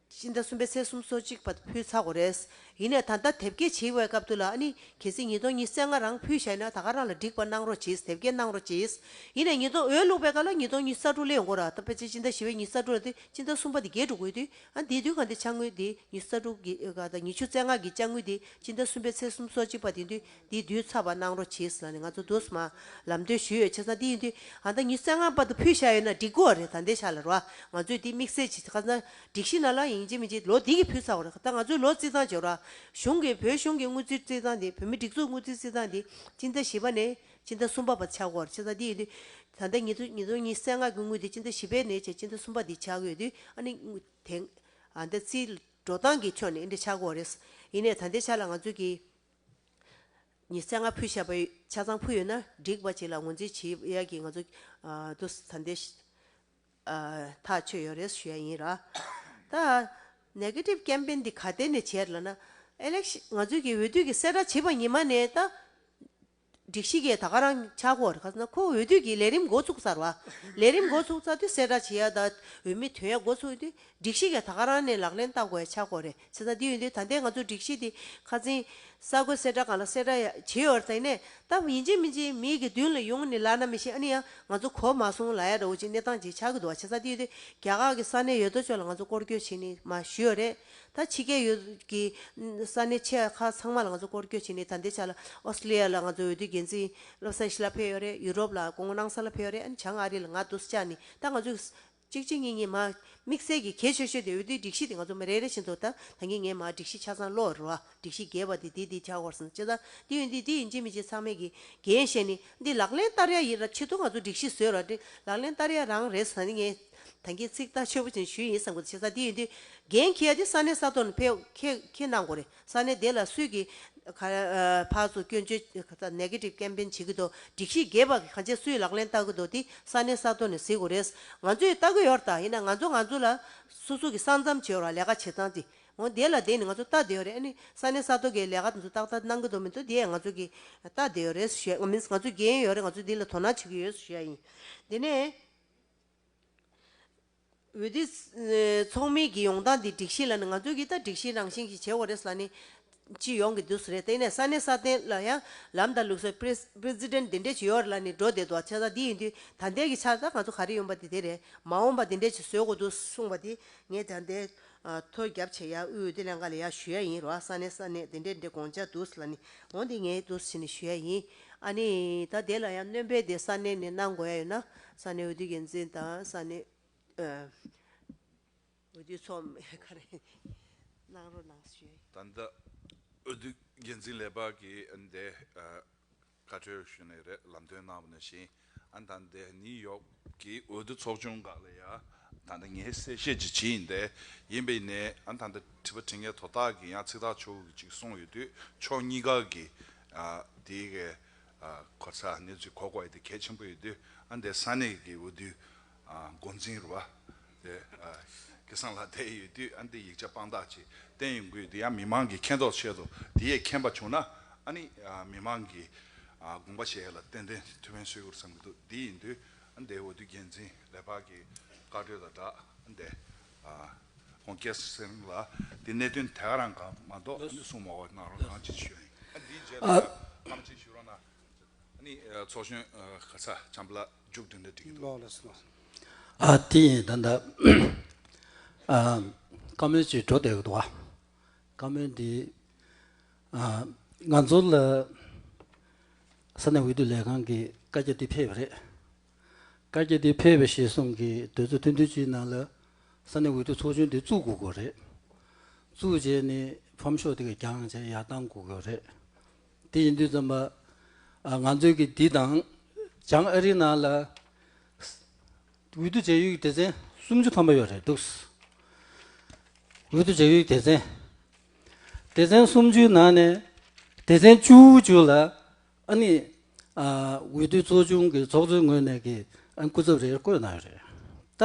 སྤྱི་ཟླ་གསུམ་པའི་ཚེས་གསུམ་སོ་གཅིག་བར་ཕུལ་ཚར་དགོས་རེད། ཡིན་ནའི་ད་ལྟ་དེབ་སྐྱེལ་བྱེད་པའི་སྐབས་དུ་ལ་ཨ་ནི་གལ་སྲིད་ཉིས་སྟོང་ཉི་ཤུ་རྩ་ལྔ་རང་ཕུལ་བཞག་ན་ད་ག་རང་ལ་འགྲིག་པ་གནང་རོགས་གྱིས། དེབ་སྐྱེལ་གནང་རོགས་གྱིས། ཡིན་ནའི་ཉིས་སྟོང་འོས་བླུགས་པའི་སྐབས་ལ་ཉིས་སྟོང་ཉི་ཤུ་རྩ་དྲུག་སླེབས་ཡོང་གི་རེད། ད་ཕལ་ཆེར་སྤྱི་ཟླ་བཞི་པའི་ཉི་ཤུ་རྩ་དྲུག་ལ་དེ་སྤྱི་ཟླ་གསུམ་པ་དེ་བརྒལ་འགྲོ་དགོས་དུས་ཨ་དེ་དུས་ག་དེ་ཆ་དངུལ་དེ་ཉི་ཤུ་རྩ་དྲུག་གི་ག་ད་ཉི་ཤུ་རྩ་ལྔ་གི་ཆ་དངུལ་དེ་སྤྱི་ཟླ་གསུམ་པའི་ཚེས་གསུམ་སོ་གཅིག་བར་དེ་དུས་དེ་བསྡུས་ཚར་བ་གནང་རོགས་གྱིས་ལབ་ནས་ང་ཚོ་འདུག་སེ་མར་ལམ་སྟོན་ཞུས་ཡོད། བྱས་ཙང་དེ་ཡིན་དུས་ཨ་ད་ཉི་ཤུ་རྩ་ལྔ་བར་དུ་ཕུལ་བཞག་ཡོད་ན་འགྲིག་གི་རེད། ད་ལྟའི་ཆ་ལ་རོ། ང་ཚོས་དེ་དམིགས་བསལ་གྱི་ཁ་སང་སྒྲིག་གཞི་ནང་ལ་ཡིན་གཅིག་མིན་གཅིག་ལོ་འདི་གི་ཕུལ་ཚར་བ་རེད། ད་ང་ཚོས་ལོ་རྩིས་སྟངས་བྱེད་རོགས། གཞུང་གི་བོད་གཞུང་གི་དངུལ་རྩིས་རྩིས་སྟངས་དེ་བོད་མི་སྒྲིག་འཛུགས་དངུལ་རྩིས་རྩིས་སྟངས་དེ་སྤྱི་ཟླ་བཞི་པ་ནས་སྤྱི་ཟླ་གསུམ་པ་བར་ཆགས་ཀྱི་ཡོད་རེད། བྱས་ཙང་དེ་ཡིན་དུས་ད་ལྟ་ཉིས་སྟོང་ཉིས་སྟོང་ཉི་ཤུ་རྩ་ལྔ་གི་དངུལ་དེ་སྤྱི་ཟླ་བཞི་པ་ནས་བྱས་སྤྱི་ཟླ་གསུམ་པ་དེ་ཆགས་ཀྱི་ཡོད་དུས་ཨ་ནི་དེང་ཨ་འདི་རྩིས་འགྲོ་སྟངས་ཀྱི་ཕྱོགས་ནས་འདི་འདྲ་ཆགས་ཀྱི་ཡོད་རེད། ཡིན་ནའི་ད་ལྟའི་ཆ་ལ་ང་ཚོས་ཀྱི་ཉི་ཤུ་རྩ་ལྔ་ཕུལ་བཞག་པ་ཆ་ཚང་ཕུལ་ཡོད་ན་འགྲིག་པ་ཅིག་ལ་ངོས་འཛིན་བྱེད་ཡ་གི་ང་ཚོ་ཨ་དུ་ད་ལྟའི་ཨ་ཐག་ཆོད་ཡོད་རེད་ཞུ་ཡ་ཡིན་ར། ད་ནེ་གེ་ཊིབ་ཀེམ་པེན་འདི་ག་དེ་ནས་བྱས་ལབ་ན་ཨེ་ལེག་ཤན་ང་ཚོས་ཀྱི་འོས་བསྡུ་གི་གསལ་བསྒྲགས་བྱས་པ་ཉི་མ་ནས་ད་སྒྲིག་གཞི་གས་ད་ག་རང་ཆགས་ཀྱི་ཡོད་རེད། ག་ཟེར་ན་ཁོ་འོས་བསྡུ་གི་ལས་རིམ་འགོ་ཚུགས་ཚར་བ། ལས་རིམ་འགོ་ཚུགས་ཚར་དུས་གསལ་བསྒྲགས་བྱེད་ཡ་ད་འོས་མི་ཐོན་ཡ་འགོ་ཚུགས་དུས་སྒྲིག་གཞི་གས་ད་ག་རང་ནས་ལག་ལེན་བསྟར་དགོས་ཡ་ཆགས་ཀྱི་ཡོད་རེད། བྱས་ཙང་འདི་ཡོད་དུས་ད་ལྟའི་ང་ཚོ་སྒྲིག་གཞི་འདི་ཁ་སང་གསར་འགོད་གསལ་བསྒྲགས་སྒང་ལ་གསལ་བསྒྲགས་ཡ་བྱས་ཡོད་རེད། ད་ཡིན་ནའི་ད་ཡིན་གཅིག་མིན་གཅིག་མི་གི་མདུན་ལ་ཡོང་ནས་ལབ་ན་མི་ཤེས། ཨ་ནི་ཡང་ང་ཚོ་གོ་མ་སོང་ལབ་ཡ་འདྲ་བོ་ཅིག་གནས་སྟངས་ཅིག་ཆགས་ཀྱི་འདུག་བ། བྱས་ཙང་འདི་ཡོད་དུས་རྒྱ་གར་གྱི་ས་གནས་ཡོད་དོ་ཅོག་ལ་ང་ཚོ་སྐོར་སྐྱོད་བྱས་ནས་མར་ཞུས་ཡོད་རེད། ད་ཕྱི་རྒྱལ་ཡོད་ཀྱི་ས་གནས་ཆེ་ཁག་ཚང་མ་ལ་ང་ཚོ་སྐོར་སྐྱོད་བྱས་ནས་ད་ལྟའི་ཆ་ལ་ཨོ་སི་ཀྲི་ལི་ཡ་ལ་ང་ཚོ་འོས་བསྡུ་འགན་འཛིན་བློ་བཟང་ཡེ་ཤེས་ལགས་ཕེབས་ཡོད་རེད། ཡུ་རོབ་ལ་སྐུ་ངོ་སྣང་ས་ལགས་ཕེབས་ཡོད་རེད། ཨ་ནི་བྱང་ཨ་རི་ལ་ང་འདུག་སེ་བཅར་ནས་ད་ང་ཚོ་གཅིག་གཅིག་གཉིས་གཉིས་མར་དམིགས་བསལ་གྱི་གལ་ཆེ་ཤོས་དེ་འོས་བསྡུའི་སྒྲིག་གཞི་དེ་ང་ཚོ་མི་རེ་རེ་བཞིན་དུ་ད་ད་གིན་ངས་མར་སྒྲིག་གཞི་ཆ་ཚང་ཀློག་རེད་བ། སྒྲིག་གཞི་རྒྱས་པ་དེ་དེ་དེ་ཆགས་ཡོད་རེད་ཟེར་ན། བྱས་ཙང་དེ་ཡོད་དུས་དེ་ཡིན་གཅིག་མིན་གཅིག་ཚང་མས་ཀྱི་འགན་བཞེས་ནས་འདི་ལག་ལེན་བསྟར་ཡ་ཡིན་ར། ཆེད་དུ་ང་ཚོ་སྒྲིག་གཞི་བཟོས་ར། དེ་ལག་ལེན་བསྟར་ཡ་རང་རེད་ཟེར་ནས་ངས་ ད་གིན་ཚིག་ཐག་ཆོད་པོ་ཅིག་ཞུས་ཡིན་བསམ་གི་འདུག་བྱས་ཙང་དེ་ཡིན་དུས་འགན་འཁྱེར་ཡ་དེ་ས་གནས་ས་ཐོག་ནས་ཕེབས་ཁྱེད་ཁྱེད་གནང་དགོས་རེད། ས་གནས་དེ་ལ་སུས་ཀྱིས་ག་ཨ་ཕར་ཚུར་སྐྱོན་བརྗོད་ནེ་གེ་ཊིབ་ཀེམ་པེན་བྱེད་ཀྱི་འདུག་སྒྲིག་གཞི་འགལ་བ་གང་ཆེ་སུས་ལག་ལེན་བསྟར་གྱི་འདུག་དེ་ས་གནས་ས་ཐོག་ནས་གཟིགས་དགོས་རེད། ང་ཚོས་ལྟ་གི་ཡོད་རེད། ད་ཡིན་ན་ང་ཚོ་ང་ཚོ་ལ་སོ་སོ་གི་ས་མཚམས་བྱེད་ཡོད་ར་ལས་ཀ་བྱེད་སྟངས་དེ་འོ་དེ་ལ་བསྡད་ནས་ང་ཚོ་ལྟ་བསྡད་ཡོད་རེད། ཨ་ནི་ས་གནས་ས་ཐོག་གི་ལས་ཀ་དེ་ཚོ་ཏག་ཏག་གནང་གི་འདུག་མི་འདུག་དེ་ང་ཚོ་གི་ལྟ་བསྡད་ཡོད་རེད་ཞུ་ཡ། མིན་ང་ཚོ་འགན་ཡོད་རེད། ང་ཚོ་འདི་ལ་དོ་སྣང་བྱེད་ཀྱི་ཡོད་ཞུ་ཡ་ཡིན། དེ་ནས། འོས་བསྡུ་ཚོགས་མི་གི་ཡོང་སྟངས་འདི་སྒྲིག་གཞི་ལ་ནི་ང་ཚོས་ཀྱི་ད་སྒྲིག་གཞི་རང་བཞིན་གྱི་བྱེད་དགོས་རེད་ལ་ནི་སྤྱི་ཡོངས་ཀྱི་འདུག་ཟེར་རེད། དེ་ནས་ས་གནས་ས་གནས་ལ་ཡང་ལམ་དང་ལུགས་སྲོལ་པི་རེ་པི་རེ་སི་ཌེན་ཊི་འདི་འདྲས་ཅིག་ཡོད་རེད་ལ་ནི་འགྲོ་བསྡད་འདུག་བྱས་ཙང་འདི་ཡིན་དུས་ད་ལྟའི་གི་ཆ་ད་ང་ཚོ་ག་རེ་ཡོང་པ་འདི་དེ་རེད། མ་འོངས་པ་འདི་འདྲས་ཅིག་བཟོ་དགོས་འདུག་གསུངས་པ་འདི་ངས་ད་ལྟའི་ཐོ་རྒྱབ་བྱས་ཡ་དབུས་འོས་བསྡུ་ལྷན་ཁང་ལ་ཡ་ཞུ་ཡ་ཡིན་རོ། ས་གནས་ས་གནས་འདི་འདྲས་འདི་དགོངས་འཆར་འདུག་ལ་ནི་འོ་འདི་ངས་འདུག་ཟེར་ནས་ཞུ་ཡ་ཡིན། ཨ་ནི་ད་དེ་ལ་ཡང་སྣོན་པ་དེ་ས་གནས་ནས་གནང་དགོས་ཡ་ཡོད་ན་ས་གནས་འོས་བསྡུ་འགན་འཛིན་དང་ས་གནས། ཨ། འོས་བསྡུ་ཚོགས་མི་ག་རེ་གནང་རོགས་གནང་ཞུ། ད་ལྟ་འོས་བསྡུ་འགན་འཛིན་ལས་འཕར་གྱིས་འདི་ཨ་བཀའ་འཁྲོལ་ཞུས་ནས་རེད་ལམ་སྟོན་གནང་བ་ནང་བཞིན། ཨ་ད་ལྟ་ནིའུ་ཡོག་གི་འོས་བསྡུ་ཚོགས་ཆུང་སྒང་ལ་ཡ་ད་ལྟ་ངས་གསལ་བཤད་ཅིག་བྱས་ཡིན། དེ་ཡིན་པའི་ནས་ཨ་ད་ལྟ་དྲི་བ་དྲི་མཁན་དོ་བདག་གིས་ཡང་ཚིག་ཐག་ཆོད་པོ་ཅིག་གསུངས་ཡོད་དུས་ཕྱོགས་གཉིས་ཀ་གི་ཨ་དེ་གའི་ཨ་གོ་ས་གནས་ཚུལ་གོ་དགོས་ཡ་དེ་གལ་ཆེན་པོ་ཡོད་དུས། ཨ་འདི་ས་གནས་ཀྱི་འོས་བསྡུ་ཨ་འགོ་འཛིན་རུ་བ་དེ་ཨ་སྐལ་བཟང་ལགས་བསྡད་ཡོད་དུས། ཨ་འདི་ཡིག་ཆ་དཔང་རྟགས་ཅིག་བསྟན་ཡོང་གི་ཡོད་དུས། ཡང་མི་མང་གིས་མཁྱེན་རྟོགས་ཆེད་དུ་དེ་ཡས་མཁྱེན་པ་བྱུང་ན་ཨ་ནི་ཨ་མི་མང་གིས་ཨ་དགོངས་པ་བཞེས་ཡས་ལ་ཏན་ཏན་ཐུགས་ཕན་གསོས་ཀྱི་རེད་བསམ་གྱི་འདུག་དེ་ཡིན་དུས་ཨ་འདི་འོས་བསྡུ་འགན་འཛིན་ལས་འཕར་གྱི་བཀའ་འཁྲོལ་དང་སྦྲགས་ཨ་འདི་ཨ་ཁོང་སྐལ་བཟང་ལགས་དེ་གནད་དོན་དེ་ག་རང་གང་མ་གཏོགས་ཨ་ནི་གསུང་མ་དགོས་གནང་རོགས་གནང་ཅེས་ཞུ་ཡ་ཡིན། ཨ་འདིའི་རྗེས་ལ་ཨ་ཡང་བཀའ་མོལ་ཅིག་ཞུ་རོགས་གནང་། ཨ་ནི་ཨ་ཚོགས་གཞོན་ཨ་ག་ས་བྱམས་པ་ལགས་མཇུག་དེ་འདྲ་འགྲིག་གི་འདུག་ལགས་ལགས་སོ། ཨ་དེ་ཡིན་ད་ལྟ་ཨ་བཀའ་མོལ་ཅིག་འགྲོ་བསྡད་ཀྱི་འདུག་ཨ། བཀའ་མོལ་འདི་ཨ་ང་ཚོ་ལ་ས་གནས་འོས་བསྡུ་ལས་ཁང་གི་བཀའ་རྒྱ་འདི་ཕེབས་པ་རེད། བཀའ་རྒྱ་འདི་ཕེབས་པ་ཞེས་གསུངས་ཀྱི་དུས་ཚོད་ཐུང་ཐུང་ཅིག་ནང་ལ་ས་གནས་འོས་བསྡུ་ཚོགས་ཆུང་འདི་བཙུགས་དགོས་ཀྱི་རེད། བཙུགས་རྗེས་ནི་ཕམ་ཤོག་དེ་ག་བརྒྱངས་བྱས་ཡར་བཏང་དགོས་ཀྱི་རེད། དེ་ཡིན་དུས་ཙམ་པ་ཨ་ང་ཚོའི་གི་འདི་དང་བྱང་ཨ་རིའི་ནང་ལ་འོས་བསྡུ་བྱ་ཡུལ་གྱི་སྡེ་ཚན་སུམ་ཅུ་ཐམ་པ་ཡོད་རེད་འདུག་འོས་བསྡུ་བྱ་ཡུལ་སྡེ་ཚན། སྡེ་ཚན་སུམ་ཅུའི་ནང་ནས་སྡེ་ཚན་བཅུ་བཅུ་ལ་ཨ་ནི་ཨ་འོས་བསྡུ་ཚོགས་ཆུང་གི་ཚོགས་གཙོའི་ངོས་ནས་ཀྱི་ཨ་སྐུ་ཚབ་རེ་བསྐོས་གནང་ཡོད་རེད། ད་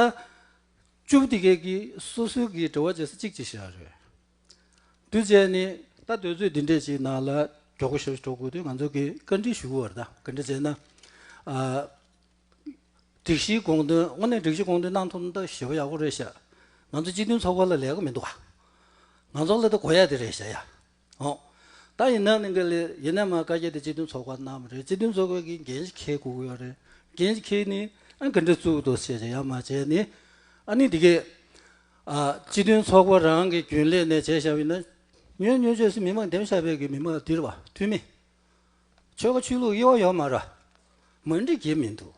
བཅུ་པོ་དེ་གས་ཀྱིས་སོ་སོའི་གི་འབྲེལ་བ་བྱེད་ས་གཅིག་ཅིག་བཞག་རེད། དུས་བྱས་ནི་ད་དུས་ཚོད་འདི་འདྲས་ཅིག་ནང་ལ་མགྱོགས་པོ་ཞེ་པོ་འགྲོ་དགོས་དུས་ང་ཚོ་གིས་བཀའ་འདྲི་ཞུ་དགོས་རེད། ད་བཀའ་འདྲི་བྱས་ན་ཨ། སྒྲིག་གཞིའི་དགོངས་དོན་དངོས་གནས་སྒྲིག་གཞི་དགོངས་དོན་གནང་ཐུབ་ན་ད་ཞེ་པོ་ཡག་པོ་རེད་ཤག་ང་ཚོ་སྤྱི་མཐུན་ཚོགས་པ་ལ་ལས་ཀ་མི་འདུག་ག་ང་ཚོ་ལ་ད་དགོས་ཡ་དེ་རེད་ཤག་ཡ། ཨོ། ད་ཡིན་ན་ནི་འགའ་ལས་ཡིན་ན་མ་བཀའ་རྒྱ་དེ་སྤྱི་མཐུན་ཚོགས་པ་གནང་བ་རེད། སྤྱི་མཐུན་ཚོགས་པ་གི་འགན་ཞིག་འཁྱེར་དགོས་ཀྱི་ཡོད་རེད། འགན་ཞིག་འཁྱེར་ནི་ཨ་ག་འདྲ་བཙུགས་འདུག་ཟེར་བྱས་ཡ་མ་བྱས་ནི་ཨ་ནི་དེ་གས་ཨ་སྤྱི་མཐུན་ཚོགས་པ་རང་གི་རྒྱུན་ལས་ནས་བྱས་བཞག་པ་ཡིན་ན་ཉོན་ཉོན་བྱས་སུ་མི་མང་འདེམས་བཞག་པའི་གི་མི་མང་དེ་རེད་བ། འཐུས་མི། ཆོལ་ཁ་ཆོས་ལུགས་དབྱེ་བ་ཡོད་མ་རེད། མ་འགྲིག་གི་མི་འདུག་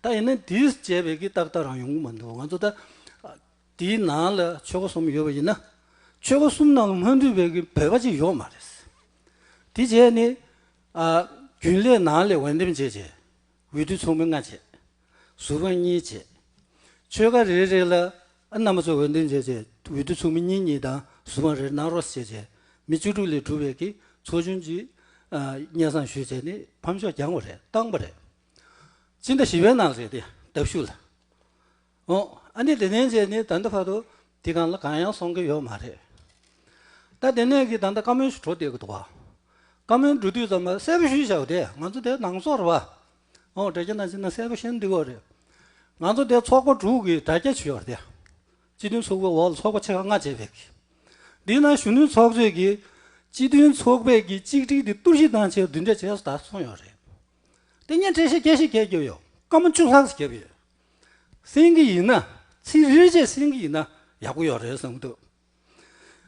ད་ཡིན་ན་འདིས་བྱས་པའི་གི་ཏག་ཏག་རང་ཡོང་གི་མི་འདུག་ང་ཚོ་ད་དེའི་ནང་ལ་ཆོལ་ཁ་གསུམ་ཡོད་པ་ཡིན་ན་ཆོལ་ཁ་གསུམ་ནང་ལ་མ་འདུས་པའི་གི་བོད་པ་ཅིག་ཡོད་མ་རེད། དེ་བྱས་ནི་ཨ་རྒྱུན་ལས་ནང་ལས་འོས་འདེམས་བྱས་བྱས་འོས་བསྡུ་ཚོགས་མི་ལྔ་བྱས། ཟུར་དཔང་གཉིས་བྱས། ཆོལ་ཁ་རེ་རེ་ལ་ཨ་རྣམ་པ་ཚོ་འོས་འདེམས་བྱས་བྱས་འོས་བསྡུ་ཚོགས་མི་གཉིས་གཉིས་དང་ཟུར་དཔང་རེ་གནང་རོགས་བྱས་བྱས་མི་བཅུ་དྲུག་ལས་གྲུབ་པའི་གི་ཚོགས་ཆུང་གཅིག་ཨ་སྙན་སེང་ཞུས་བྱས་ནི་ཕམ་ཤོག་བརྒྱངས་པ་རེད། བཏང་པ་རེད། སྤྱི་ཟླ་བཞི་པའི་ནང་རེད་དེ་ལྟ་བཤུ་ལ། ཨོ། ཨ་ནི་དེ་ནས་བྱས་ནི་ད་ལྟ་བར་དུ་དེ་སྒང་ལ་གང་ཡང་སོང་གི་ཡོད་མ་རེད། ད་དེ་ནས་ཀྱི་ད་ལྟ་བཀའ་མོལ་ཞིག་འགྲོ་བསྡད་ཀྱི་འདུག་བ། བཀའ་མོལ་འགྲོ་དུས་ཙམ་པ་གསལ་པོ་ཞུས་བཞག་དེ་ང་ཚོ་དེ་ནང་སོག་རེད་བ། ཨོ་དྲ་རྒྱ་ནང་བཞིན་ན་གསལ་པོ་ཤེས་འདུག་བ་རེད། ང་ཚོ་དེ་ཚོགས་པ་དྲུག་གི་དྲ་རྒྱ་ཅིག་ཡོད་རེད་དེ། སྤྱི་མཐུན་ཚོགས་པའི་འོག་ལ་ཚོགས་པ་ཆེ་ཁག་ལྔ་བྱས་པའི་གི། འདི་ན་གཞོན་ནུ་ཚོགས་གཙོས་ཀྱི་སྤྱི་མཐུན་ཚོགས་པའི་གི་གཅིག་སྒྲིལ་དེ་གཏོར་བཤིག་བཏང་ཆེད་འདི་འདྲ་བྱས་སུ་ད་སོང་ཡོད་རེད། དེ་སྔོན་འགྲེལ་བཤད་རྒྱས་ཤིག་རྒྱས་རྒྱུ་ཡོད། སྐར་མ་བཅུ་ལྷག་ཙམ་བརྒྱབ་ཡོད། གསན་གྱི་ཡིན་ན་ཚིག་རེ་རེ་བྱས་གསན་གྱི་ཡིན་ན་ཡག་པོ་ཡོད་རེད་བསམ་གྱི་འདུག་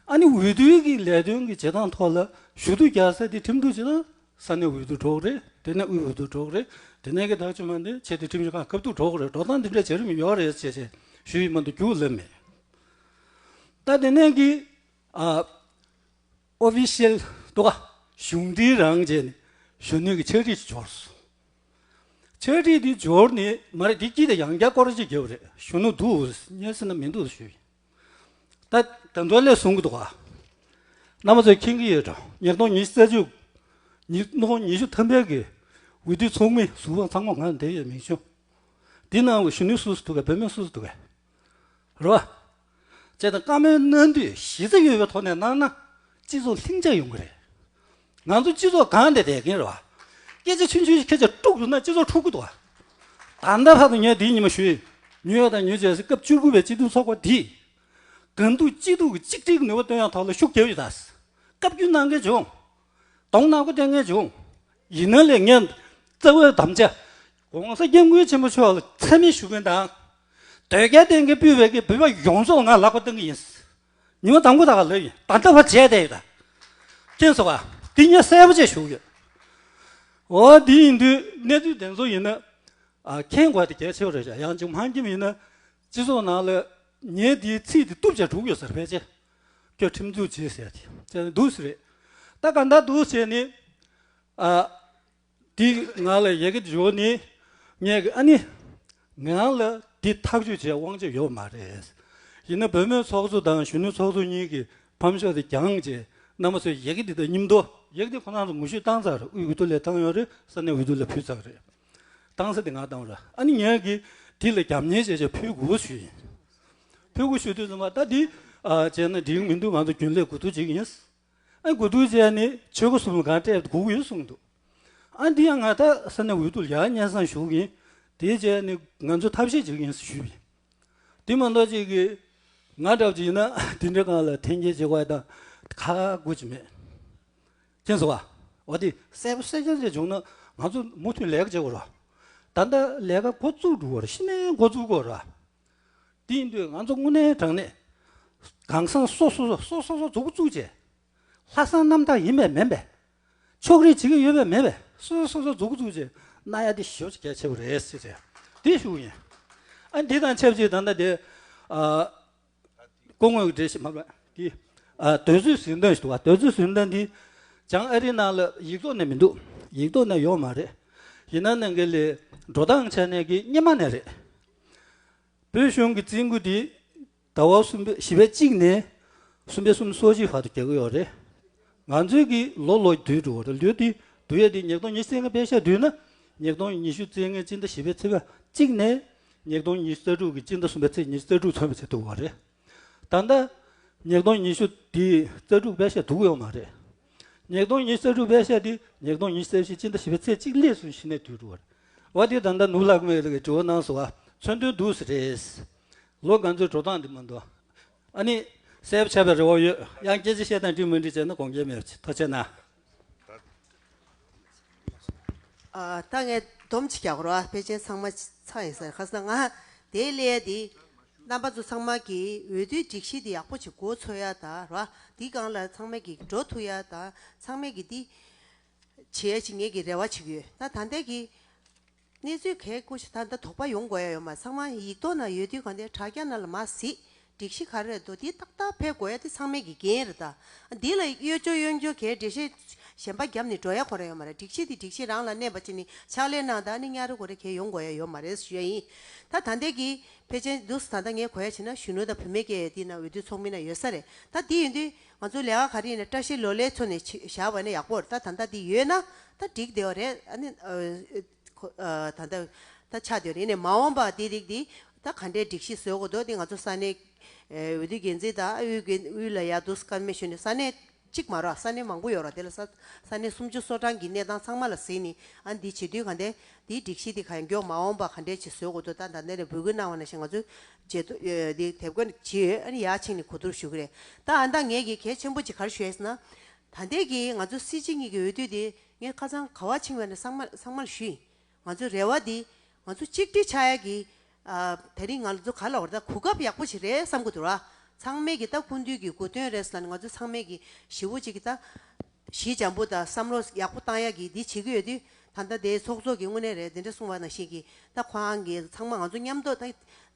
ཨ་ནི་འོས་བསྡུའི་གི་ལས་དོན་གྱི་བྱེད་སྟངས་ཐོག་ལ་ཞུ་གཏུག་རྒྱག་ས་དེ་ཁྲིམས་གཏུག་བྱེད་ན་ས་གནས་འོས་བསྡུ་འགྲོ་གི་རེད། དེ་ནས་དབུས་འོས་བསྡུ་འགྲོ་གི་རེད། དེ་ནས་གི་ཐག་གཅོད་མ་འདི་ཆེས་མཐོའི་ཁྲིམས་ཞིབ་ཁང་སྐབས་བསྡུ་འགྲོ་གི་རེད། འགྲོ་སྟངས་འདི་འདྲ་བྱེད་རིམ་ཡོད་རེད་ཅེས་བྱས་ཞུ་ཡི་མ་གཏོགས་རྒྱུགས་ལབ་མེད། ད་དེ་ནས་གི་ཨ། ཨོ་ཕི་ཤལ་འདུག་ག་གཞུང་འབྲེལ་རང་བྱས་ནས་གཞོན་ནུའི་གི་ཕྱག་བྲིས་ཤིག་འབྱོར་སོང་། ཆ་སྒྲིག་འདི་འབྱོར་ནི་མ་རེད། འདི་སྐྱིད་དང་ཡང་བསྐྱར་སྐོར་ཅིག་རྒྱབ་རེད། གཞོན་ནུ་འདུག་ཉན་སྲིད་ན་མི་འདུག་ཞུས། ད་ད་འདོད་ལས་གསུང་གི་འདུག་ག་རྣམ་པ་ཚོས་མཁྱེན་གྱི་ཡོད་འགྲོ། ཉིས་སྟོང་ཉི་ཤུ་རྩ་གཅིག་ཉིས་སྟོང་ཉི་ཤུ་ཐམ་པའི་གི་འོས་བསྡུ་ཚོགས་མི་ཟུར་པ་ཚང་མ་ང་འདིར་ཡོད། མིང་ཆུང་འདི་ནང་གི་གཞོན་ནུ་སུ་སུ་འདུག་ག་བུད་མེད་སུ་སུ་འདུག་ག་རེད་བ། བྱས་ཙང་བཀའ་མོལ་གནང་དུས་གཞི་རྩ་ཡོད་པའི་ཐོག་ནས་གནང་ན་སྤྱི་ཚོགས་ལྷིང་འཇགས་ཡོང་གི་རེད། ང་ཚོ་སྤྱི་ཚོགས་སྒང་དེ་བསྡད་མཁན་རེད་བ། སྐད་ཆ་ཆུང་ཆུང་ཞིག་སྐད་ཆ་དཀྲུགས་ཡོང་ན་སྤྱི་ཚོགས་འཁྲུག་གི་འདུག་བ། ད་ལྟ་བར་དུ་ངས་འདིའི་ཉི་མ་ཞུས་ཡིན། ཉུལ་ཡག་དང་ཉུལ་བྱས་སྐབས་བཅུ་དགུ་པའི་སྤྱི་མཐུན་ཚོགས་པ་འདིས་སྒང་འདུག་སྤྱི་འཐུས་ཀྱི་གཅིག་སྒྲིལ་གྱི་ནུས་པ་བཏོན་ཡག་ཐོག་ལ་ཤུགས་རྒྱབ་ཡོད་ད། བཀའ་བཀྱོན་གནང་མཁན་བྱུང་། གདོང་ནག་པོ་སྟོན་མཁན་བྱུང་། ཡིན་ན་ལས་ངས་རྩ་བའི་དམ་བཅའ་༸གོང་ས་༸སྐྱབས་མགོན་ཆེན་པོ་མཆོག་ལ་མཚན་སྨད་ཞུ་མཁན་དང་། དོལ་རྒྱལ་བསྟེན་མཁན་སྤུས་པའི་གི་བོད་པ་ཡོངས་རྫོགས་ལ་ང་ལག་པ་བསྟན་གི་ཡིན། ཉི་མ་དང་པོ་དག་ལ་ཡིན། ད་ལྟ་བར་བྱས་བསྡད་ཡོད་ད། མཁྱེན་སོང་བ། འདི་ངས་གསལ་པོ་བྱས་ཞུ་གི་ཡོད། འོ་འདི་ཡིན་དུས་གནས་ཚུལ་དེ་ཚོ་ཡིན་ན། ཨ་མཁྱེན་དགོས་དེ་གལ་ཆེ་བ་རེད་ཤག་ཡང་ཅིག་ཕངས་ཀྱི་མིན་ན། སྤྱི་ཚོགས་ནང་ལ་ངས་འདིའི་ཚིག་དེ་གཏུབ་བྱས་འགྲོ་གི་ཡོད་ཟེར་ཕལ་ཆེར། ཁྱོད་ཁྲིམས་འཛུགས་བྱེད་ཟེར་ཏེ་བྱས་ནས་འདུག་ཟེར་རེད། ད་ག་འདྲ་འདུག་ཟེར་ནས། ཨ། འདི་ང་ལ་ཡི་གེ་འབྱོར་ནི། ངས་ཨ་ནི། ང་ལ་འདི་ཐག་གཅོད་བྱེད་དབང་ཆ་ཡོད་མ་རེད། ཡིན་ན་བུད་མེད་ཚོགས་གཙོ་དང་གཞོན་ནུ་ཚོགས་གཙོ་གཉིས་ཀྱི་ཕམ་ཤོག་དེ་བརྒྱངས་རྗེས་རྣམ་པ་ཚོས་ཡི་གེ་འདི་དང་མཉམ་དུ་ཡི་གེ་འདི་ཁོ་རང་ཚོ་ངོ་བཤུས་བཏང་ཚར་རེད། དབུས་འོས་བསྡུ་ལ་བཏང་ཡོད་རེད། ས་གནས་འོས་བསྡུ་ལ་ཕུལ་ཚར་རེད། བཏང་ས་དེ་ང་བཏང་རེད། ཨ་ནི་ངས་ཀྱི་འདི་ལ་རྒྱབ་གཉེར་བྱས་བྱས་ཕུལ་དགོས་ཞུས་ཡིན། ཕུལ་དགོས་ཞུ་དུས་ཙམ་པ་ད་འདི། ཨ་བྱས་ན་འགྲིག་མི་འདུག་ང་ཚོ་རྒྱུན་ལས་གོ་བསྡུར་བྱེད་ཀྱི་ཡིན། ཨ་གོ་བསྡུར་བྱས་ནས་ཆོལ་ཁ་གསུམ་ལ་གང་སྤྲད་དགོས་ཀྱི་ཡོད་གསུངས་འདུག་ཨ་འདི་ཡང་ང་ད་ས་གནས་འོས་བསྡུ་ལ་ཡར་སྙན་སེང་ཞུ་གི་ཡིན། དེ་བྱས་ནས་ང་ཚོ་ཐབས་ཤེས་བྱེད་ཀྱི་ཡིན་ཞུས་པས། དེ་མ་གཏོགས་ཅིག་གིས་ང་འདྲ་བ་ཅིག་ཡིན་ན་དེ་འདྲའི་སྒང་ལ་འཐེན་འཁྱེར་བྱེད་དགོས་དང་ཁག་དགོས་ཀྱི་མེད། མཁྱེན་སོང་བ། འོ་དེ་གསལ་པོ་གསལ་རྐྱང་ཅིག་བྱུང་ན་ང་ཚོ་མུ་མཐུད་ལས་ཀ་བྱེད་དགོས་ར། ད་ལྟ་ལས་ཀ་འགོ་བཙུགས་འགྲོ་གི་ར། ཕྱི་ནས་འགོ་བཙུགས་དགོས་ར། དེ་ཡིན་དུས་ང་ཚོ་དངོས་གནས་དྲང་གནས་གང་ཟག་སོ་སོ་སོ་སོ་སོ་མཛུབ་གུ་བཙུགས་བྱས། ལྷག་བསམ་རྣམ་དག་ཡིན་པས་མིན་པས། ཕྱོགས་རིས་བྱེད་ཀྱི་ཡོད་པས་མིན་པས། སོ་སོ་སོ་སོ་མཛུབ་གུ་བཙུགས་བྱས་གནང་ཡ་དེ་ཞེ་པོ་ཅིག་གལ་ཆེ་བ་རེད་ཟེར་བྱས་དེ་ཞུ་གི་ཡིན། ཨ་འདི་དང་ཆབས་ཅིག་ད་ལྟ་དེ་ཨ་སྐུ་ངོ་གི་འགྲེལ་བཤད་མ་རེད་དེ། ཨ་དུས་ཚོད་ཟིན་དོན་ཞིག་འདུག་བ། དུས་ཚོད་ཟིན་དོན་འདི་བྱང་ཨ་རིའི་ནང་ལ་ཡིག་ཐོག་ནས་མི་འདུག་ཡིག་ཐོག་ནས་ཡོད་མ་རེད། ཡིན་ན་ནང་གི་ལས་འགྲོ་སྟངས་ཆ་ནས་ཀྱི་སྔོན་མ་ནས་རེད། བོད་གཞུང་གི་བཙན་སྐུལ་འདི་ཟླ་བ་གསུམ་པའི་བཞི་པའི་གཅིག་ནས་གསུམ་པའི་སུམ་ཅུ་སོ་གཅིག་བར་དུ་རྒྱག་གི་ཡོད་རེད། ང་ཚོའི་གི་ལོ་ལོ་བསྡུས་འགྲོ་བ་རེད། ལོ་འདི་བསྡུ་ཡས་འདི་ཉིས་སྟོང་ཉི་ཤུ་རྩ་ལྔ་པད་ཤག་བསྡུས་ན་ཉིས་སྟོང་ཉི་ཤུ་རྩ་ལྔའི་སྤྱི་ཟླ་བཞི་པའི་ཚེས་པ་གཅིག་ནས་ཉིས་སྟོང་ཉི་ཤུ་རྩ་དྲུག་གི་སྤྱི་ཟླ་གསུམ་པའི་ཚེས་ཉི་ཤུ་རྩ་དྲུག་ཚུན་པ་བྱས་འདུག་བ་རེད། ད་ལྟ་ཉིས་སྟོང་ཉི་ཤུ་འདི་རྩ་དྲུག་པད་ཤག་བསྡུ་གི་ཡོད་མ་རེད། ཉིས་སྟོང་ཉི་ཤུ་རྩ་དྲུག་པད་ཤག་འདི་ཉིས་སྟོང་ཉི་ཤུ་རྩ་བཞི་སྤྱི་ཟླ་བཞི་པའི་ཚེས་གཅིག་སླེབས་སོང་གཞི་ནས་བསྡུས་འགྲོ་བ་རེད། འོ་དེ་ད་ལྟ་ནུབ་ལག་མེད་ལ་དྲི་བ་གནང་སོང་བ། མཚོན་དོན་འདུག་ཟེར་རེད། ལོ་ང་ཚོའི་འགྲོ་སྟངས་འདི་མ་འདུག་ཨ་ནི་གསལ་པོ་ཆགས་པའི་རེ་བ་ཡོད། ཡང་སྐད་ཆ་བཤད་སྟངས་འགྲིག་མི་འགྲིག་བྱས་ན་དགོངས་འགལ་མེད་པ་བྱེད། ཐུགས་རྗེ་གནང་། ཨ་ད་ངས་སྡོམ་ཅིག་རྒྱག་རོགས། ཨ་ཕལ་ཆེར་ཚང་མ་ཚར་ཡིན་ས་རེད། ཁ་སང་ང་དེའི་ལས་དེ་རྣམ་པ་ཚོ་ཚང་མ་གིས་འོས་བསྡུའི་སྒྲིག་གཞི་དེ་ཡག་པོ་ཅིག་འགོ་ཚུགས་ཡ་དང་ར། དེའི་སྒང་ལ་ཚང་མ་གིས་འགྲོ་ཐུབ་ཡ་དང་ཚང་མ་གིས་དེ་བྱེད་ཡ་ཅིག་ངེད་ཀྱིས་རེ་བ་བྱེད་ཀྱི་ཡོད། ད་ད་ལྟ་གི་གནས་ཚུལ་གལ་ཁུ་ཞིག་ད་ལྟ་དོགས་པ་ཡོང་དགོས་ཡ་ཡོད་མ་རེད། ཚང་མ་ཡིག་ཐོག་ན་ཡོད་དུས་གང་དེ་དྲ་རྒྱ་ནང་ལ་མར་གཟིགས། སྒྲིག་གཞི་ག་རེ་རེད་འདུག་དེ་ཏག་ཏག་ཕེབས་དགོས་ཡ་དེ་ཚང་མས་ཀྱི་འགན་རེད་ད། འདི་ལ་གཡོ་སྦྱོར་གཡོ་སྦྱོར་གྱི་འགྲེལ་བཤད་གཞན་པ་བརྒྱབ་ནས་འགྲོ་ཡ་ཁོ་ར་ཡོད་མ་རེད། སྒྲིག་གཞི་དེ་སྒྲིག་གཞི་རང་ལ་གནས་པ་བྱས་ནས་ཕྱག་ལས་གནང་། ད་ནི་ཉག་རེ་གོ་རེ་གལ་ཡོང་དགོས་ཡ་ཡོད་མ་རེད་ཞུ་ཡ་ཡིན། ད་ད་ལྟའི་གི་ཕལ་ཆེར་འདུག་ད་ལྟ་ངས་གོ་ཡ་བྱས་ན་གཞོན་ནུ་དང་བུད་མེད་ཀྱི་དེ་ན་འོས་བསྡུ་ཚོགས་མི་ན་ཡོད་ས་རེད། ད་དེ་ཡིན་དུས་ང་ཚོ་ལས་ཀ་ག་རེ་ཡིན་ན་བཀྲ་ཤིས་ལོ་ལེགས་ཚོ་ནས་བཞག་པ་ན་ཡག་པོ་རེད། ད་ད་ལྟ་དེ་ཡོད་ན་ད་འགྲིག་བསྡད་པ་རེད། ཨ་ནི། ཁོ་ཨ་ད་ལྟ་ད་ཆགས་བསྡད་ཡོད་རེད། ཡིན་ནའི་མ་འོངས་པ་དེ་རིགས་དེ་ད་ག་འདྲའི་སྒྲིག་གཞི་བཟོ་དགོས་འདུག་དེ་ང་ཚོ་ས་གནས་ཨེ་འོས་བསྡུ་འགན་འཛིན་དང་དབུས་འགན་དབུས་ལ་ཡར་འདུག་སེ་བཀའ་མོལ་ཞུས་ནས། ས་གནས་གཅིག་མ་རེད། ས་གནས་མང་པོ་ཡོད་རེད། དེ་ལ་ས་ས་གནས་སུམ་ཅུ་སོ་གྲངས་ཀྱི་གནས་སྟངས་ཚང་མ་ལ་གཟིགས་ནས། ཨ་འདི་བྱེད་དུས་ག་འདྲ་འདིའི་སྒྲིག་གཞི་དེ་གང་མགྱོགས་མ་འོངས་པ་ག་འདྲས་ཅིག་བཟོ་དགོས་འདུག་ད་ད་ལྟ་ནས་འབོད་སྐུལ་གནང་བ་ནང་བཞིན་ང་ཚོས་བརྗེད་ཐོ་ཨེ་འདི་དེབ་འགོད་བྱས་ཡོད། ཨ་ནི་ཡར་ཕྱིན་ནས་གོ་བསྡུར་ཞུ་གི་རེད། ད་ཨ་ད་ངས་ཀྱི་གལ་ཆེན་པོ་ཅིག་ག་རེ་ཞུ་ཡ་ཟེར་ན། ད་ལྟའི་གི་ང་ཚོ་སྲིད་སྤྱི་གཉིས་ཀྱི་འོས་བསྡུ་དེ་ངས་ཁ་སང་ག་བ་ཕྱིན་པ་ནས་ཚང་མ་ཚང་མ་ལ་ཞུས་ཡིན། ང་ཚོའི་རེ་བ་འདི་ང་ཚོ་གཅིག་སྒྲིལ་ཆགས་ཡ་གི་ཨ་དེ་རིང་ང་ཚོ་ག་ལ་བར་ད་གོ་སྐབས་ཡག་པོ་ཞིག་རེད་བསམ་གི་འདུག་ར། ཚང་མས་གི་ད་སྐུ་མདུན་གི་གོ་སྟོན་རེད་ཟེར་ནས་ང་ཚོ་ཚང་མས་གི་ཞི་བོ་གཅིག་གི་ད་གཞི་འཇམ་པོ་དང་བསམ་བློ་ཡག་པོ་བཏང་ཡ་གི་འདི་བྱེད་ཀྱི་ཡོད་དུས། ད་ལྟ་དེའི་ཚོགས་གཙོ་གི་དངོས་གནས་རེད། དེ་འདྲ་གསུངས་པ་ནང་བཞིན་གི་ད་ཁོ་རང་གི་ཚང་མ་ང་ཚོ་མཉམ་དུ་ད་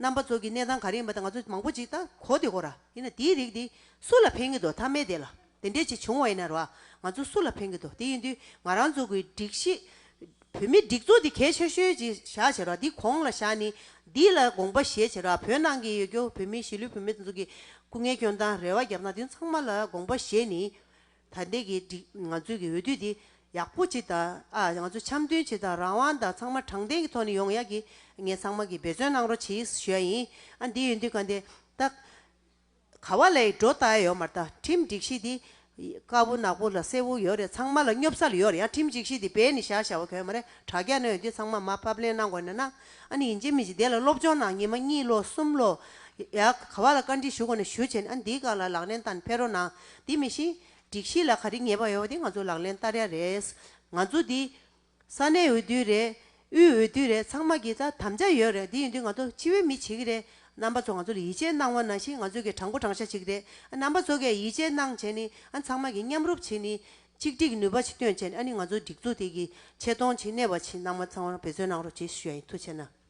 རྣམ་པ་ཚོ་གི་གནས་སྟངས་ག་རེ་ཡིན་པ་ད་ང་ཚོ་མང་པོ་ཅིག་ད་གོ་བསྡད་ཀྱི་ཡོད་ར། ཡིན་ན་དེའི་རིགས་འདི་སུ་ལ་ཕན་གི་འདུག་མཐའ་མའི་དེ་ལ་དེ་འདྲས་ཅིག་བྱུང་བ་ཡིན་ན་ར་ང་ཚོ་སུ་ལ་ཕན་གི་འདུག་དེ་ཡིན་དུས་ང་རང་ཚོ་གི་སྒྲིག་གཞི་ བོད་མིའི་སྒྲིག་འཛུགས་འདི་གལ་ཆེ་ཤོས་ཅིག་བཞག་བྱས་རོགས། འདི་གོང་ལ་བཞག་ནི་འདི་ལ་དགོངས་པ་བཞེས་བྱས་རོགས། བོད་ནང་གི་ཡོད་རྒྱུ་བོད་མི་གཞིས་ལུས་བུད་མེད་དེ་ཚོ་གི་སྐུ་ངལ་སྐྱོན་སྟངས་རེ་བ་རྒྱབ་སྟངས་འདི་ཚང་མ་ལ་དགོངས་པ་བཞེས་ནི། ད་ལྟའི་གི་སྒྲིག་ང་ཚོའི་གི་འོས་བསྡུ་འདི་ཡག་པོ་ཅིག་དང་། ཨ་ང་ཚོ་འཆམ་མཐུན་ཅིག་དང་རང་དབང་དང་ཚང་མ་དྲང་བདེན་གྱི་ཐོག་ནས་ཡོང་ཡག་གི་ངས་ཚང་མ་གི་འབད་བརྩོན་གནང་རོགས་གྱིས་ཞུ་ཡ་ཡིན། ཨ་འདི་ཡོད་དུས་ག་འདི་ད། ག་བ་ལ་འགྲོ་ལྟ་ཡ་ཡོད་མ་རེད། ད་ཁྲིམས་སྒྲིག་གཞི་འདི་དཀར་པོ་ནག་པོ་ལ་སེར་པོ་ཡོད་རེད། ཚང་མ་ལ་སྙོབ་ས་ལ་ཡོད་རེད། ཡང་ཁྲིམས་སྒྲིག་གཞི་འདི་སྦས་ནས་བཞག་བཞག་པ་གོ་ཡ་མ་རེད། དྲ་རྒྱ་ནང་ཡོད་དུས་ཚང་མ་མར་ཕབ་ལེན་གནང་དགོས་ན་གནང་། ཨ་ནི་ཡིན་གཅིག་མིན་གཅིག་དེ་ལ་སློབ་སྦྱོང་གནང་། ཉི་མ་གཉིས་ལོ་གསུམ་ལོ་ཡ་ག་བ་ལ་བཀའ་འདྲི་ཞུ་དགོས་ན་ཞུ་བྱས་ནས། ཨ་ནི་འདིའི་སྒང་ལ་ལག་ལེན་བསྟར་ནས་ཕེབས་རོགས་གནང་། འདི་མི་ཤེས། སྒྲིག་གཞི་ལ་ག་རེ་ཉེས་པ་ཡོད་པ་དེ་ང་ཚོ་ལག་ལེན་བསྟར་ཡ་རེད། ང་ཚོ་འདི་ས་གནས་འོས་བསྡུ་རེད། དབུས་འོས་བསྡུ་རེད། ཚང་མ་གི་ད་དམ་བཅའ་ཡོད་རེད། དེ་ཡིན་དུས་ང་ཚོ་སྤྱི་པའི་མི་བྱེད་ཀྱི་རེད། རྣམ་པ་ཚོ་ང་ཚོ་ལ་ཡིད་ཆེས་གནང་བ་ནང་བཞིན་ང་ཚོ་གི་དྲང་པོ་དྲང་བཞག་བྱེད་ཀྱི་རེད། རྣམ་པ་ཚོ་གིས་ཡིད་ཆེས་གནང་བྱས་ནས། ཨ་ཚང་མ་གི་མཉམ་རུབ་བྱས་ནས་གཅིག་སྒྲིལ་ནུས་པ་ཅིག་བཏོན་བྱས་ནས། ཨ་ནི་ང་ཚོ་སྒྲིག་འཛུགས་དེ་གི་ཆེ་མཐོང་ཅིག་གནས་པ་ཅིག་གནང་མ་ཚང་བ་འབད་བརྩོན་གནང་རོགས་ཅེས་ཞུ་ཡ་ཡིན། ཐུགས་རྗེ་གནང་།